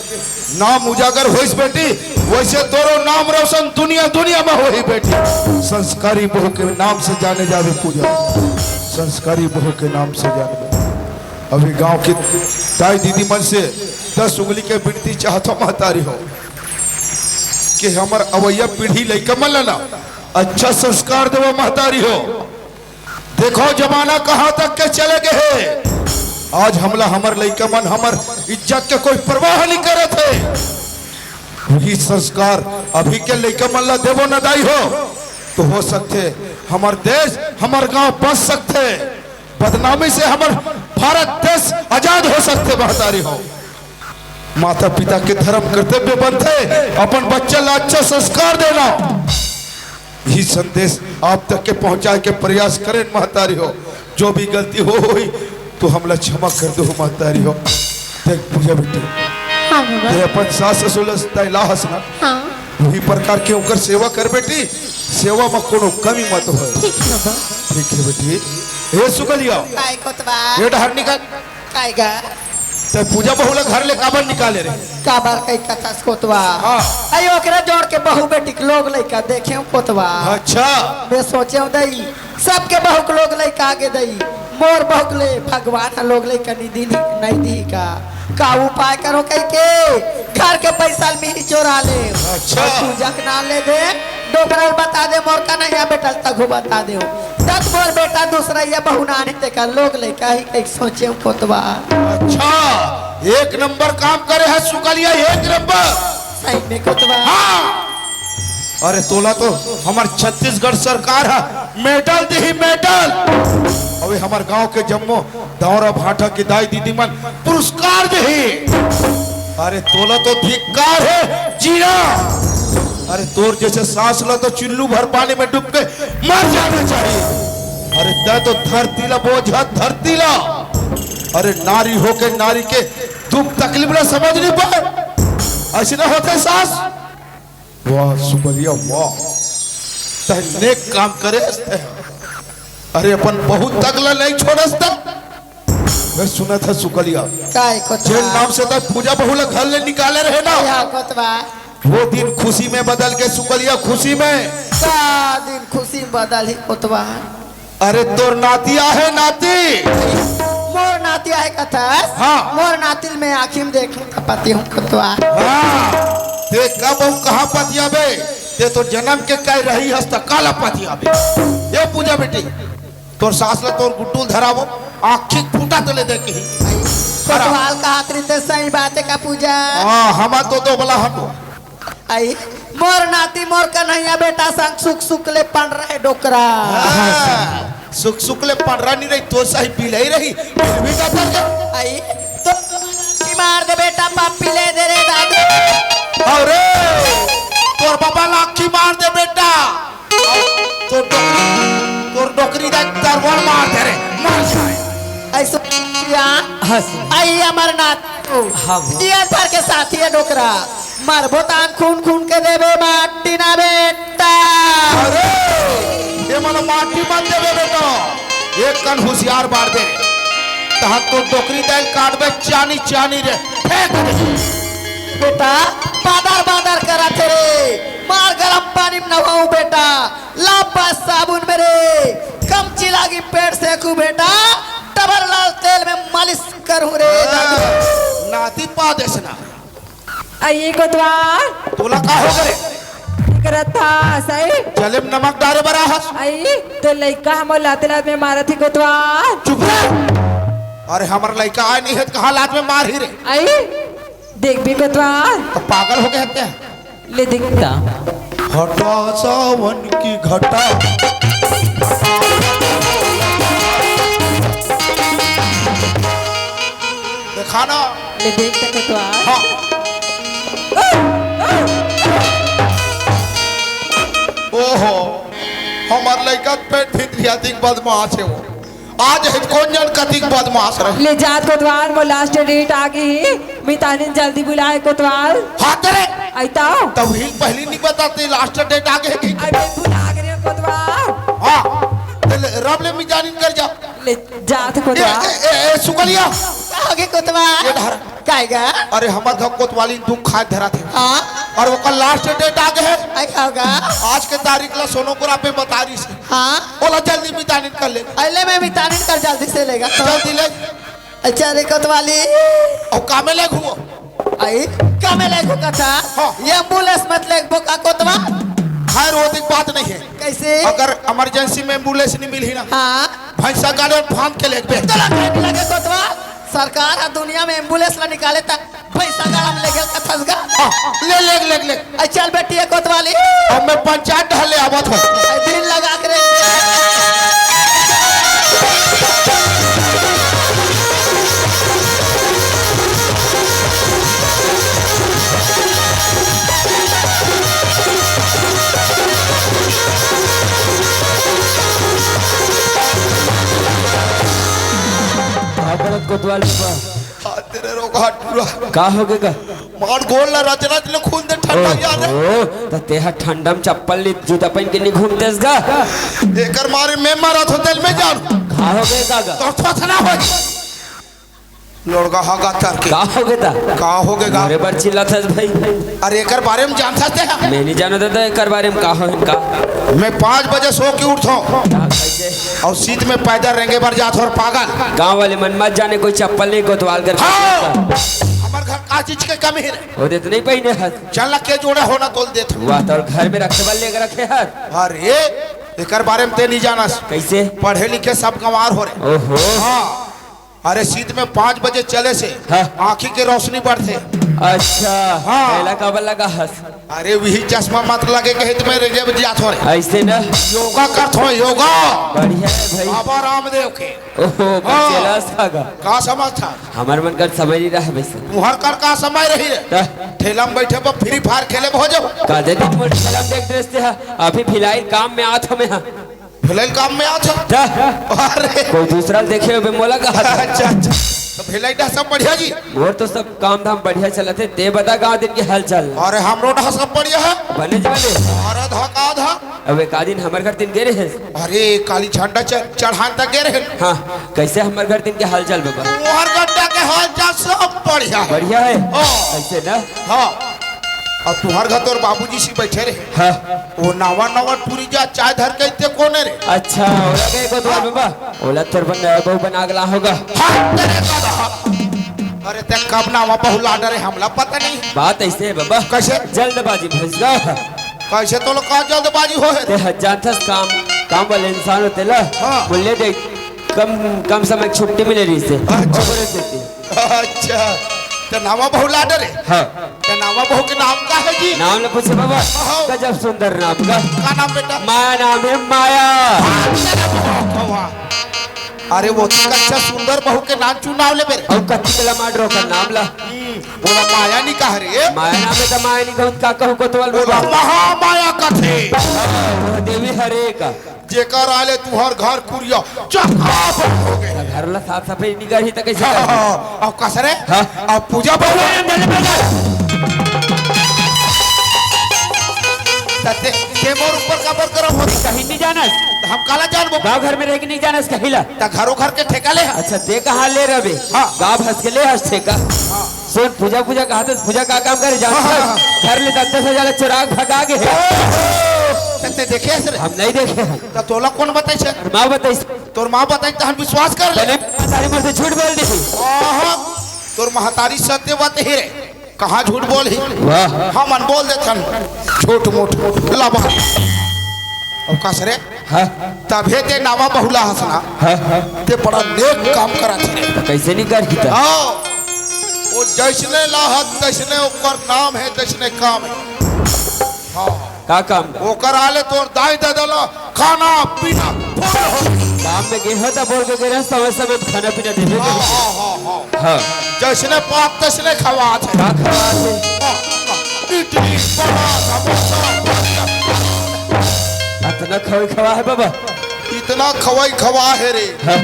नाम उजागर होइस बेटी, वइसे तोरो नाम रोशन दुनिया दुनिया में होही बेटी। संस्कारी बहू के नाम से जाने जाबे पूजा, संस्कारी बहू के नाम से जानबे। अभी गांव के दाई दीदी मन से दस उंगली के बिनती चाहत हों महतारी हो, कि हमर अवइया पीढ़ी लइका मन ला ना अच्छा संस्कार देवा महतारी हो। देखो जमाना कहाँ तक के चले गे हे। आज हमला हमर लइका मन हमर इज्जत के कोई परवाह नइ करत हे। वही संस्कार अभी के लइका मन ला देबो न दाई हो, तो हो सकथे हमर देश, हमर गांव बच सकथे। बदनामी से हमर भारत देश आजाद हो सकथे महतारी हो। माता पिता के धर्म कर्तव्य बनथे अपन बच्चा ला अच्छा संस्कार देना। यही संदेश आप तक के पहुंचाए के प्रयास करेन महतारी हो। जो भी गलती हो होही तो हमला क्षमा कर दो महतारी हो। देख पूजा बेटी, हाँ बाबा। तैं अपन सास ससुर ला तैं लाहस ना, हाँ। वही प्रकार के ओकर सेवा कर बेटी, सेवा में कोनो कमी मत होय। ठीक हे बाबा। ठीक हे बेटी। ए सुगलिया, काय कोतवाल? ए डहर निकल। काय गा? तैं पूजा बहू ला घर ले काबर निकाले रे? काबर कहि कथस कोतवाल? हाँ। अई ओकरा जोड़ के बहू बेटी के लोग लइका देखेंव कोतवाल। अच्छा। मैं सोचेंव दई, सबके बहू के लोग लइका आगे दई, मोर बहू के ले भगवान ह लोग लइका नइ दिही, नइ दिही का? का उपाय करों कहिके घर के पैसा ल मिली चोरा लेंव। अच्छा। अउ पूजा के नाम ले दे, डोकरा ल बता दे, मोर कन्हैया बेटा ल तघू बता देंव। तब मोर बेटा दूसरइया बहू नानी तेकर लोग लइका ही कहिके सोचेंव कोतवाल। अच्छा, एक नंबर काम करे हस सुगलिया, एक नंबर। सही में कोतवाल। हाँ। अरे तोला तो हमर छत्तीसगढ़ सरकार ह मेडल दिही, मेडल। अबे हमर गांव के जम्मो दौरा भाटा के दाई दीदी मन पुरस्कार दिही। अरे तोला तो धिक्कार हे जीना। अरे तोर जइसे सास ला तो चुल्लू भर पानी में डूब के मर जाना चाहिए। अरे तैं तो धरती ला बोझा, धरती ला। अरे नारी होके नारी के दुख तकलीफ ला समझ नइ पाए। अइसने होथे सास। वाह सुगलिया वाह, तैं नेक काम करे हस तैं। अरे अपन बहू तक ला नइ छोड़स तैं। मैं सुनत हँव सुगलिया, काय कोतवाल? जेन नाम से तैं पूजा बहू ला घर ले निकाले रहे ना, या कोतवाल। वो दिन खुशी में बदल गे सुगलिया, खुशी में। का दिन खुशी में बदलही कोतवाल? अरे तोर नाती आहे, नाती। मोर नाती आहे कथस? हाँ। मोर नाती ल मैं आँखी में देखहूँ त पतिहूँ कोतवाल। हाँ, तैं कब अउ कहाँ पतियाबे? तैं तो जनम के कहे रहे हस त काला पतियाबे। ए पूजा बेटी, तोर सास ला तोर गुड्डू ल धरावो, आँखी फूटा तले दे के ही। कोतवाल कहत रहिते सही बात हे का पूजा? हाँ, हमर तो दोगला हको। आई, मोर नाती मोर कन्हैया बेटा संग सुख सुख ले पंडरा हे डोकरा। हाँ, सुख सुख ले पंडरा नहीं रही, तो सही बिलई रही, फिर भी कतर के। आई, तो की मार दे बेटा, पापी ले दे रे दादू। अरे, तोर बाबा लाखी मार दे बेटा। तोर डोकरी, तोर डोकरी दा तरवार मार दे रे, मार जाए। ऐसो या, हंस। आई अमरनाथ। हाँ, वो। ये भर के साथी हे डोकरा। मरबो तान खून खून के देबे माटी ना बेटा। अरे, ये मन माटी मत देबे बेटा। एक कन हुसियार बाढ़ दे। तहां तो डोकरी दाल काटबे चानी चानी रे। फेंक दे। बेटा, बादर बादर करत हे रे। मार गरम पानी में नहाऊं बेटा। ला बस साबुन में रे। कमची लागी पेट सेकू बेटा। डबल लाल तेल में मालिश करूं रे दादू। नाती पा देसना। अई कोतवाल। तोला का हो गे रे? ठीक रहता, सही। जले में नमक डारे बर आहस। अई, तो लइका हमर लाते लात में मारत ही कोतवाल। चुप रह। अरे हमर लइका आय नहीं हे त कहाँ लात में मार ही रे? अई, देख भी कोतवाल। तो पागल हो गे हे क्या? ले देखता। हटा सावन की घटा। देखा ना। ले देख सके तो आ। हाँ। ओहो, हमर लइका पेट भीतरिया दिख बदमाश हे वो। आज हे कोन जन कतिक बदमाश रहे। ले जात कोतवाल, मोर last date आ गे हे। मितानिन जल्दी बुलाए कोतवाल। हाँ तेरे। अई तो। तब ही पहली नहीं बताते last date आ गे हे कि। अरे भुला गे रे कोतवाल। हाँ। ते ले, रब ले मितानिन कर जा। ले जात ए, कोतवाल। ए, ए, ए, सुकलिया। का हो गे कोतवाल? ये धर। काय गा? अरे हमर घर कोतवाली दुख खाए धरा थे। हाँ। और ओकर last date आ गे हे। अई का होगा? आज के तारीख ला सोनोग्राफी बता रही से। हाँ। ओला जल्दी मितानिन कर ले। अले मैं मितानिन कर जल्दी से लेगा तो। जल्दी ले। अच्छा रे कोतवाली। और कामे ले घूमो। अई, कामे ले घूमो कथा? हाँ। ये ambulance मत ले घूमो का कोतवाल? खैर, वो दिक बात नहीं हे। कैसे? अगर emergency में ambulance नहीं मिलही ना, हाँ। भैंसा गाड़ी में फांद के लेगबे। तोला काय लगे कोतवाल? सरकार ह दुनिया में ambulance ला निकाले त भैंसा गाड़ा में ले गेल कथस गा। हाँ, ले, ले, ले, ले। अई चल बेटी, ए कोतवाली। अब मैं पंचायत ढाले आवत हूँ। अई दिन लगा के रे। का करत कोतवाल बा? हाथ तेरे रोग हाथ पूरा। का हो गे गा? मार गोड़ ला रच रच ले खून दे ठंडा यार। ओहो, त तेहा ठंडा में चप्पल ली जूता पहिन के नहीं घूमतेस गा? एकर मारे मैं मरत हो तेल में जान। का हो गे गा? तो थोथना हो। लोड़गा हा गा तर के। का हो गे ता? का हो गे गा? अरे बर चिल्लाथस भाई। अरे एकर बारे में जानथस ते हा? मैं नहीं जानत था एकर बारे में का हो इनका। मैं पाँच बजे सो के उठथों। का कैसे? और सीत में पैदल रेंगे बर जात हो पागल। गांव वाले मन मत जाने कोई चप्पल नहीं कोतवाल कर। हाँ। हमर घर का चीज के कमी हे रे? वो तो इतने ही पहिने हस। चल के जोड़ा होना तोल देत हूँ। वाह, तो घर में रखे बर लेके रखे हस। अरे, एकर बारे में ते नहीं जानस। कैसे? पढ़े लिखे सब गंवार हो रे। ओहो। हाँ। अरे, सीत में पाँच बजे चले से हाँ। आँखी के रोशनी बढ़थे। अच्छा, हाँ। पहला काबर लगा हस? अरे, वही चश्मा मत लगे कहे तो मैं रेंगे बजे जात हो रे। ऐसे ना? योगा करत हो, योगा। बढ़िया है भाई। बाबा रामदेव के। ओहो, हाँ। बच्चे ला सागा। का समझ था? हमर मन कर समय नहीं रहा वैसे। तुहर कर का समय रही है? त? ठेला में बैठे पर Free Fire खेले हो जाओ। का दे दिन मोर ठेला में देख ड्रेस ते हा। अभी भिलाई काम में आत हमें हा। भिलाई काम में आत हो? त? अरे। कोई दूसरा देखे हो बे मोला कहा था? अच्छा, अच्छा। तो भिलाई डा सब बढ़िया जी? मोर तो सब काम धाम बढ़िया चलत हे। ते बता गाँव दिन के हाल चाल। अरे हमरो डा सब बढ़िया है। बने जी बने। अरे धका धा। अब एक आदिन हमर घर दिन गे रहे। अरे काली झंडा च-, चढ़ान तक गे रहे। हाँ, कैसे हमर घर दिन के हाल चाल बाबा? तुहर गड्ढा के हाल चाल सब बढ़िया है। बढ़िया है? हाँ। कैसे ना? हाँ। और तुहर घर तोर बाबूजी सी बैठे रहे। हाँ। वो नवा नवा टूरी जा चाय धर के इतने कोने रे? अच्छा, ओला गए को तो बाबा। ओला तोर बन नया बहू बना गला होगा। हाँ, तेरे का रहा। अरे ते कब नवा बहू ला डरे हमला पता नहीं। बात ऐसे है बाबा। कैसे? जल्दबाजी भैंस गा। कैसे तो लोग का जल्दबाजी हो है? ते हज जानथस काम। काम वाले इंसान होथे ला, हाँ। बोले दे, कम, कम समय के छुट्टी मिले रहिसे। अच्छा। ओकरे सेती। अच्छा, त नावा बहू ला डरे? हाँ। त नावा बहू के नाम का हे जी? नाम ला पूछे बाबा? हाँ। गजब सुंदर नाम का। का नाम बेटा? माया नाम हे, माया। अरे वो तो अच्छा सुंदर बहू के नाम चुनाव ले बेरे। अउ कत्ती के ला मार डरो का नाम ला। हम्म, बोला माया नी कहा रे। माया नाम हे त माया नी कहूँ, का कहूँ कोतवाल बोला बाबा? महामाया कथे। हाँ, वो देवी हरे का। जेकर आले तुहर घर कुरिया चकाचक हो गे। घर ला साफ सफाई नी करही त कइसे करही? हाँ, अब कस रे? हाँ। अब पूजा बहू। त ते, ते मोर ऊपर काबर करव होत? कहीं नी जानस। त हम काला जानबो? गाँव घर में रह के नी जानस कहीं ला। त घरो घर के ठेका ले ह? अच्छा, ते कहाँ ले रहे? हाँ। गाँव भस के ले हस ठेका। हाँ। सुन, पूजा, पूजा कहा त पूजा का काम करे? जान हाँ, हाँ, हाँ। घर ले दस दस हजार चोरा के भगा गे हे। त ते देखे हस रे? हम नहीं देखे हन। त तोला कोन बताइस? अरे माँ बताइस। तोर माँ बताइस त हम विश्वास कर ले। तने तारी मर से झूठ बोल दी। आहा, तोर महतारी सत्य बात हे रे। कहाँ झूठ बोलही? वाह। हमन बोल देथन झूठ मूठ। लाबा। अब कस रे? हाँ। तभे ते नावा बहू ला हस ना। हाँ, हाँ। ते बड़ा नेक काम करत हे रे। कइसे नी करही त? हाँ। वो जइसने ला हस, तइसने ओकर नाम हे, तइसने काम हे। हाँ। का काम? ओकर आले तोर दाई ददा ला खाना पीना फुल हो। काम में गे हो त बोल के गे रहे, समय समय में खाना पीना देबे हाँ, करही। हाँ, हाँ, हाँ। हाँ। जइसने पात तइसने खवात हे। का खवात हे? हाँ, हाँ। इडली, बड़ा, समोसा, बर्गर। अतना खवई खवा हे बाबा? इतना खवई खवा हे रे। हाँ।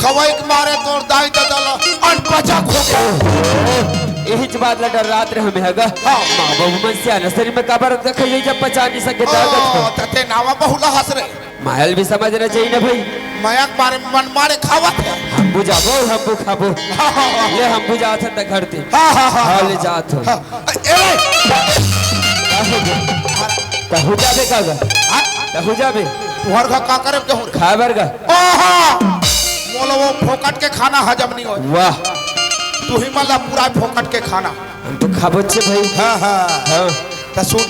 खवई के मारे तोर दाई ददा ला अनपचक हो गे। एहीच बात ला डर्रात रहे हमें हगा। हाँ। माँ बाबू मन सियान हे, शरीर में काबर रखथे, जब पचा नी सके त हाँ, त ते नावा बहू ला हस रे। माया ल भी समझना चाहिए ना भाई। माया के मारे मन मारे खावत हे। हम बुझाबो, हम बुझाबो। हाँ, हाँ, हाँ। ले हम बुझात हन त घर ते। हाँ, हाँ, हाँ, हाँ, हाँ। ले जात हो। हाँ। ए, ए। का हो गे? तहू जाबे का गा? हाँ? तहू जाबे? तुहर घर का करे के हूँ? खाए बर गा? आहा! मोला वो फोकट के खाना हजम नहीं होय। वाह। तुही मन ला पूरा फोकट के खाना। हम तो खाबो छे भाई। हाँ, हाँ। हाँ। त सुन,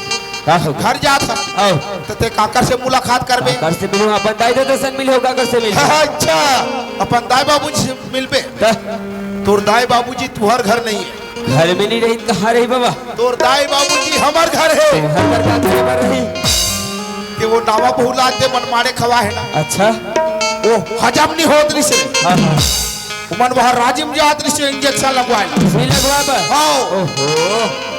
का हो? घर जात हस। आओ। त ते काकर से मुलाकात करबे? काकर से मिलहूँ? अपन दाई ददा संग मिलहूँ, काकर से मिलहूँ? अच्छा, अपन दाई बाबूजी से मिलबे? त? तोर दाई बाबूजी तुहर घर नहीं हे। घर में नी रही, कहाँ रही बाबा? तोर दाई बाबूजी हमर घर हे। तोहर घर का घर बर रही? ते वो नावा बहू ला ते मन मारे खवा हे ना। अच्छा। वो हजम नी होत रहिसे। हाँ, हाँ। ओमन वहाँ राजिम जात रहिसे इंजेक्शन लगवाए ला। सुई लगवाए बर? हाँ। ओहो।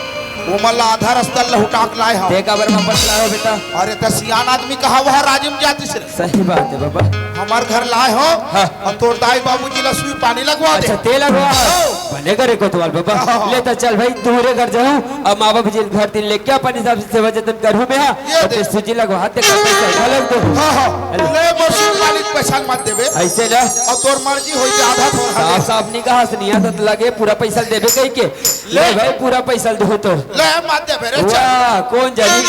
ओमन ला आधा रस्ता लहुटा के लाए हँव। ते काबर वापस लाए हो बेटा? अरे त सियान आदमी कहाँ वहाँ राजिम जात रहिसे। सही बात हे बाबा। हमर घर लाए हँव हाँ। अउ तोर दाई बाबूजी ला सुई पानी लगवा दे। अच्छा, ते लगवा। हाँ। बने करे कोतवाल बाबा। हाँ। ले त चल भाई, तुहरे घर जाहूँ, अब माँ बाबूजी घर दिन लेके अपन हिसाब से सेवा जतन करहूँ मैं, हाँ। ये अउ दे। ते सुई लगवा, ते का पैसा घलो दे। हाँ, हाँ। हेलो। ले, मोर सुई पानी के पैसा मत देबे। अइसे ना। अउ तोर मर्जी होई के आधा तोर साफ, साफ नी कहा, सुनिया त लगे पूरा पैसा देबे कहिके। ले। ले भाई, पूरा पैसा ल दूँ तो। ले, मत देबे रे, चल। वाह, कोन जानी।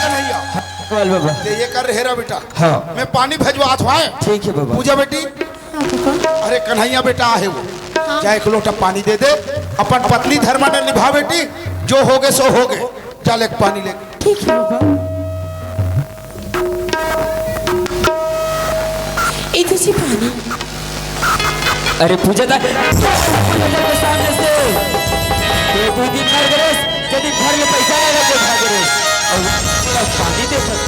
कन्हैया, बोल बाबा। ते ये कर, हेरा बेटा। हाँ। मैं पानी भेजवात हँव। ठीक हे बाबा। पूजा बेटी, हाँ, पापा। अरे कन्हैया बेटा आहे वो। हाँ। जा एक लोटा पानी दे दे। अपन पत्नी धर्म ने निभा बेटी, जो होगे सो होगे। जा ले पानी ले। ठीक हे पापा। ए तुलसी पानी। अरे पूजा दा, सामने से। ते दू दिन मर गे रेहेस, जदी घर में पैसा नहीं रखे भाग गे रेहेस। अउ पानी दे सक।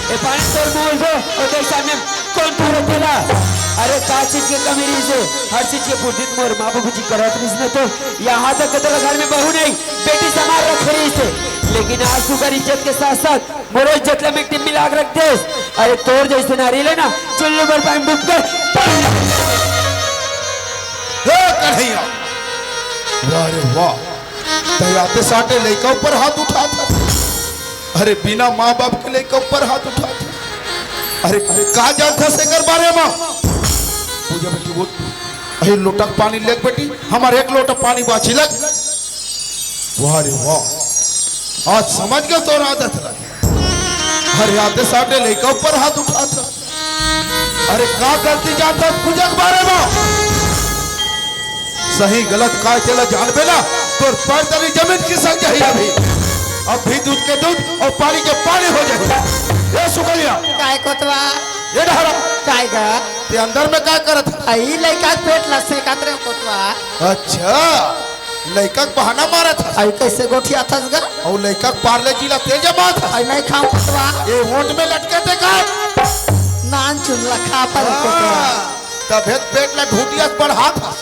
ए पानी तोर मुँह दो, अउ देख सामने कोन ठहरे तेला? अरे का चीज के कमी रहिसे? हर चीज के पूर्ति मोर माँ बाबूजी करत रहिस न तो यहाँ तक के तोला घर में बहू नहीं, बेटी समान रखे रहिसे। लेकिन आज तू कर इज्जत के साथ साथ मोरो इज्जत ला मिट्टी में मिला के रख देस। अरे तोर जइसे नारी ले ना, चुल्लू भर पानी डूब के। हे कन्हैया, वाह रे वाह, तैं आते साटे लइका ऊपर हाथ उठात हस। अरे बिना माँ बाप के लइका ऊपर हाथ उठात हस। अरे, अरे का जानत हस एकर बारे में? पूजा बेटी बोल, अरे लोटा के पानी लेके बेटी, हमर एक लोटा पानी बाँची लग। वाह रे वाह, आज समझ गेंव तोर आदत ला। अरे आते साटे लइका ऊपर हाथ उठात हस। अरे का गलती जानथस पूजा के बारे म? सही गलत काय तेला जानबे ना, तोर पैर तली जमीन खिसक जाही अभी। अब भी दूध के दूध अउ पानी के पानी हो जाही। ए सुकलिया, काय कोतवाल? ए डहरा, काय गा? ते अंदर में काय करत हस? अई लइका के पेट ल सेकत रेहेंव कोतवाल। अच्छा, लइका के बहाना मारत हस। अई कइसे गोठियाथस गा? अउ लइका के पारले जी ला ते जमात हस। अई नइ खांव कोतवाल। ए ओंठ में लटके ते काय? नान चुन ला खा पर कोतवाल। हाँ, तभे पेट ला ढूंढिया बढ़ात हस।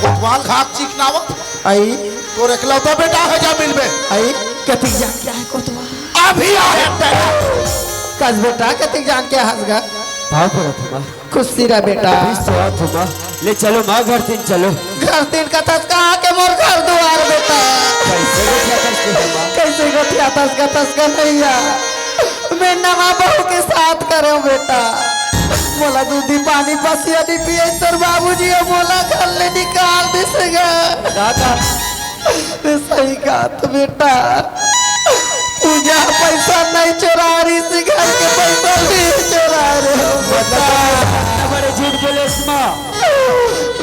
कोतवाल घाक चिकनावत। अई तोर एकलौता बेटा हे जा मिलबे। अई कतिक जान के आहे कोतवाल? अभी आहे तेरा। कस बेटा कतिक जान के हस गा? पाँव परत हंव माँ। खुशी रह बेटा। अभी सोवत हंव माँ। ले चलो माँ घर तीन चलो। घर तीन कथस कहाँ के मोर घर दुआर बेटा? कइसे गोठियाथस कथस गा? कइसे गोठियाथस कथस गा भैया? मैं नवा बहू के साथ करेंव बेटा। मोला दूधी पानी पसिया नइ पिए तोर बाबूजी ह मोला घर ले निकाल दिस गा। दादा। ते सही कहत बेटा। पूजा पैसा नइ चोरा रहिस, घर के पैसा नइ चोरा रहे हो बेटा। बड़े झूठ बोलेस माँ।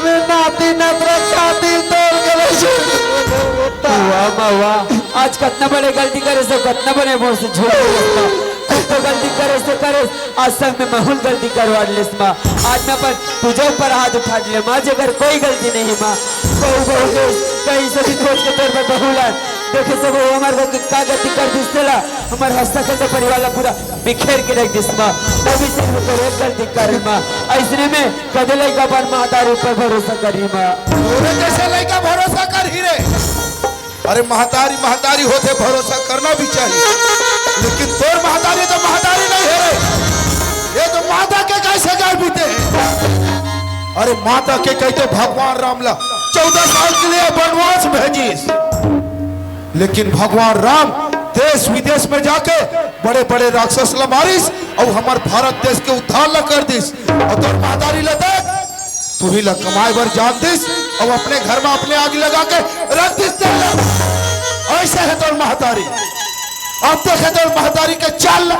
मैं नाती नतरा खातिर तोर करा झूठ बोले बेटा। वाह माँ वाह, आज कतना बड़े गलती करेस, कतना बड़े मोर से झूठ बोलेस माँ। कुछ तो गलती करेस, करेस, आज संग में महूं ल गलती करवा लेस माँ। आज मैं अपन पूजा ऊपर हाथ उठा ले माँ, जेकर कोई गलती नहीं माँ। बहू बहू देश कहीं से भी खोज के तोर बर बहू लान। देखे से बहू हमर घर के का गलती कर दिस तेला, हमर हंसता खेलता परिवार ला पूरा बिखेर के रख दिस माँ। वो भी सिर्फ तोर एक गलती कारण माँ। अइसने में कदे लइका अपन महतारी ऊपर भरोसा करही माँ। तोरे जइसे लइका भरोसा करही रे। अरे महतारी महतारी होथे, भरोसा करना भी चाहिए, लेकिन तोर महतारी तो महतारी नहीं हे रे, ये तो माता के कैसे गाय पीते हैं। अरे माता के कहिथे भगवान राम ला चौदह साल के लिए वनवास भेजिस, लेकिन भगवान राम देश विदेश में जाके बड़े बड़े राक्षस ला मारिस अउ हमर भारत देश के उद्धार ला कर दिस। अउ तोर महतारी ला देख, तुही ला कमाए बर जान दिस अउ अपने घर में अपने आगी लगा के रख दिस तेला। अइसे हे तोर महतारी। अब देखे तोर महतारी के चाल ला।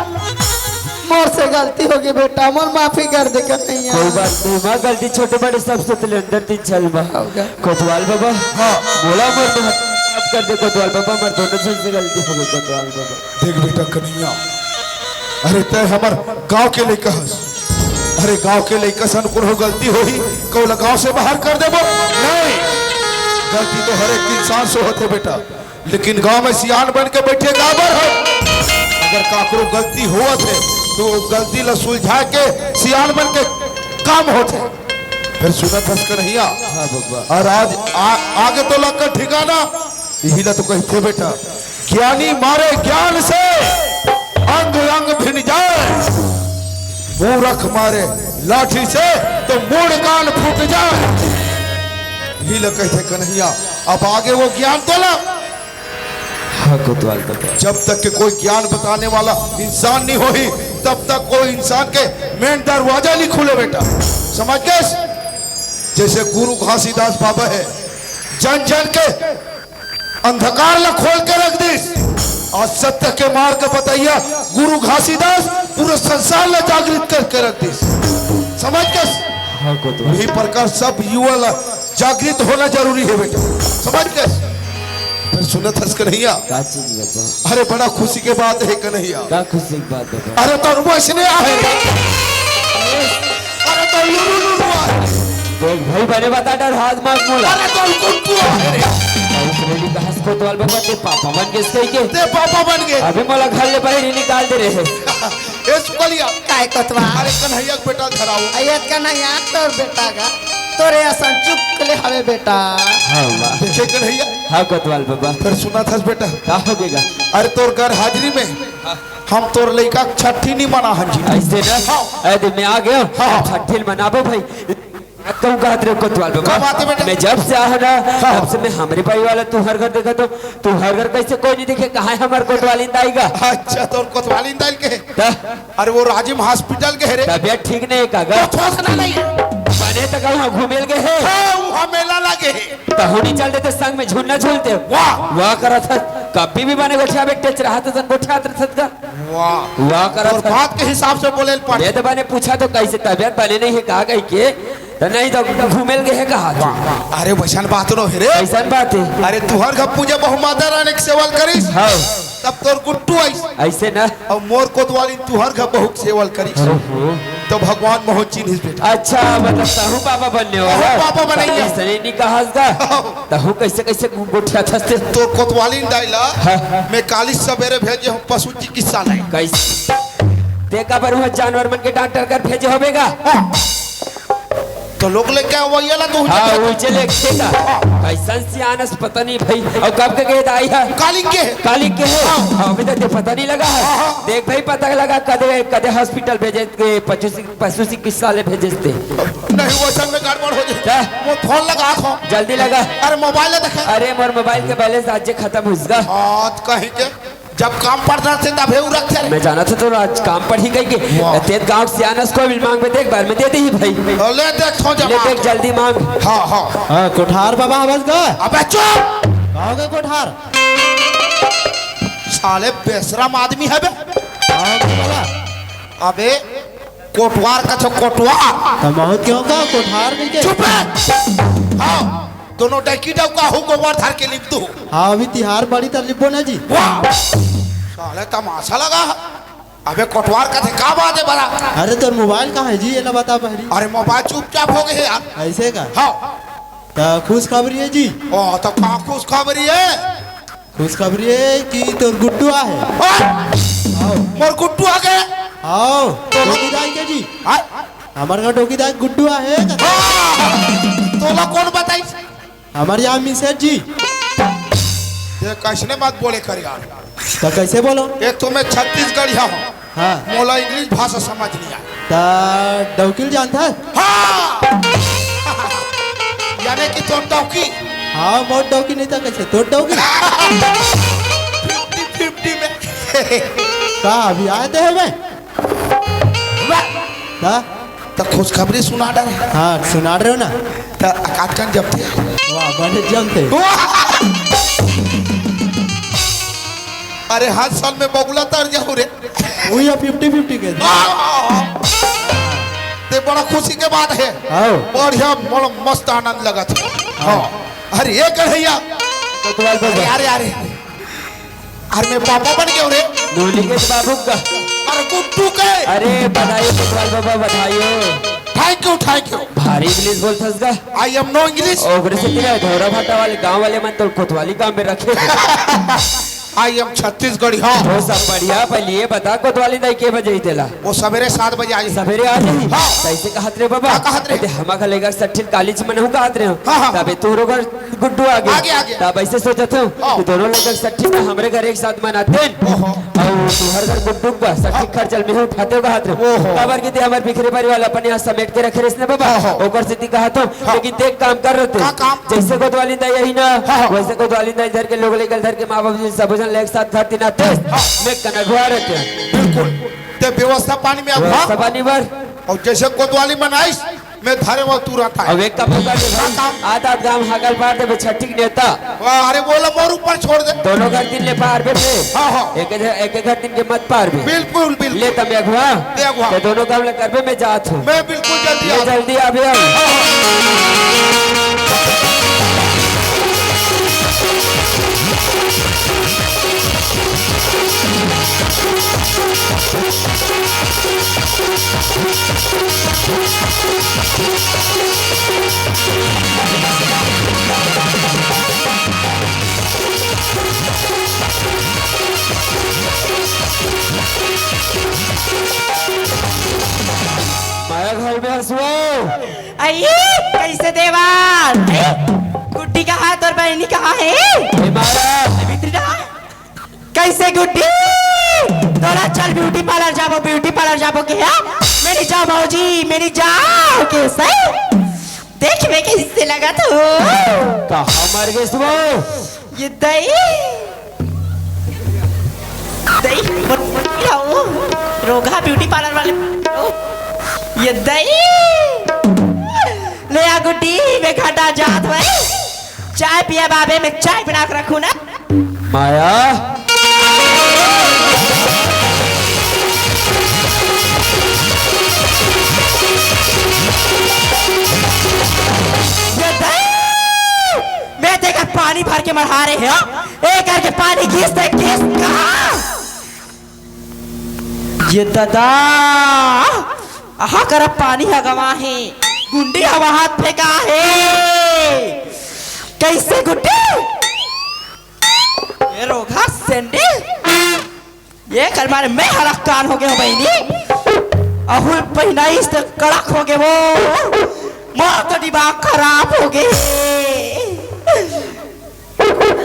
मोर से गलती होगे बेटा, मोर माफी कर दे कन्हैया। कोई बात नहीं माँ, गलती छोटे बड़े सब से तो लेन देन तीन साल में। होगा। कोतवाल बाबा। हाँ। मोला मोर महतारी माफ कर दे कोतवाल बाबा, हमर दोनों झन से गलती होगे कोतवाल बाबा। देख बेटा कन्हैया, अरे तय हमर गांव के लइका हस। अरे गांव के लइका सन कोनो गलती होही, कौला गांव से बाहर कर देबो? नहीं, गलती तो हर एक इंसान से होथे बेटा, लेकिन गांव में सियान बन के बैठे काबर हो? अगर काकरो गलती होवत हे तो वो गलती ला सुलझा के सियान बन के काम होथे। फिर सुनत हस कन्हैया? हाँ बबा। अउ आज आ, आगे तो लक्कर ठिकाना इही ला तो कहिथे बेटा, ज्ञानी मारे ज्ञान से अंग अंग भिन जाए, मूरख मारे लाठी से तो मूड़ कान फूट जाए। इही ला कहिथे कन्हैया, अब आगे वो ज्ञान तोला। हाँ कोतवाल बाबा। जब तक के कोई ज्ञान बताने वाला इंसान नहीं होही, तब तक कोई इंसान के मेन दरवाजा नहीं खुले बेटा, समझ गए? जैसे गुरु घासीदास बाबा है, जन जन के अंधकार ला खोल के रख दिस, अउ सत्य के मार्ग के बतइया गुरु घासीदास पूरे संसार ला जागृत करके रख दिस। समझ गए? हाँ कोतवाल। वही प्रकार सब युवा ला जागृत होना जरूरी है बेटा, समझ गए? फिर सुनत हस कन्हैया? का चीज बाबा? अरे बड़ा खुशी के बात है कन्हैया। का खुशी के बात बाबा? अरे तोर वइसने आहे रे। अरे तो लुरु लुरु आहे। देख भाई, बने बता डर हाथ मार मोला। अरे तो कुंकू आहे रे। अरे तो मेरी बहस कोतवाल बाबा, ते पापा बन गेस कहिके। ते पापा बन गे। अभी मोला घर ले बाहर ही निकाल दे रहे। ए सुकलिया। काय कोतवाल? अरे कन्हैया के बेटा धराओ। अयत कन्हैया तोर बेटा का। तोरे असन चुकले हवे बेटा। हाँ वाह। देखे कन्हैया। हाँ कोतवाल बाबा। फिर सुनत हस बेटा। का होगे गा? अरे तोर घर हाजिरी में। हाँ। हम तोर लइका के छट्ठी नहीं मना हन जी। अइसे ना? हाँ। अरे, मैं आ गया। हाँ, हाँ। छट्ठी मनाबो भाई। कहूँ कहत रहे कोतवाल बाबा। का बात है बेटा? मैं जब से आया ना, हाँ। तब से मैं हमरे भाई वाला तुँहर घर देखत हँव। तुँहर घर कइसे कोई नहीं देखे, कहाँ है हमर कोतवालिन दाई गा? अच्छा, तोर कोतवालिन दाई के? त? अरे, वो राजिम हॉस्पिटल के है रे। तबियत ठीक नहीं है का गा? कुछ होश ना नहीं। अरे त कहूँ घूमेल गे हे? हाँ, वहाँ मेला लगे हे। तहूँ नहीं चल देते संग में झूलना झूलते। वाह। वाह करत हस। कभी भी बने गोठिया बेटे चाहत तन गोठिया तरसत का। वाह। वाह करत तोर हस। बात के हिसाब से बोले ल पड़े। ये तो बने पूछा तो कैसे तबियत बने नहीं है कहा गई के? तो नहीं तो घूमेल गे हे कहा था। वाह। अरे वैसन बात नो हे रे। कैसन बात है? अरे तुहर घर पूजा बहु माता रानी के सेवा ल करिस। हाँ। तब तोर गुट्टू आइस। ऐसे ना। अउ मोर कोतवाली तुहर घर बहुत सेवा ल करिस। ओहो। तो भगवान मोहन चिन्हिस बेटा। अच्छा, मतलब तहू बाबा बनने हो? तहू बाबा बनइया। सही नहीं कहा गा। तहू कैसे, कैसे गोठिया था से? तोर कोतवाली दाई ला हाँ। मैं काली सवेरे भेजे हूँ पशु चिकित्सालय। कैसे? ते काबर हुआ जानवर मन के डॉक्टर कर भेजे होबे गा? हाँ। तो लोग लेके आओ, वही वाला तो हाँ, उजे उजे लेके का। कैसन सियानस पता नहीं भाई। और कब के गए दाई है? काली के। काली के है? हाँ। हाँ, अभी तक ते पता नहीं लगा है। हाँ, हाँ। देख भाई, पता लगा कदे, कदे हॉस्पिटल भेजे के, पशु चिक-, पशु चिकित्सालय भेजे थे। नहीं, वो असल में गड़बड़ हो जाए। क्या? वो फोन लगा था। जल्दी लगा। अरे मोबाइल देखे। अरे मोर मोबाइल के बैलेंस आज खत्म हो गया। हाँ, तो कहीं के जब काम पड़ता थे तब हे उरक थे। मैं जाना था तो आज काम पड़ ही गई के। वाह। तेरे गांव से आनस को भी मांग में देख बार में दे दे ही भाई। तो ले देख थो ले जमा। देख जल्दी मांग। हाँ, हाँ। हाँ, कोठार बाबा आवाज गा। अबे चुप। कहोगे कोठार? साले बेशरम आदमी है बे। हाँ, बाबा। अबे कोटवार का छो कोटवार। तो बहुत क्यों का कोठार नहीं के? चुप है। हाँ। दोनों डैकी डौका हूँ गोबर धर के लिप दू। हाँ, अभी तिहार पड़ी त लिपो ना जी। वाह! साले तमाशा लगा है। अबे कोटवार का थे का बात है बड़ा? अरे तोर मोबाइल कहाँ है जी, ये ना बता पहली। अरे मोबाइल चुपचाप हो गए यार। ऐसे का? हाँ। तो खुशखबरी है जी। ओ तो का खुशखबरी है? खुशखबरी है कि तोर गुड्डू आ है। हाँ? आओ। मोर गुड्डू आ गए? आओ। तो डोकी दाई के जी। हाँ? हमार का डोकी दाई गुड्डू आ है का? हाँ! तोला कौन बताई? हमार यहाँ मिसेज जी। ये कैसने बात बोले कर यार? तो कैसे बोलो? एक तो मैं छत्तीसगढ़िया हूँ। हाँ। मोला इंग्लिश भाषा समझ नहीं आए। तो डौकी ल जानता है? हाँ। यानी कि तोर डौकी। हाँ, मोर डौकी नहीं था कैसे? तोर डौकी। फिफ्टी फिफ्टी में। का अभी आए थे हमें? वाह। का? त खुशखबरी सुना डर। हाँ, सुना रहे हो ना? त अकाचकन जब थे। वाह, बड़े जम थे। वाह। अरे हर साल में बगुला तर जाऊ रे। वही फिफ्टी फिफ्टी के। वाह। ते बड़ा खुशी के बात है। आओ। बढ़िया, बड़ा मस्त आनंद लगा था। हाँ। अरे ये कन्हैया। कोतवाल बाबा। अरे, अरे, अरे। अरे मैं पापा बन गया रे। नोनी के बाबू का। अरे गुड्डू के। अरे बधाई कोतवाल बाबा, बधाई हो। Thank you, thank you। भारी इंग्लिश बोलथस गा। I am no English। ओकरे से तेरा धोरा भाटा वाले गांव वाले मन तो कोतवाली गांव में रखे। I am छत्तीसगढ़ी, हाँ। वो सब बढ़िया, पहले ये बता कोतवाली दाई के बजे ही तेला? वो सवेरे सात बजे आई। सवेरे आ जाही? हाँ। कैसे कहत रे बाबा? का कहत रे? अरे, हमा का लेकर सट्ठिन कालीच मन हूँ कहत रे। हाँ, हाँ। तबे तोरो घर गुड्डू आगे। आगे, आगे। तब ऐसे सोचत हूँ हाँ। कि दोनों लोग सट्ठी में हमरे घर एक साथ मनाते हैं। ओहो। और तुहर घर गुड्डू बा, सट्ठी हाँ। खर्चल में उठाते हो हाथ में। ओहो। काबर कि ते हमर बिखरे परिवार अपन यहाँ समेट के रखे रहिस ने बाबा। ओहो। ओकर सेती कहत हूँ, हाँ। लेकिन ते एक काम कर रहते। का काम? जैसे कोतवाली दाई यही ना, हाँ, हाँ। वैसे कोतवाली दाई धर के लोग लेकर धर के माँ बाप जी सब जन एक साथ घर तिनाते। हाँ। मैं कनघुआ रहते। बिल्कुल। ते व्यवस्था पानी में अब व्यवस्था हाँ। पानी बर। और जैसे कोतवाली मनाइस, मैं धरे वो तुरंत आए। अब एक का मौका दे भाई। हाँ, काम। आत आत गांव हाकल पार दे, छठी के नेता। वाह, अरे बोला मोर ऊपर छोड़ दे। दोनों घर दिन ले पार बे थे। हाँ, हाँ। एक, एक, एक घर दिन के मत पार बे। बिल्कुल, बिल्कुल। ले तब अगुआ। ले अगुआ। तो दोनों काम ले कर बे, मैं जात हूँ। मैं बिल्कुल जल्दी ले आ जल्दी आ बे। हाँ, हाँ। माया घर में हंसुआ। अई, कैसे देवाल? अई, गुड्डी कहाँ, तोर बहिनी कहाँ है? ए माया। भीतरी रहा। कैसे गुड्डी? तोला चल ब्यूटी पार्लर जाबो, ब्यूटी पार्लर जाबो के हा? मैं नहीं जाओ भौजी, मैं नहीं जाओ के सही। देख मैं कैसे लगत हूँ। कहाँ मर गए सुबह? ये दई। दई, बताओ। रोगहा ब्यूटी पार्लर वाले। ये दई। ले आ गुड्डी, मैं घटा जात हवं। चाय पिया बाबे, मैं चाय बना के रखूं ना। माया। ये दे, मैं तेकर पानी भर के मढ़ा रहे हो, ए करके पानी घिस दे, घिस कहा? ये ददा, अहा करा पानी ह गवा हे, गुंडी हवा हाथ फेंका हे। कैसे गुंडी? ये रोगहा सेंडी, ये कर मारे मैं हलकान हो गए हो बहिनी। अहुल पहिनाइस त कड़क हो गए वो, मोर तो दिमाग खराब हो गए।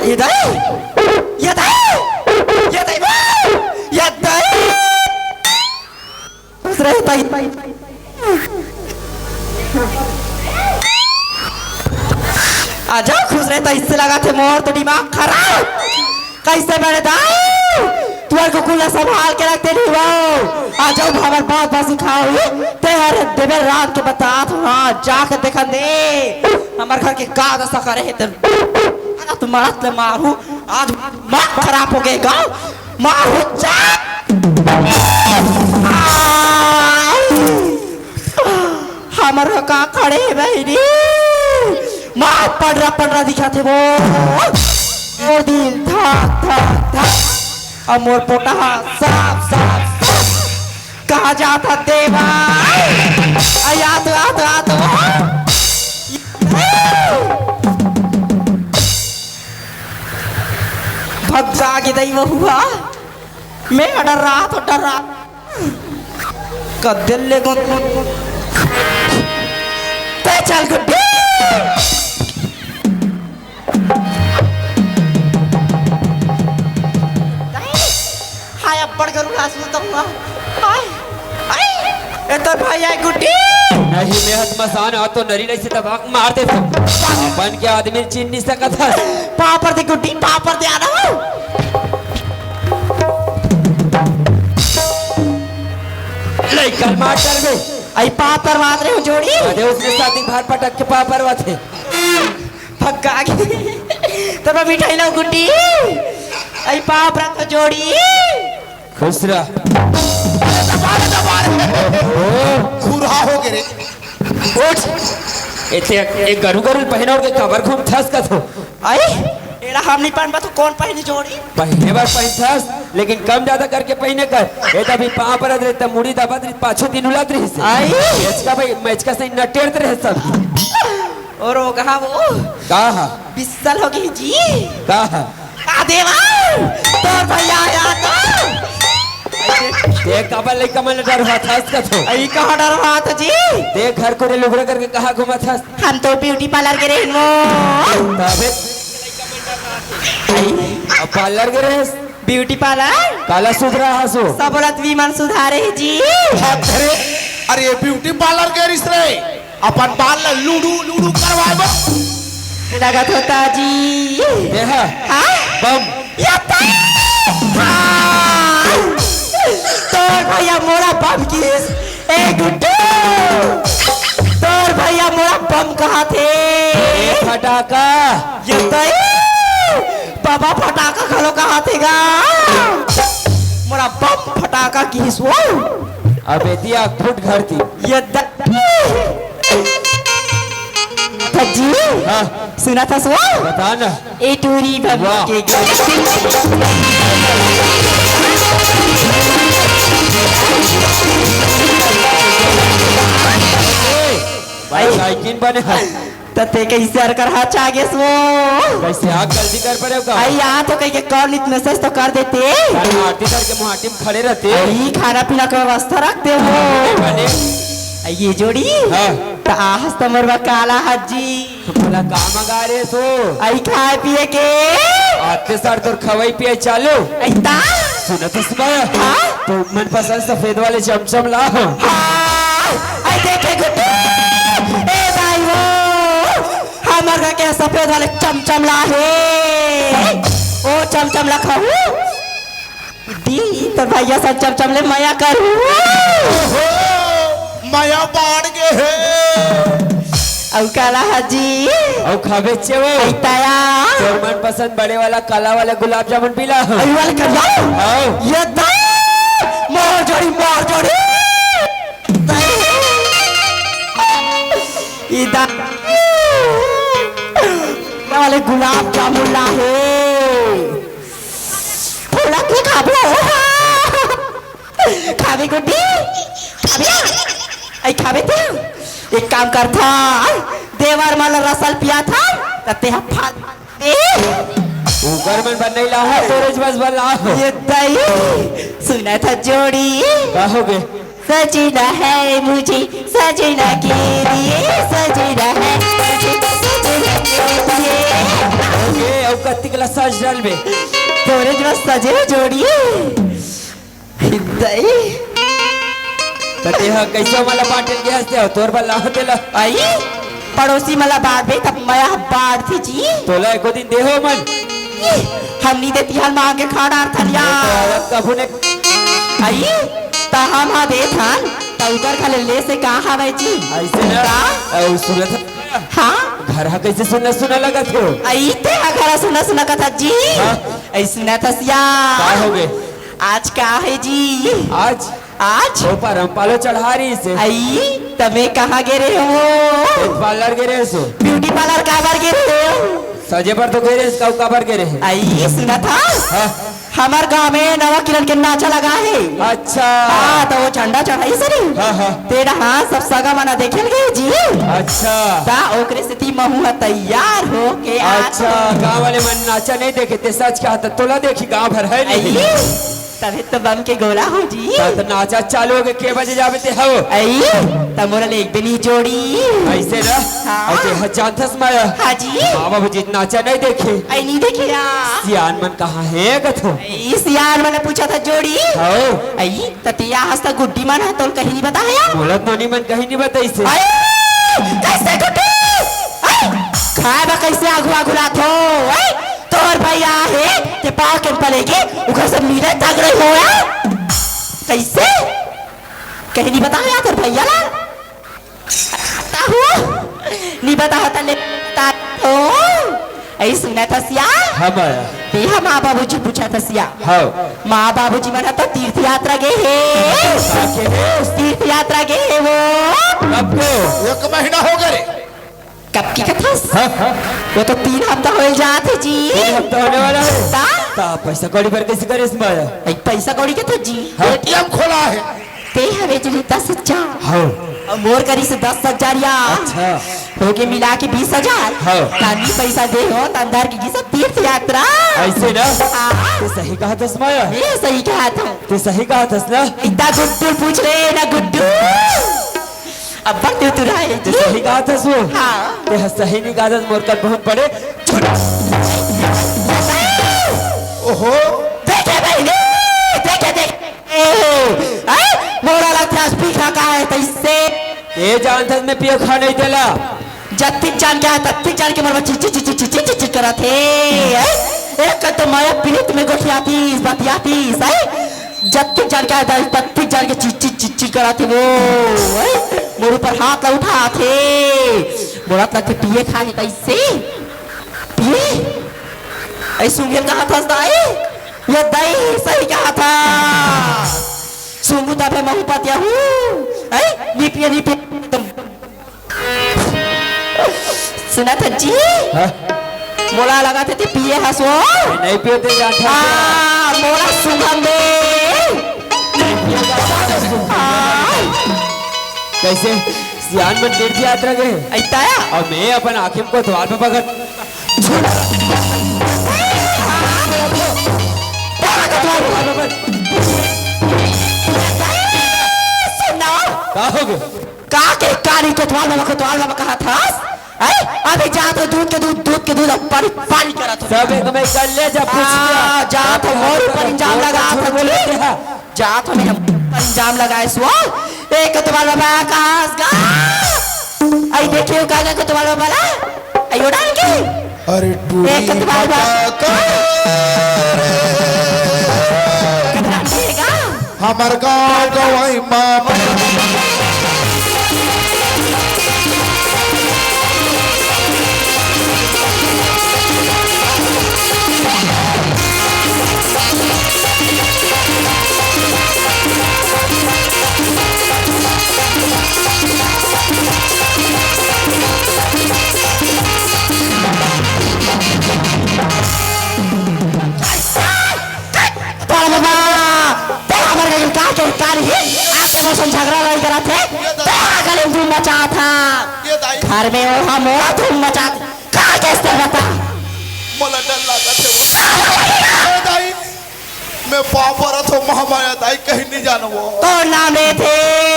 ये दई, ये दई, ये दई, ये दई। खुश रहे तई। आजा, खुश रहे तई, इससे लगा थे मोर तो दिमाग खराब। कैसे बड़े दाऊ? तुहर कुकुर ला संभाल के रखते नहीं हो। आ जाओ, हमर बात बात सिखाओ ही। ते हर देवे रात के बतात हूँ, हाँ, जाके देखा दे। हमर घर के का दशा करे है ते। अरे तुम मरत ले मारू, आज दिमाग खराब हो गए गाँव। मारू जा। हमर का खड़े हे बहिनी, मार पड़रा पड़रा दिखा थे वो। ओ दिल धक धक धक, अब मोर पोटा हा साफ साफ साफ। कहाँ जाता देवा? आ, आ तो, आ तो, आ तो। भग जाके दई वो हुआ। मैं डर रहा तो डर रहा। कद्दे ले गो। ते चल गुड्डी। हाय, अब्बड़ गरु ला सुनता हुआ। हाय, हाय। ए तो भाई आए गुड्डी। नहीं, मैं हत मसान आ तो नरी नहीं से तबाक मार दे तू। अपन के आदमी चिन्ह नहीं सकत हस। पापर दे गुड्डी, पापर दे आना हो। लइका ल मार डरबे। आई पातर मात रे जोड़ी। अरे उसने शादी भार पटक के पापर वाथे। भग्गा के। तब मिठाई लाओ गुड्डी। आई पाप रख जोड़ी। खुश रह। खुरहा हो गे रे। उठ। एते एक गरु गरु पहना के कबर घूम थस कथो। आई, एला हम नहीं पहनबा तो कौन पहनी जोड़ी? पहने बर पहनथस, लेकिन कम ज्यादा करके पहने कर। ए त अभी पाँव परत रहे, त मुड़ी दबत रही, पाछू दिन उलत रही से। आई। मेचका भाई, मेचका से नटेरत रहे सब। और ओगहा वो। का हा? बिस्सल हो गई जी। का हा? का देवा? तोर भैया आया तो। ते काबर लइका मन ल डरवात हस कथो? आई कहाँ डरवात जी? ते घर कोरे लुगड़ा करके कहाँ घूमत हस? हम तो ब्यूटी पार्लर गे रहेन वो। तबे अब पार्लर गे रहेस? Beauty parlour? काला सुधरा हसो? सब रतवी मन सुधारे हे जी। अरे, अरे, ये ब्यूटी पार्लर गे रिस रे? अपन बाल ला लूडू, लूडू करवाए बा। लगत होता जी। ये हा? हाँ? बम। या तो हाँ। तोर भैया मोला बम किस। ए गुड्डू, तोर भैया मोला बम कहाथे। ए फटाका। ये तो ए, बाबा फटाका घलो कहाथे गा। मोला बम फटाका किस वो। अब एतिया फुट घर थी। ये द-, जी। हाँ। सुनत हस वो? बता ना। ए टूरी बम वाह। के गीत। ए, भाई, भाई। गायकिन बने हस। त ते कइसे अरकर हाथ आ गेस वो? कइसे आग गलती कर परे का? आई, आ तो कहीं के कॉल नित मैसेज तो कर देते। अरे, आरती धर के मुहाटी में खड़े रहते। आई, खाना पीना के व्यवस्था रखते हो। बने। आई, ये जोड़ी? हाँ। त आहस त मोर बा काला हाथ जी। तो बोला, का मंगा रे सो? आई खाए पिए के? आते सार तोर खवाई पिए चालू। आई ता? सुनत हस बा? हाँ? तो मनपसंद सफेद वाले चमचम ला। हाँ, आई देखे गुड्डू। ए भाई हो, हमर घर के सफेद वाले चमचम ला हे। ओ चमचम ला खाहू। दी, तोर भैया सन चमचम ले मया करू। ओहो, मया बाढ़ गे हे। अउ काला ह जी? अउ खाबे चे वो? अइताया। तोर मनपसंद बड़े वाला काला वाला गुलाब जामुन पीला हो। अउ वाला करिया? हाँ। ये दई! मोर जोड़ी, मोर जोड़ी! दई! इदा वाले गुलाब जामुन ला हे। थोड़ा के खाबो। खाबे गुड्डी? खाबे? अई खाबे ते? एक काम करथा, देवर मन रसल पियाथा, त तेहा फाल ए? उकर मन बर नइ लाहा, तोरेच बस बर लाहा। ये दई, सुनथा जोड़ी। का होगे? सजना है मुझे, सजना के लिए, सजना है मुझे, सजना के लिए। ए, अउ कतिक ला सज डलबे? तोरेच बस सजे जोड़ी। दई। त तेहा कइसे मोला बांटे ल गे हस ते, अउ तोर बर लाहूं तेला। अई, पड़ोसी मन ला बांटबे, तब मया बांटथे जी। तोला एको दिन देहो मन। ई, हम नी देती हल मांग के खा डारथन या। तो आवत कभू ने। अई, त हम हा देथन, त उकर खा ले, ले से का हवय जी? अइसे ना। का? अउ सुनत ह? हाँ? घर हा कइसे सुन्ना सुन्ना लगत हो? अई, तेहा घर हा सुन्ना सुन्ना कथस जी। हाँ? अई सुनत हस या। का होगे? आज का हे जी? आज? आज? ओ परम पालो चढ़ा रहिसे। अई, त मैं कहाँ गे रहेंव? Beauty parlour गे रहेस। Beauty parlour काबर गे रहेंव? सजे बर तो गे रहेस, का काबर गे रहे? अई, सुनत हस? हाँ। हमर गांव में नवा किरण के नाचा लगा हे। अच्छा। हाँ, त ओ झंडा चढ़ाइस रे। हाँ, हाँ। तेला हाँ, सब सगा मन देखे ल गे जी। अच्छा। त ओकरे सेती महूं ह तैयार होके आ अच्छा, गांव वाले मन नाचा नइ देखे, ते सच कहा त तोला देखही गांव भर ह नहीं। अई। तभे तो बम के गोला हो जी। त, त नाचा चालू होगे, के बजे जाबे ते हव? अई, त मोला ले एक बेनी जोड़ी। अइसे ना? हाँ। अउ तेहा जानथस माया? हाँ जी। माँ बाबूजी नाचा नइ देखे। अई, नइ देखे या। सियान मन कहाँ हे कथों? अई, सियान मन पूछत हस जोड़ी। हव। अई, त तेहा हस त गुड्डी मन ह तोला कहीं नइ बताय या? मोला तो नोनी मन कहीं नइ बताइसे। अई, कइसे गुड्डी? अई, खाय बर कइसे आघू आघू लाथो? अई, तोर भैया हे, ते पाव के पलेगे, उखर से मिले तगड़े होया। कइसे? कहीं नइ बताय या तोर भैया ला? ताहू, नइ बताय त ले बता तो। अई सुनत हस या? हाँ, माया। ते ह माँ बाबूजी पूछत हस या। हाँ। माँ बाबूजी मन ह तो तीर्थ यात्रा गे हे। का गे हे? तीर्थ यात्रा गे हे वो। कब के? एक महीना होगे रे। कब के कथस? हाँ, हाँ। वो तो तीन हफ्ता होय जात हे जी। तीन हफ्ता होने वाला हे। ता? ता पैसा कौड़ी बर कइसे करेस माया? अई पैसा कौड़ी के तो जी। हाँ। ATM खोला हे। ते हवे जी दस हजार। हाँ। अउ मोर करिस दस हजार या। अच्छा। होगे मिला के बीस हजार। हाँ। तानी पैसा दे हो, त अंदर के गिस तीर्थ यात्रा। अइसे ना? हाँ। ते सही कहत हस माया। मैं सही कहत हंव। ते सही कहत हस ना? इतना गुड्डू पूछ रहे ना गुड्डू। अब्बड़ तुरतुरा हे ते जी। सही कहत हस वो। हाँ। ते ह सही नइ कहत हस, मोर कन बहुत बड़े झूठ। ओहो। देखे बहिनी, देखे, देखे। ए, ए, मोला लगथे आज पी खा का हे तइसे। ए जानत हस मैं पियो खा नइ तेला। जत्तिक जान के हे, तत्तिक जान के मोर चिच्ची, चिच्ची, चिच्ची, चिच्ची करत हे। ए, एक तो माया पीड़ित में गोठियातीस, बतियातीस, ए? जत्तिक जान के हे, तत्तिक जान के चिच्ची चिच्ची करत हे वो, हैं? मोर ऊपर हाथ ला उठात हे। मोला त लगथे पिए खाए कइसे? पिए? अई सूंघे ल कहा थस दाई? ये दाई सही कहा था। सूंघू तभे महूं पतिया हूँ। हैं? नी पिए, नी पिए। सुनत हस जी? हाँ? मोला लगथे ते पिए हस वो। नइ पियो ते जानत हस। हाँ, मोला सुगंध दे। हाँ। कइसे? सियान मन तीर्थ यात्रा गे। अइताया? अउ मैं अपन आँखी म कोतवाल पे पकड़। सुन ना। का होगे? का के काली कोतवाल बाबा, कोतवाल बाबा कहा थस? हैं? अभी जात हो दूध के दूध, दूध के दूध, अब पानी, पानी करत हो। सब एक में कर ले, जब पूछ लिया। आ, जात हो मोर ऊपर इल्जाम लगा था जी। जात हो मेरे ऊपर इल्जाम लगाए सुआ। ए कोतवाल बाबा कहा हस गा? अई देखियो का गा कोतवाल बाबा ला? अई उड़ान के? अरे टूरी एक बार बात। हमर गाँव गवाई मामा। बा, ते हमर गली का के कारी, आज के मौसम झगड़ा लड़ाई करत हे, ते गली धूम मचात हा। ये दाई। घर में ओढ़ा मोड़ा धूम मचात, का केस ते बता? मोला डर लागत हे वो। ए दाई, मैं पाँव परत हो, महामाया दाई, कहीं नहीं जानो वो। तोर नाम ए थे।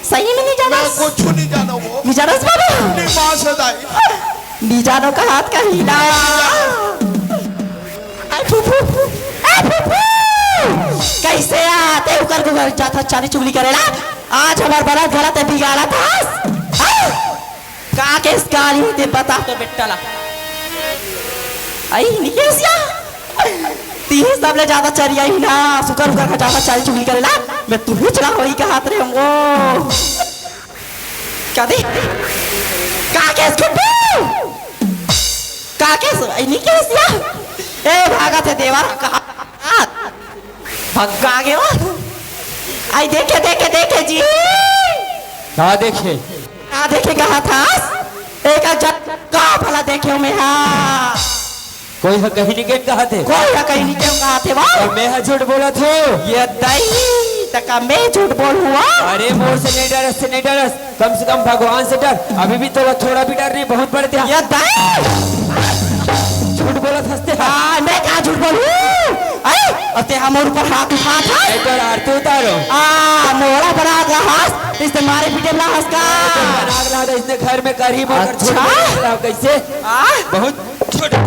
सही में नहीं मैं जानस? कुछ नहीं जानो वो। नहीं जानस बाबा? नहीं माँ से दाई। नहीं जानो का हाथ का हीला। ए फूफू, ए फूफू, कैसे आते उकर को घर जाता चाली चुगली करेला? आज हमार बरात घरा ते बिगाड़ा था। हाँ? का केस कारी ते बता तो बेटा ला। आई निकेसिया, तीही सबले ज्यादा चरिया ही ना, सुकर उकर का ज्यादा चाली चुगली करेला। मैं तुही चला होई का हाथ रे होंगो। का दे? का केस खुब्बू? का केस? आई निकेसिया। ए भागा थे देवा का। भग्गा गे वो। आई देखे, देखे, देखे जी। का देखे? का देखे कहा था? एक जन का भला देखे मैं हा। कोई ह कहीं नहीं के कहा थे। कोई ह कहीं नहीं के कहा थे वो। और मैं ह झूठ बोला थे। ये दई तका मैं झूठ बोलूँ वो। अरे मोर से नहीं डरस, से नहीं डरस। कम से कम भगवान से डर, अभी भी तो वो थोड़ा भी डर नहीं, बहुत बड़े थे। ये दाई! झूठ बोलत हस ते। हाँ, मैं का झूठ बोलूं? अरे, अब ते हमर ऊपर हाथ उठात हस? मैं तो आरती उतारो। आ, मोला बना ला हस, इसने मारे पीटे ला हस का? तो बना ला, तो इसने घर में कर ही मोर अच्छा? झूठ बोलत ला, कैसे? आ? बहुत छोटा।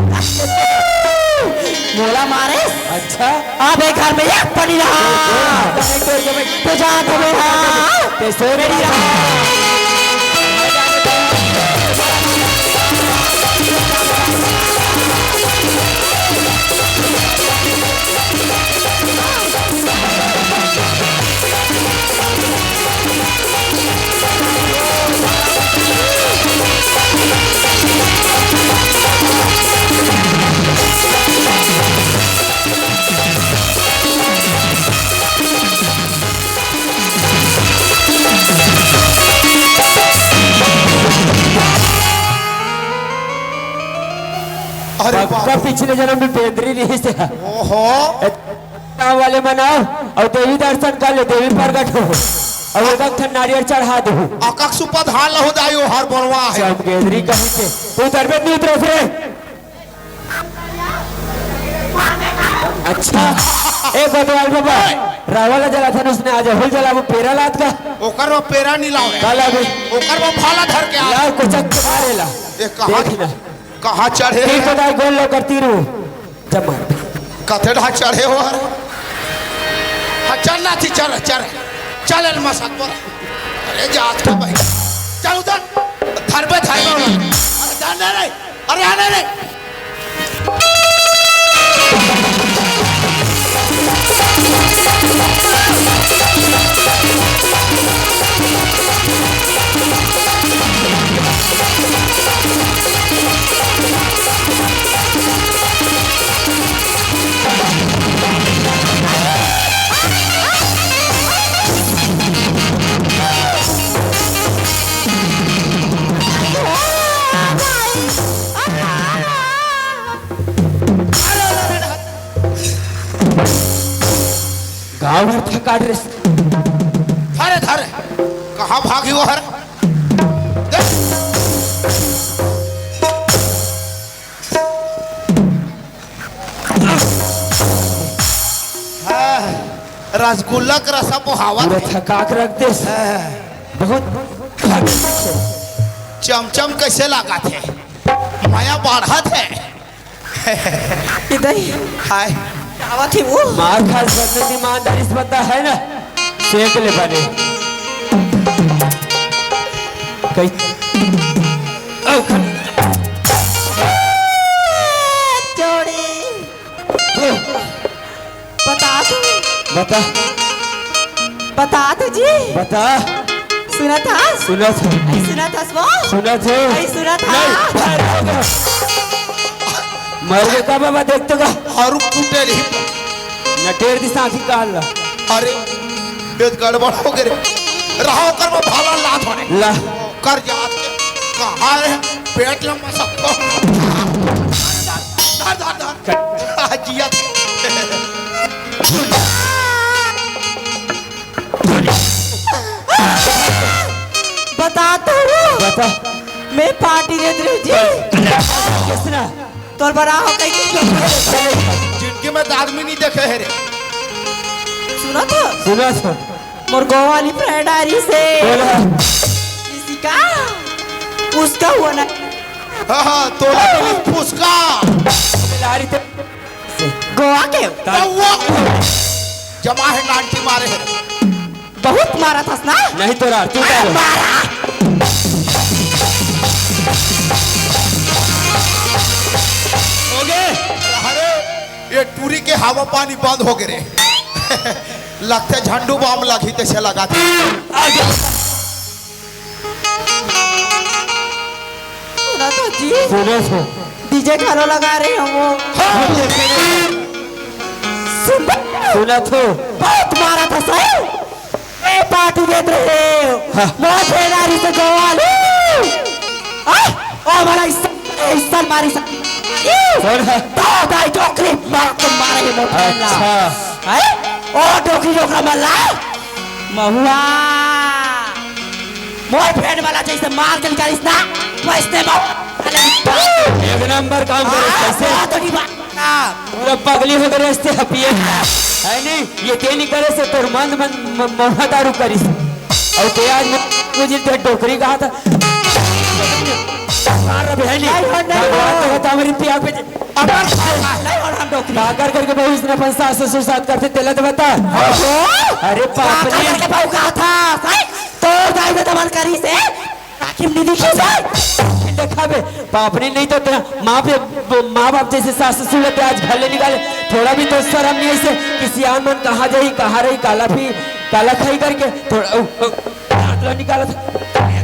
मोला मारे? अच्छा। अबे घर में एक पड़ी रहा। तो जा तुम्हें हाँ। ते सो मेरी रहा। अरे बाप। पक्का पिछले जन्म में बेंदरी रहिस हे। ओहो। गाँव वाले मन आओ अउ देवी दर्शन कर ले, देवी प्रगट हो। अउ एक ठन नारियल चढ़ा दो। अकक सुपा धान लहो दाई, ओ हर बनवा हे। सब गेंदरी कहीं के। तू उतरबे नहीं उतरस रे। अच्छा, ए कोतवाल बाबा, रावण ला जलाथन उसने आज अहू ला जलाबो, पेरा लात का? ओकर वो पेरा नहीं लावे। का लाबे? ओकर वो भाला धर के आ। लाओ, कोचक के मारे ला। ए, कहाँ देख ना। कहाँ चढ़े? तीर को दाई गोल लो कर तीरू। जब मार। कते ढा चढ़े हो हर? हाँ, चल ना थी, चल, चल। चल, एल मसक पर। अरे, जात का भाई। चल उधर। धर पे, धर पे उधर। अरे, धर नहीं, नहीं। अरे, आने नहीं। गाँव भर थका ड्रेस। धरे, धरे। कहाँ भागी वो हर? हाँ, रसगुल्ला के रसा मोहावत पूरा हे। थका के रख देस। हाँ। बहुत चमचम कैसे लागत हे? मया बाढ़त हे। इधर ही। हाय। आवत ही वो। मार खास बदले ईमानदारी से बंदा है ना? सेक ले बने। कई। ओ, खन- जोड़ी। बता तू। बता। बता तू जी। बता। सुनत हस? सुनत हस। आई सुनत हस वो? सुनत हस। आई सुनत हस? नहीं, बाहर हो गया। मर गए का बाबा, देख तो का। और टूटे नहीं। न टेर दी सांखी काल ला। अरे, बेद गड़बड़ हो गए रे। रहा ओकर में भाला लात होने। ला। कर जात के। कहाँ रे? पेट लंबा सबको। धर, धर, धर। आ, जिया थे। बता तो रो। बता। मैं पार्टी देत रहे जी। किसना? तोर बड़ा हो कहीं की। जिंदगी में तो आदमी नहीं देखे है रे। सुना तो? सुना तो। मोर गाँव वाली फ्रेंड आ रही से। बोला। किसी का? उसका हुआ ना। हाँ, हाँ, तोला तो फुसका। ला रही थे। गोवा के? गोवा। जमा है, गांठी मारे है। बहुत मारा था ना? नहीं तो रहा, तू क्या बोल? मारा। हो गए? अरे, ये टूरी के हवा पानी बंद हो गए रे। लगते झंडू बाम लगी तैसे लगा था। आगे। सुना तो जी। सुनो सो। डीजे घलो लगा रहे हो वो। हाँ। सुन। सुना तो। बहुत मारा था सही। ए पार्टी देत रहे हो। हाँ। बहुत बेदारी से गवाल। हाँ? ओ बड़ा इस, इस साल मारी सा। कौन है? तो दाई डोकरी मार के मारे मोटा। अच्छा। हैं? ओ डोकरी डोकरा मल्ला। महुआ। मोर फ्रेंड वाला जैसे मार के निकालिस ना, वैसे महुआ। एक नंबर काम करे, हाँ, कैसे? बहुत बड़ी बात। पूरा पगली हो गए रस्ते हपिए। है नहीं? ये के नहीं करे से तोर मंद मंद म-, महुआ दारू करिस। और ते आज म-, मुझे ते डोकरी कहा था। मार रहे है नहीं? नहीं, नहीं, भगवान तो नहीं। बता मेरी पिया पे। अमर खाएगा। नहीं, और हम डोकरी। का कर करके बहू इसने अपन सास ससुर साथ करते तेला तो बता। ओहो। अरे बाप का रे। करके बहू कहा था? सही? तोर दाई में दमन करी से? राखी में नहीं दिखी से? देखा बे, बाप ने नहीं तो तेरा माँ पे, माँ बाप जैसे सास ससुर लेते आज घर ले निकाले। थोड़ा भी तो शर्म नहीं है इसे कि सियान मन कहाँ जाई, कहाँ रही, काला पी, काला खाई करके थोड़ा, उ, उ, हाथ लो निकाला था।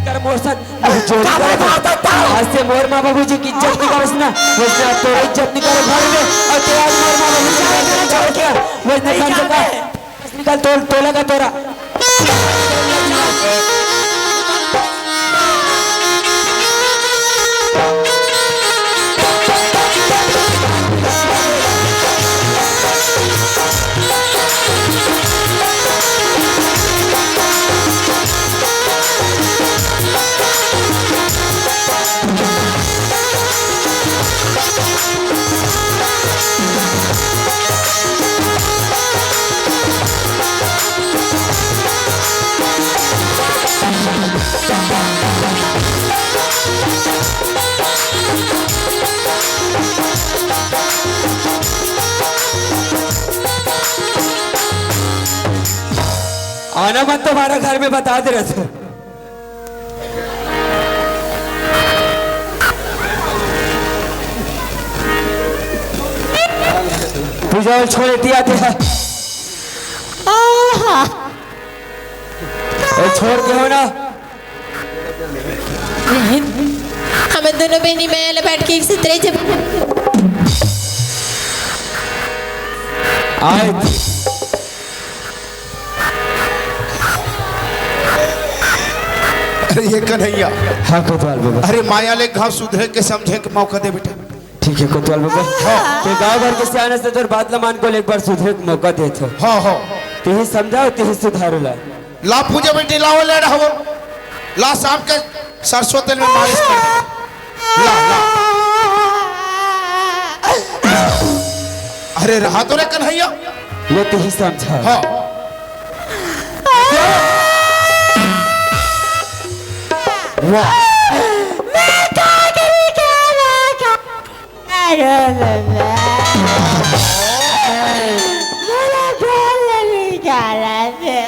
कर मोर साथ, मोर जोड़ी काला कर। मार देता हूँ। आज से मोर माँ बाबू जी की इज्जत निकाल ना, वैसे आज तोरा इज्जत निकाल घर में, और तेरा आज मोर माँ बाबू जी की इज्जत निकाल क्या? वैसे नहीं कम से कम। निकल, तोल, तोला का तोरा। आना मत, तुम्हारा घर में बता दे रहे थे। पूजा और छोड़ दिया थे। आहा। ए, छोड़ के हो ना। नहीं, हमें दोनों बहनी में ले बैठ के एक साथ रह जब आए। अरे ये कन्हैया। हाँ कोतवाल बाबा। अरे माया ले घाव सुधरे के समझे के मौका दे बेटा। ठीक है कोतवाल बाबा। हाँ। तो गांव भर के सियाने से तोर बात ला मान को एक बार सुधरे के मौका दे थे। हाँ, हाँ। तिही समझाओ, तिही सुधारो ला। ला पूजा बेटी, लाओ ले रहो। ला सांप के सरसों तेल में मालिश कर। ला, ला। अरे रहा तो रे कन्हैया। ये तिही समझा। हाँ। वाह। अरे बाबा। मेरा गोल निकाला दे।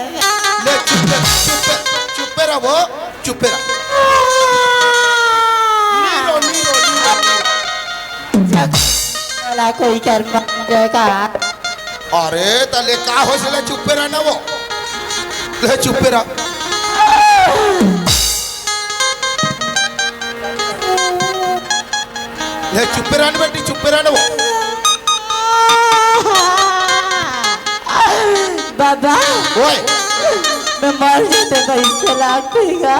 ले चुप, चुप, चुप रहो, चुप रहो। नीरो, नीरो, नीरो, नीरो। वाला कोई कर्म देगा। अरे तले का हो से ले चुप रहा ना वो। ले चुप रहा। ले चुप्पे रहने बेटी, चुप्पे रहने वो। बाबा, ओए। मैं मर जाते तो इससे लाग पीगा।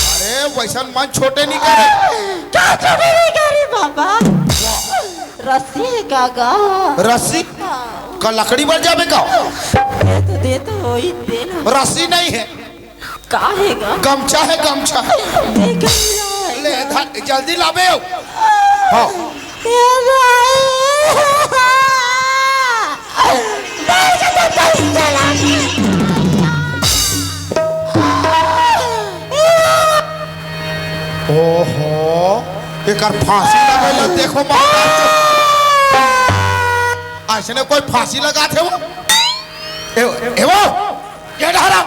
अरे, वैसन मन छोटे नहीं करे। क्या छोटे नहीं करे, बाबा? रस्सी है का गा? रस्सी? हाँ। का लकड़ी बर जाबे का? दे तो, दे तो, वही दे ना। रस्सी नहीं है। का हे गा? गमछा है, गमछा। दे गमछा। ले, धा-, जल्दी लाबे हो। हाँ। ए भाई। ओहो, एकर फांसी लगे ला, देखो मार। अइसने कोई फांसी लगाथे वो? ए, ए वो, ये डहरा।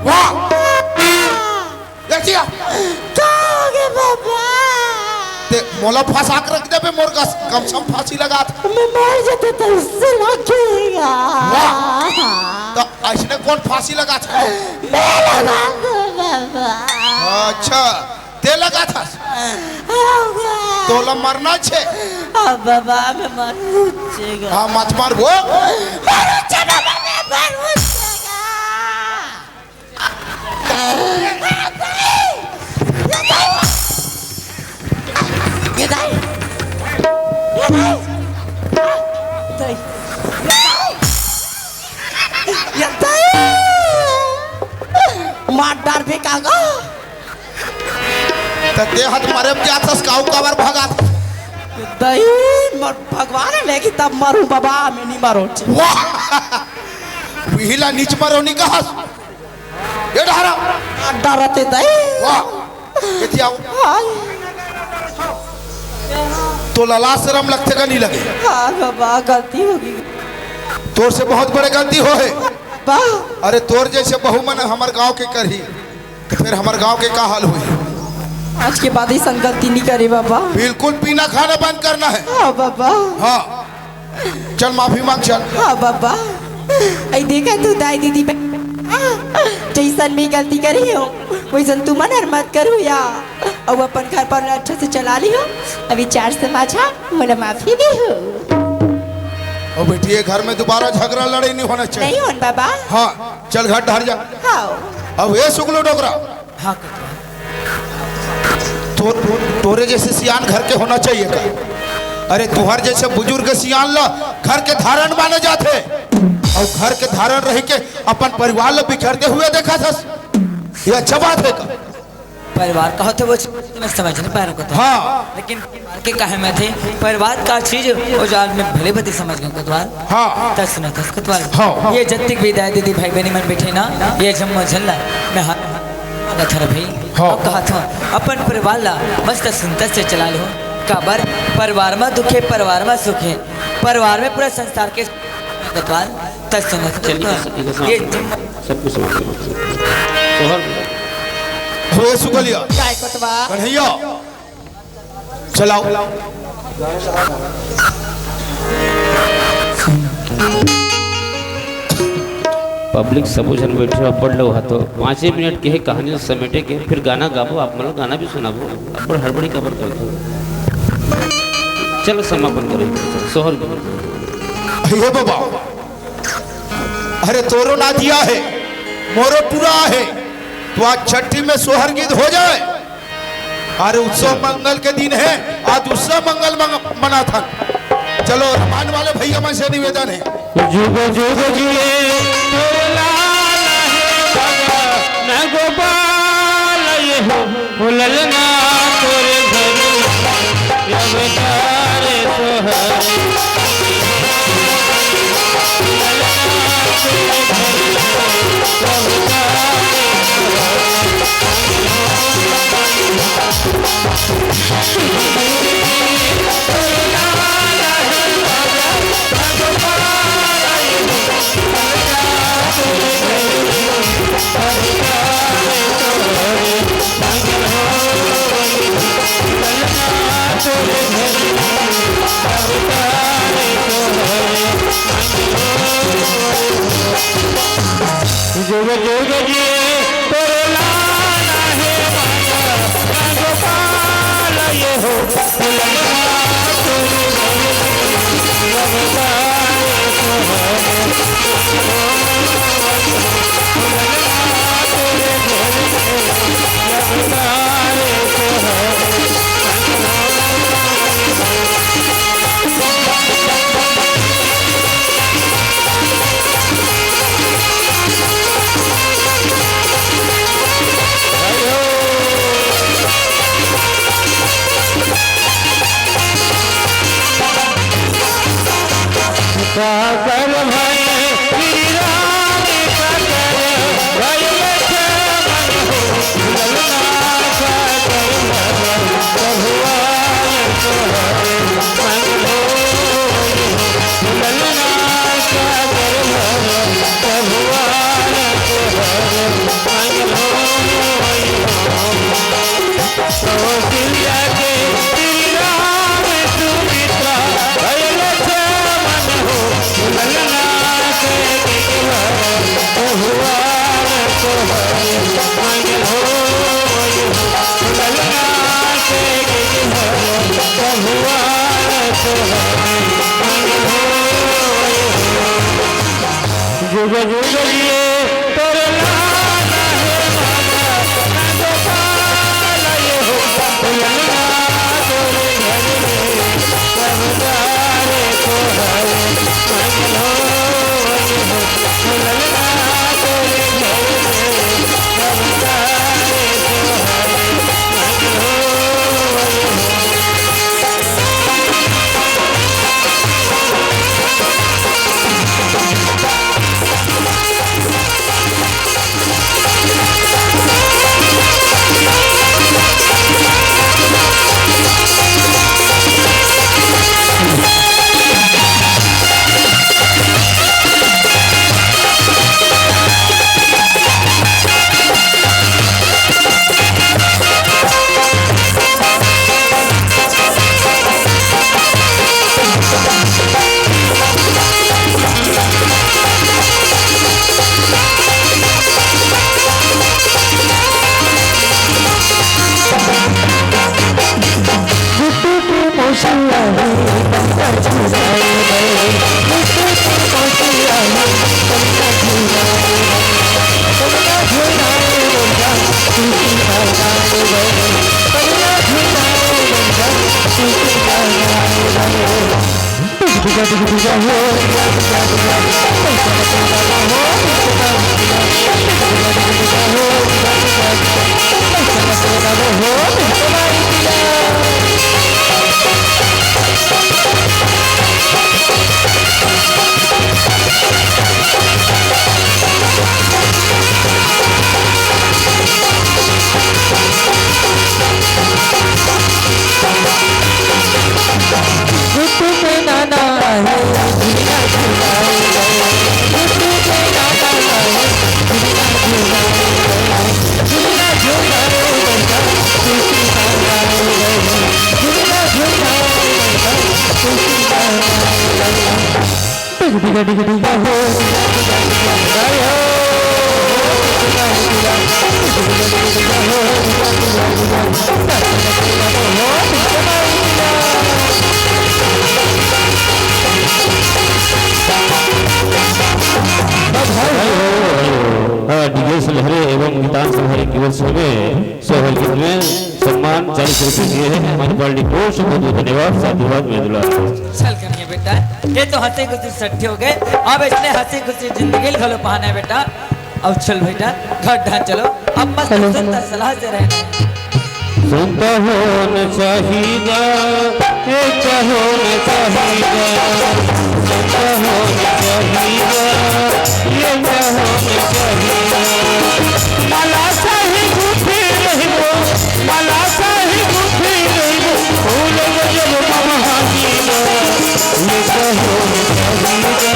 वाह। देखिया। का होगे बाबा? ते मोला फंसा के रख देबे, मोर गमछा म फांसी लगात। मैं मर जाते तो इससे लगेगा। वाह। तो अइसने कोन फांसी लगाथे? मैं लगा दो बाबा। अच्छा, ते लगाथस? हाँ। तोला मरना छे? हाँ बाबा, मैं मरूँ छेगा। हाँ, मत मर वो। मरूँ छे बाबा, मैं मरूँ छेगा। ये दाई, ये दाई, ये दाई, ये दाई, ये दाई, मार डार भी कागा। त ते हत मरे म जाथस, काऊ काबर भगात? दाई, मर भगवान हे, लेकिन तब मरूँ बाबा, मैं नहीं मरूँ। वाह! विहिला नीच मरो नहीं कहस। ये डहरा। डरते दाई। वाह। एती आओ। हाय। तोला लाज शरम लगथे का नहीं लगे? हाँ बाबा, गलती होगे। तोर से बहुत बड़े गलती होहे। बा। अरे तोर जैसे बहू मन हमर गांव के करही, तो फिर हमर गांव के का हाल होही? आज के बाद अइसन गलती नहीं करे बाबा। बिल्कुल पीना खाना बंद करना है। हाँ बाबा। हाँ। चल माफी मांग चल। हाँ बाबा, अई देखा तू दाई दीदी बहन, जइसन मैं गलती करे हों, वइसन तुमन हर मत करहू या, अउ अपन घर पर अच्छा से चला लिहू। अभी चार समाज हा, मोला माफी देहू। ओ बेटी, ये घर में दोबारा झगड़ा लड़ाई नहीं होना चाहिए। नहीं होन बाबा। हाँ, चल घर डहर जा। हाँ। अब ए सुगलू डोकरा, हाँ, कोतवाल। तो, तो, तोरे जैसे सियान घर के होना चाहिए का? अरे, तुहर जैसे बुजुर्ग सियान ला घर के धारण माने जाथे, अउ घर के धारण रहिके अपन परिवार ला बिखरते हुए देखाथस, ये अच्छा बात हे का? परिवार का होथे वो चीज मैं समझ नहीं पा रहा हूँ कोतवाल। हाँ। लेकिन के कहे में थे, परिवार का चीज, वो जो आज मैं भली भांति समझ गेंव कोतवाल। हाँ। त सुनत हस कोतवाल। हाँ। ये जतिक भी दाई दीदी भाई बहिनी मन बइठे ना, ये जम्मो झन ला मैं हाथ जोड़त हंव भाई। हाँ। अउ कहत हंव, अपन परिवार ला मस्त सुंदर से चला लेहू। काबर परिवार में दुख हे, परिवार में सुख हे, परिवार में पूरा संसार के कोतवाल। त सुनत हस, चलिए, ठीक है, ये सब कुछ समझ गए। सोहर। हो सुगलिया। काय कोतवाल? कन्हैया। चलाओ। पब्लिक सबो झन बइठे हो, अब्बड़ लोग हा तो पाँचे मिनट के हे कहानी समेटे के, फिर गाना गाबो, आप मन ला गाना भी सुनाबो, अब्बड़ हड़बड़ी काबर करथो। चलो समापन करो, सोहर भी। हे बाबा, अरे तोरो नादिया हे, मोरो टूरा हे, तो आज छट्ठी में सोहर गीत हो जाए। अरे उत्सव मंगल के दिन हे, आज उत्सव मंगल मंग-, मनाथन। चलो, रामायण वाले भैया मन से निवेदन हे। जुग जुग जिए तोर लाल हे भगवान गोपाल, ये हो, हो ललना तोरे घर अवतार सोहर। जुग जुग जिए तोर लाल हे भगवान गोपाल, ये हो। जुग जुग जिए तोर लाल हे बाबा, ना गोपाल ये हो, ललना तोरे घर में, अवतारे तोहरे मंगलो ये हो, ललना तोरे घर में, अवतारे तोहरे मंगलो ये हो। हाँ, डीजे सिलहरे एवं गीतांश सिलहरे की ओर से हमें सोहल गीत में सम्मान चालीस रुपए दिए हैं। हमारी पार्टी को बहुत बहुत धन्यवाद, साधुवाद, मेदुला। चल करिए बेटा, ये तो हंसी खुशी सट्ठी हो गए। अब इसने हंसी खुशी जिंदगी घलो पाना है बेटा। अब चल बेटा, घर ढां चलो। अब मस्त हेलो। सुंदर सलाह से रहना है। संत होन चाहिदा, एक होन चाहिदा, संत होन चाहिदा, एक होन चाहिदा। मला साही गुफी रहिबो, मला साही गुफी रहिबो, फूल गजब ममहाजीदा, एक होन चाहिदा।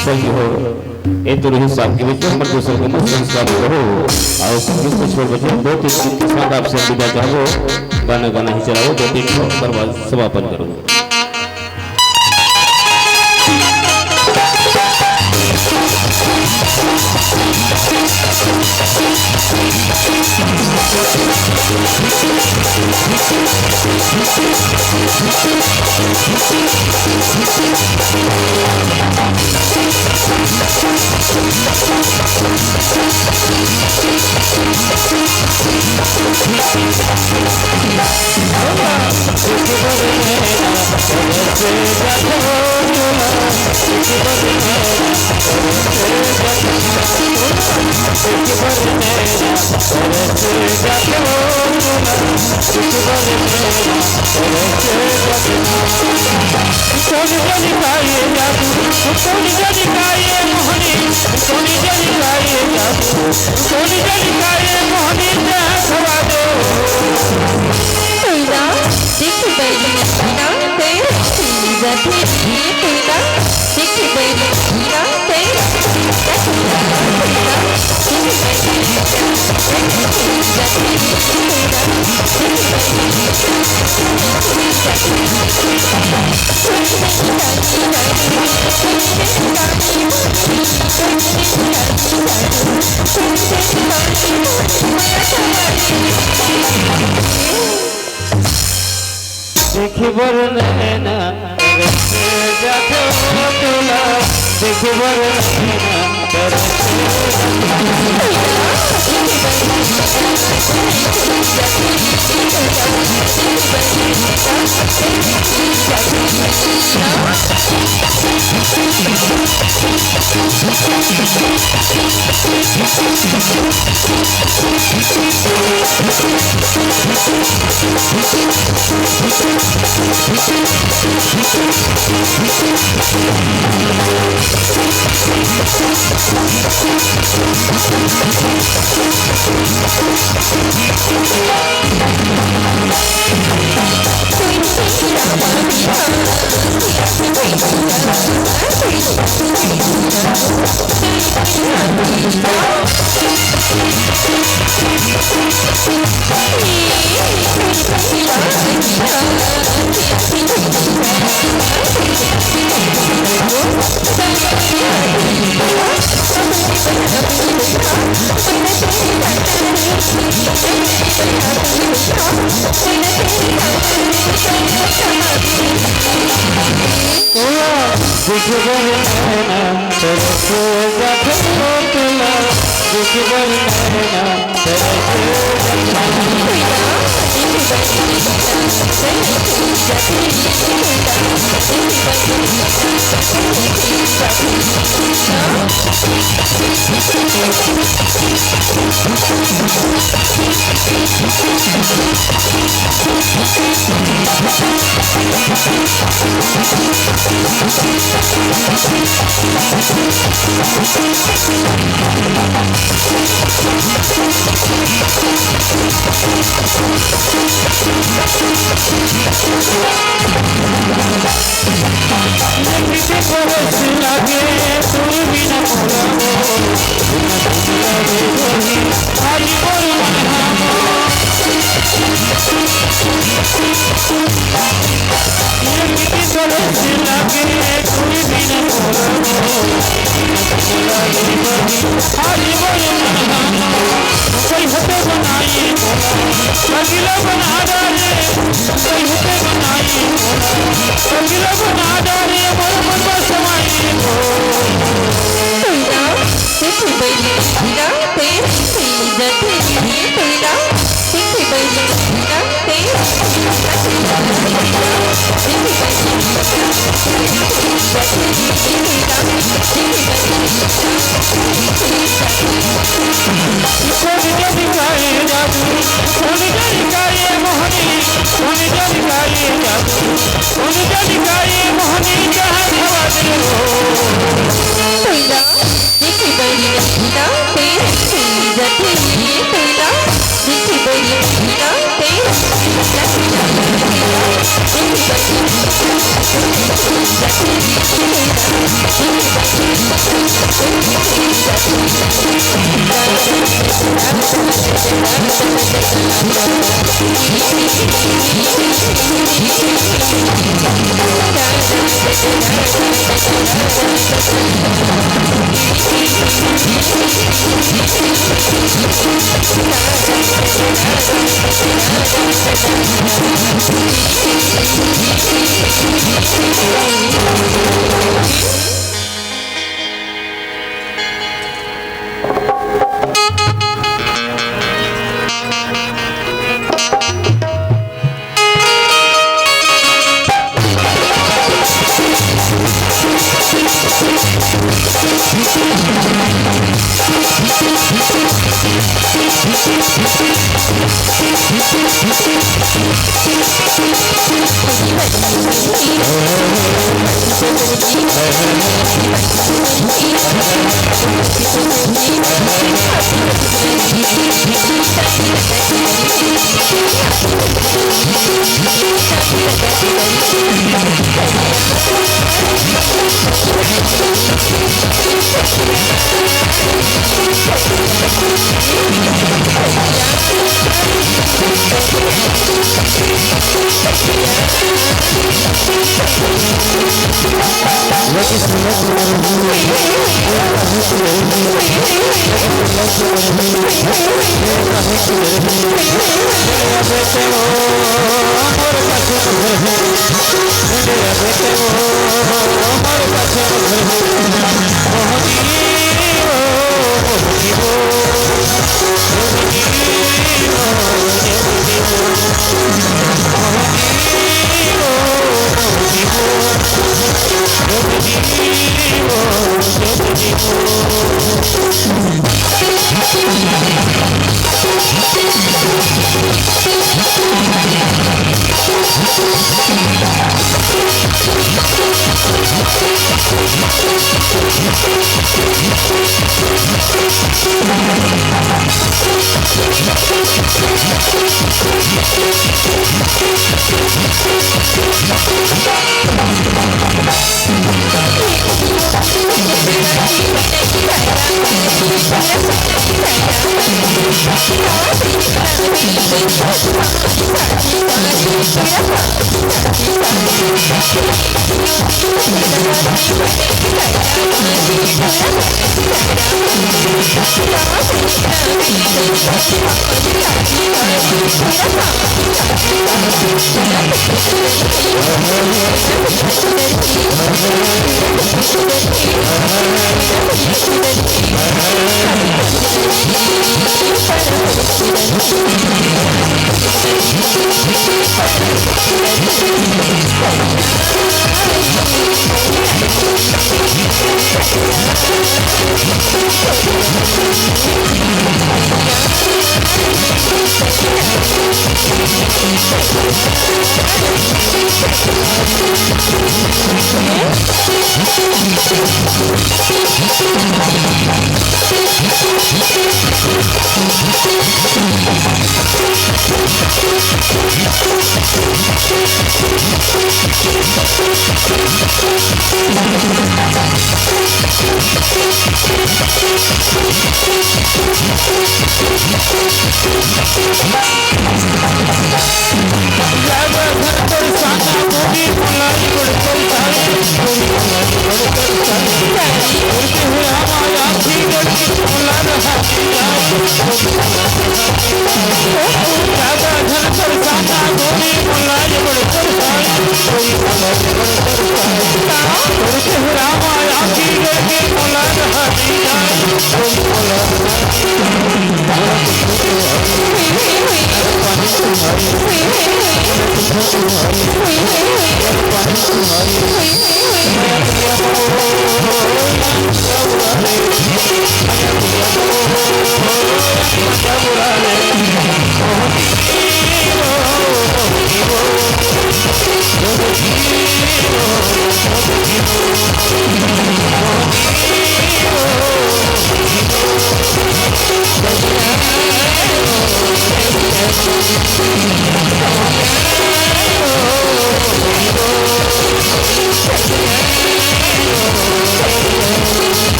सही हो, ए तो रही साहब के बीच में हमर दूसर के मस्त संस्कार करो। और संगीत से छोड़ बजे दो तीन गीत के साथ आपसे विदा चाहबो। गाना गाना ही चलाओ, दो तीन ठो, ओकर बाद समापन करो। कोई ना, देख बहिनी, ना तेरे जाते ये कोई ना, देख बहिनी, ना तेरे जाते ये कोई ना, देख बहिनी, ना तेरे जाते ये कोई ना, देख बहिनी, ना तेरे जाते ये कोई ना। देखे बर नैना तरस जाथे ओ तोला, देखे बर नैना तरस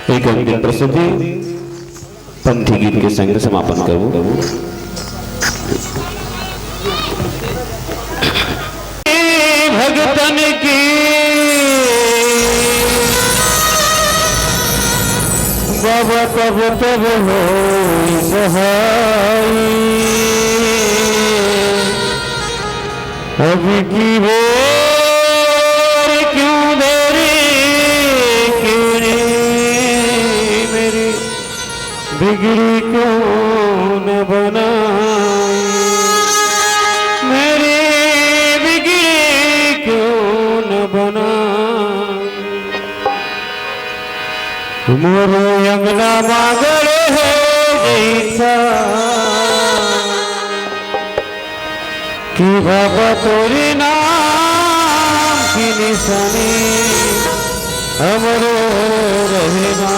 एक अंतिम प्रस्तुति पंथी गीत के संग समापन करबो। भगतन की बाबा तब तब होई सहाय। अब की बार क्यों देरी, क्यों रे मेरी बिगड़ी क्यों न बनाई, मेरी बिगड़ी क्यों न बनाई। मोर अंगना मांगड़ हो गई था कि बाबा तोरे नाम की निशानी हमरो रहना।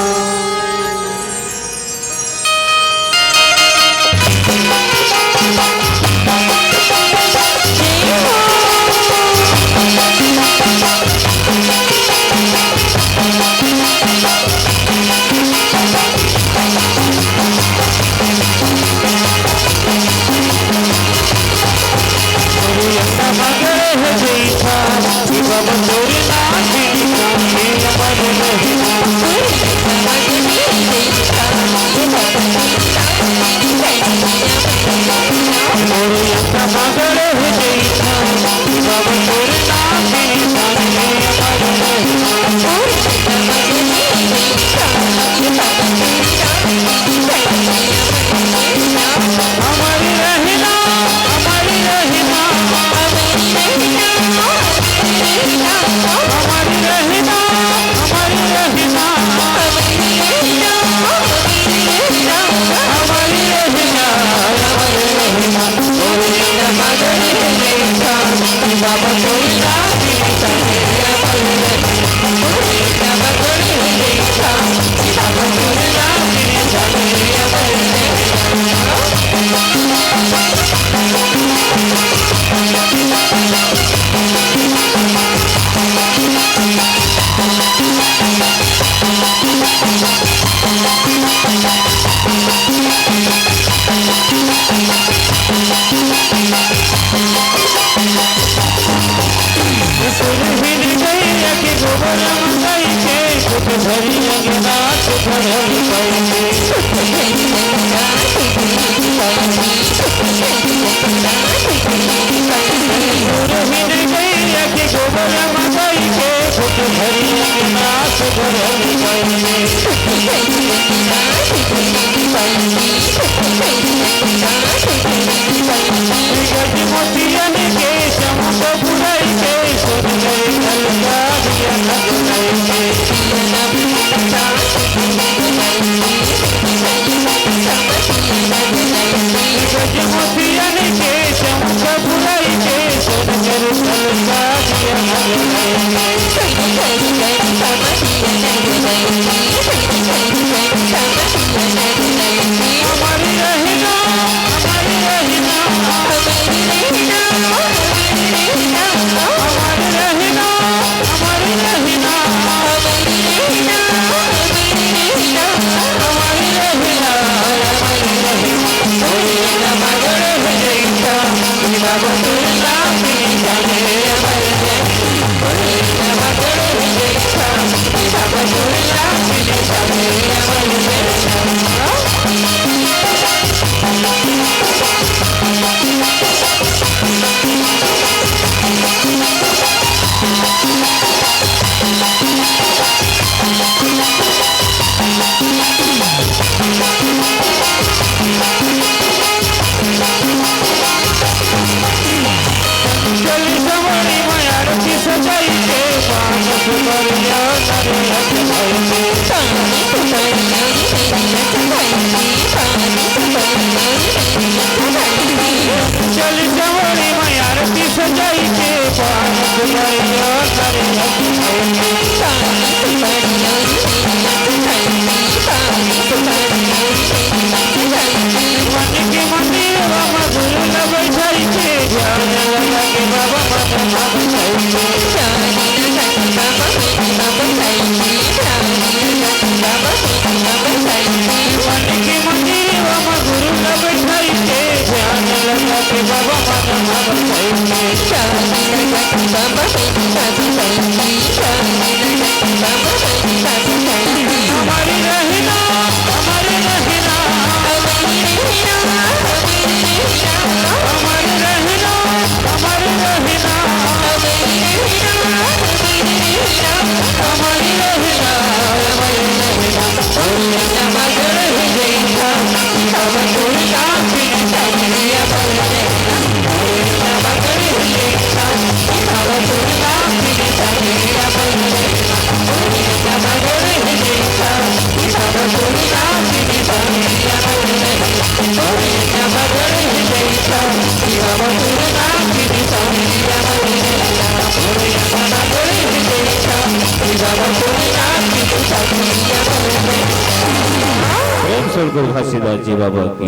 प्रेम से बोल गुरु घासीदास जी बाबा की।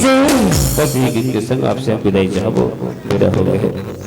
बस ये गीत के संग आपसे हम विदाई चाहबो, विदा हो गए।